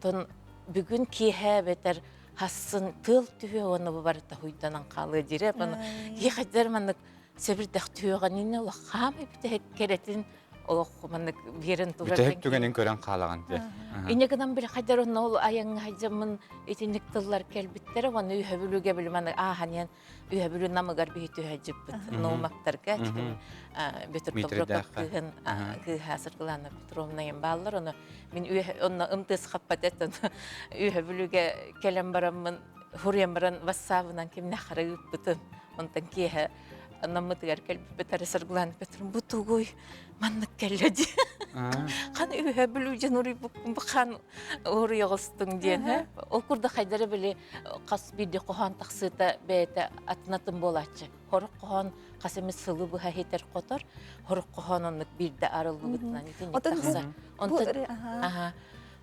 Speaker 13: тон бүгүн киэһэ эбэтэр хассын тыал түһүө уонна бу барыта хуйданан хаалыа дире баны киэхэдэр маннык сэбирдэх түһүөҕэнин олох хаамай бүтэһик кэрэтин олох маннык биэрэн турар
Speaker 2: бүтэһик түгэнин көрөн хаалаҕын дии
Speaker 13: инне гынан били хайдар онно ол айаҥҥа хайдьаммын итинник тыллар кэлбиттэрэ уонна үһэбүлүгэ били маны ааһаньан үһэбүлү намыгар биһи түһэдьиппит ноумактарга Петр Тоброков кыыһын кыыһа Саргылана Петровна бааллар ону мин онно ымтыс хаппат этэн үһэбүлүгэ кэлэн бараммын хуруйан баран вассаабынан кимнэххара ыыппытым онтон киэһэ наммытыгар кэлбиппит ары Саргылана Петровна бу тугуй маннык кэллэ дии хан үһэ бүлүү дьон уруйбуккун бу хан уруйоҕустуҥ диэн ол курдук хайдара били хас биирдии хоһоон тахсыыта бэйэтэ атын-атын буолааччы. Хорук хоһоон хас эмит сылы быһа иһитэр-хотор, хорук хоһоон оннук биирдэ арыллыбытынан итинник тахсар. Онтон аха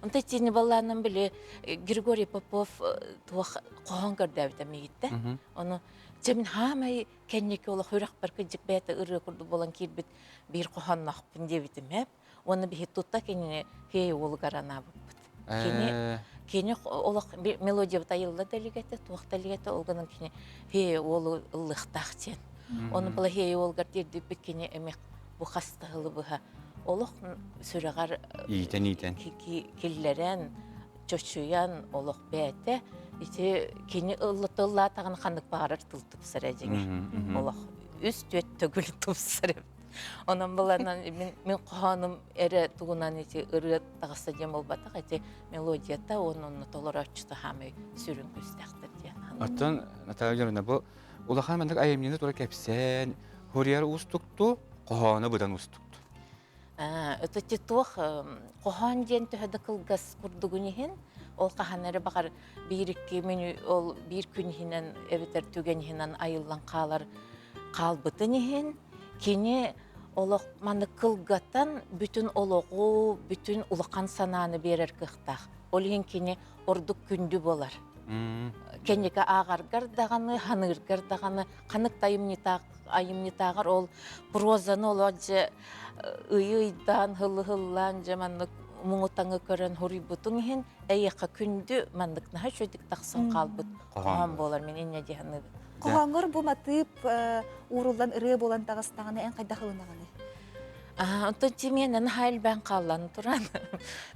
Speaker 13: Онто итини баллаанан били Григорий Попов туох хоһоон көрдөөбүтэ миигиттэ. Ону дьэ мин хаамай кэнники олох үрэхпэр кыдьык бэйэтэ ырыа курдук буолан киирбит биир хоһоонноохпун диэбитим эп. Уонна биһи тутта кинини фея уолугар анаабыппыт. Кини кини олох мелодиябыт айылла да илик туох да илик ол гынан кини фея уолу ыллыахтаах диэн. Оны была фея уолугар тиэрдиппит кини эмиэ бу хастаһылы быһа олох сүрэҕэр
Speaker 2: иитэн-иитэн
Speaker 13: киллэрэн чочуйан олох бэйэтэ ити кини ыллатыллаатаҕын ханнык баҕарар тыл тупсара дьиҥэ олох үс түөрт төгүл тупсар эбит Онон буланан мин, мин хоһоонум эрэ тугунан ити ырыа таҕыста диэн буолбатах, ити мелодията уонна онно толорооччута хаамай сүрүн күүстээхтэр диэн.
Speaker 2: Оттон Наталья Юрьевна, бу улахан маннык айымньыны тура кэпсээн, хуруйар уустукту, хоһоону быдан уустукту.
Speaker 13: Өтөти туох хоһоон диэн төһө да кылгас курдугун иһин, ол хаһан эрэ баҕар биир-икки мүнүү ол биир күн иһинэн эбэтэр түгэн иһинэн айыллан хаалар хаалбытын иһин, кини олох маны кылгатан бүтүн олоҕу, бүтүн улахан санааны биэрэр кыахтаах. Ол иһин кини ордук күндү буолар. Кэнники ааҕаргар даҕаны, ханыыргар даҕаны ханык да айымньытааҕар ол прозаны олох дьэ ыйы-ыйдаан, һылы-һыллаан дьэ маннык муҥутаҥы көрөн хоруйбутуҥ иһин эйиэхэ күндү маннык наһаа үчүгэйдик тахсан хаалбыт хоһоон буолар мин инньэ дии саныыбын.
Speaker 1: Хоһооҥҥор бу матыып ууруллан ырыа буолан таҕыстаҕына эн хайдах ылынаҕыный?
Speaker 13: Онтон тимиэнэн наһаа элбээн хааллан туран.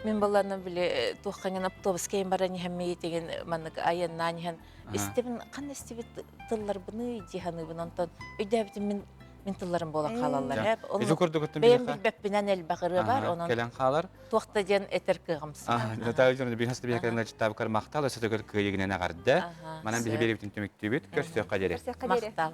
Speaker 13: Мин баланы били туоххаҥын автобус кэйин баран иһэн миитигин маннык айаннаан иһэн истибин ханна истибит тылларбыный дии саныыбын онтон өйдөөбүтүм мин мин тылларым буолан хаалаллар эп.
Speaker 2: Ити курдук өттүн
Speaker 13: Бэйэм билбэппинэн элбэх ырыа бар, онон
Speaker 2: кэлэн хаалар.
Speaker 13: Туох да диэн этэр кыаҕым суох.
Speaker 2: Наталья Ивановна биһиэхэ биһиэхэ кэлэн ыалдьыттаабыккар махтал, өссө төгүл кыайыгынан эҕэрдэ. Манан биһи биэриибитин түмүктүүбүт. Көрсүөххэ диэри.
Speaker 13: Махтал.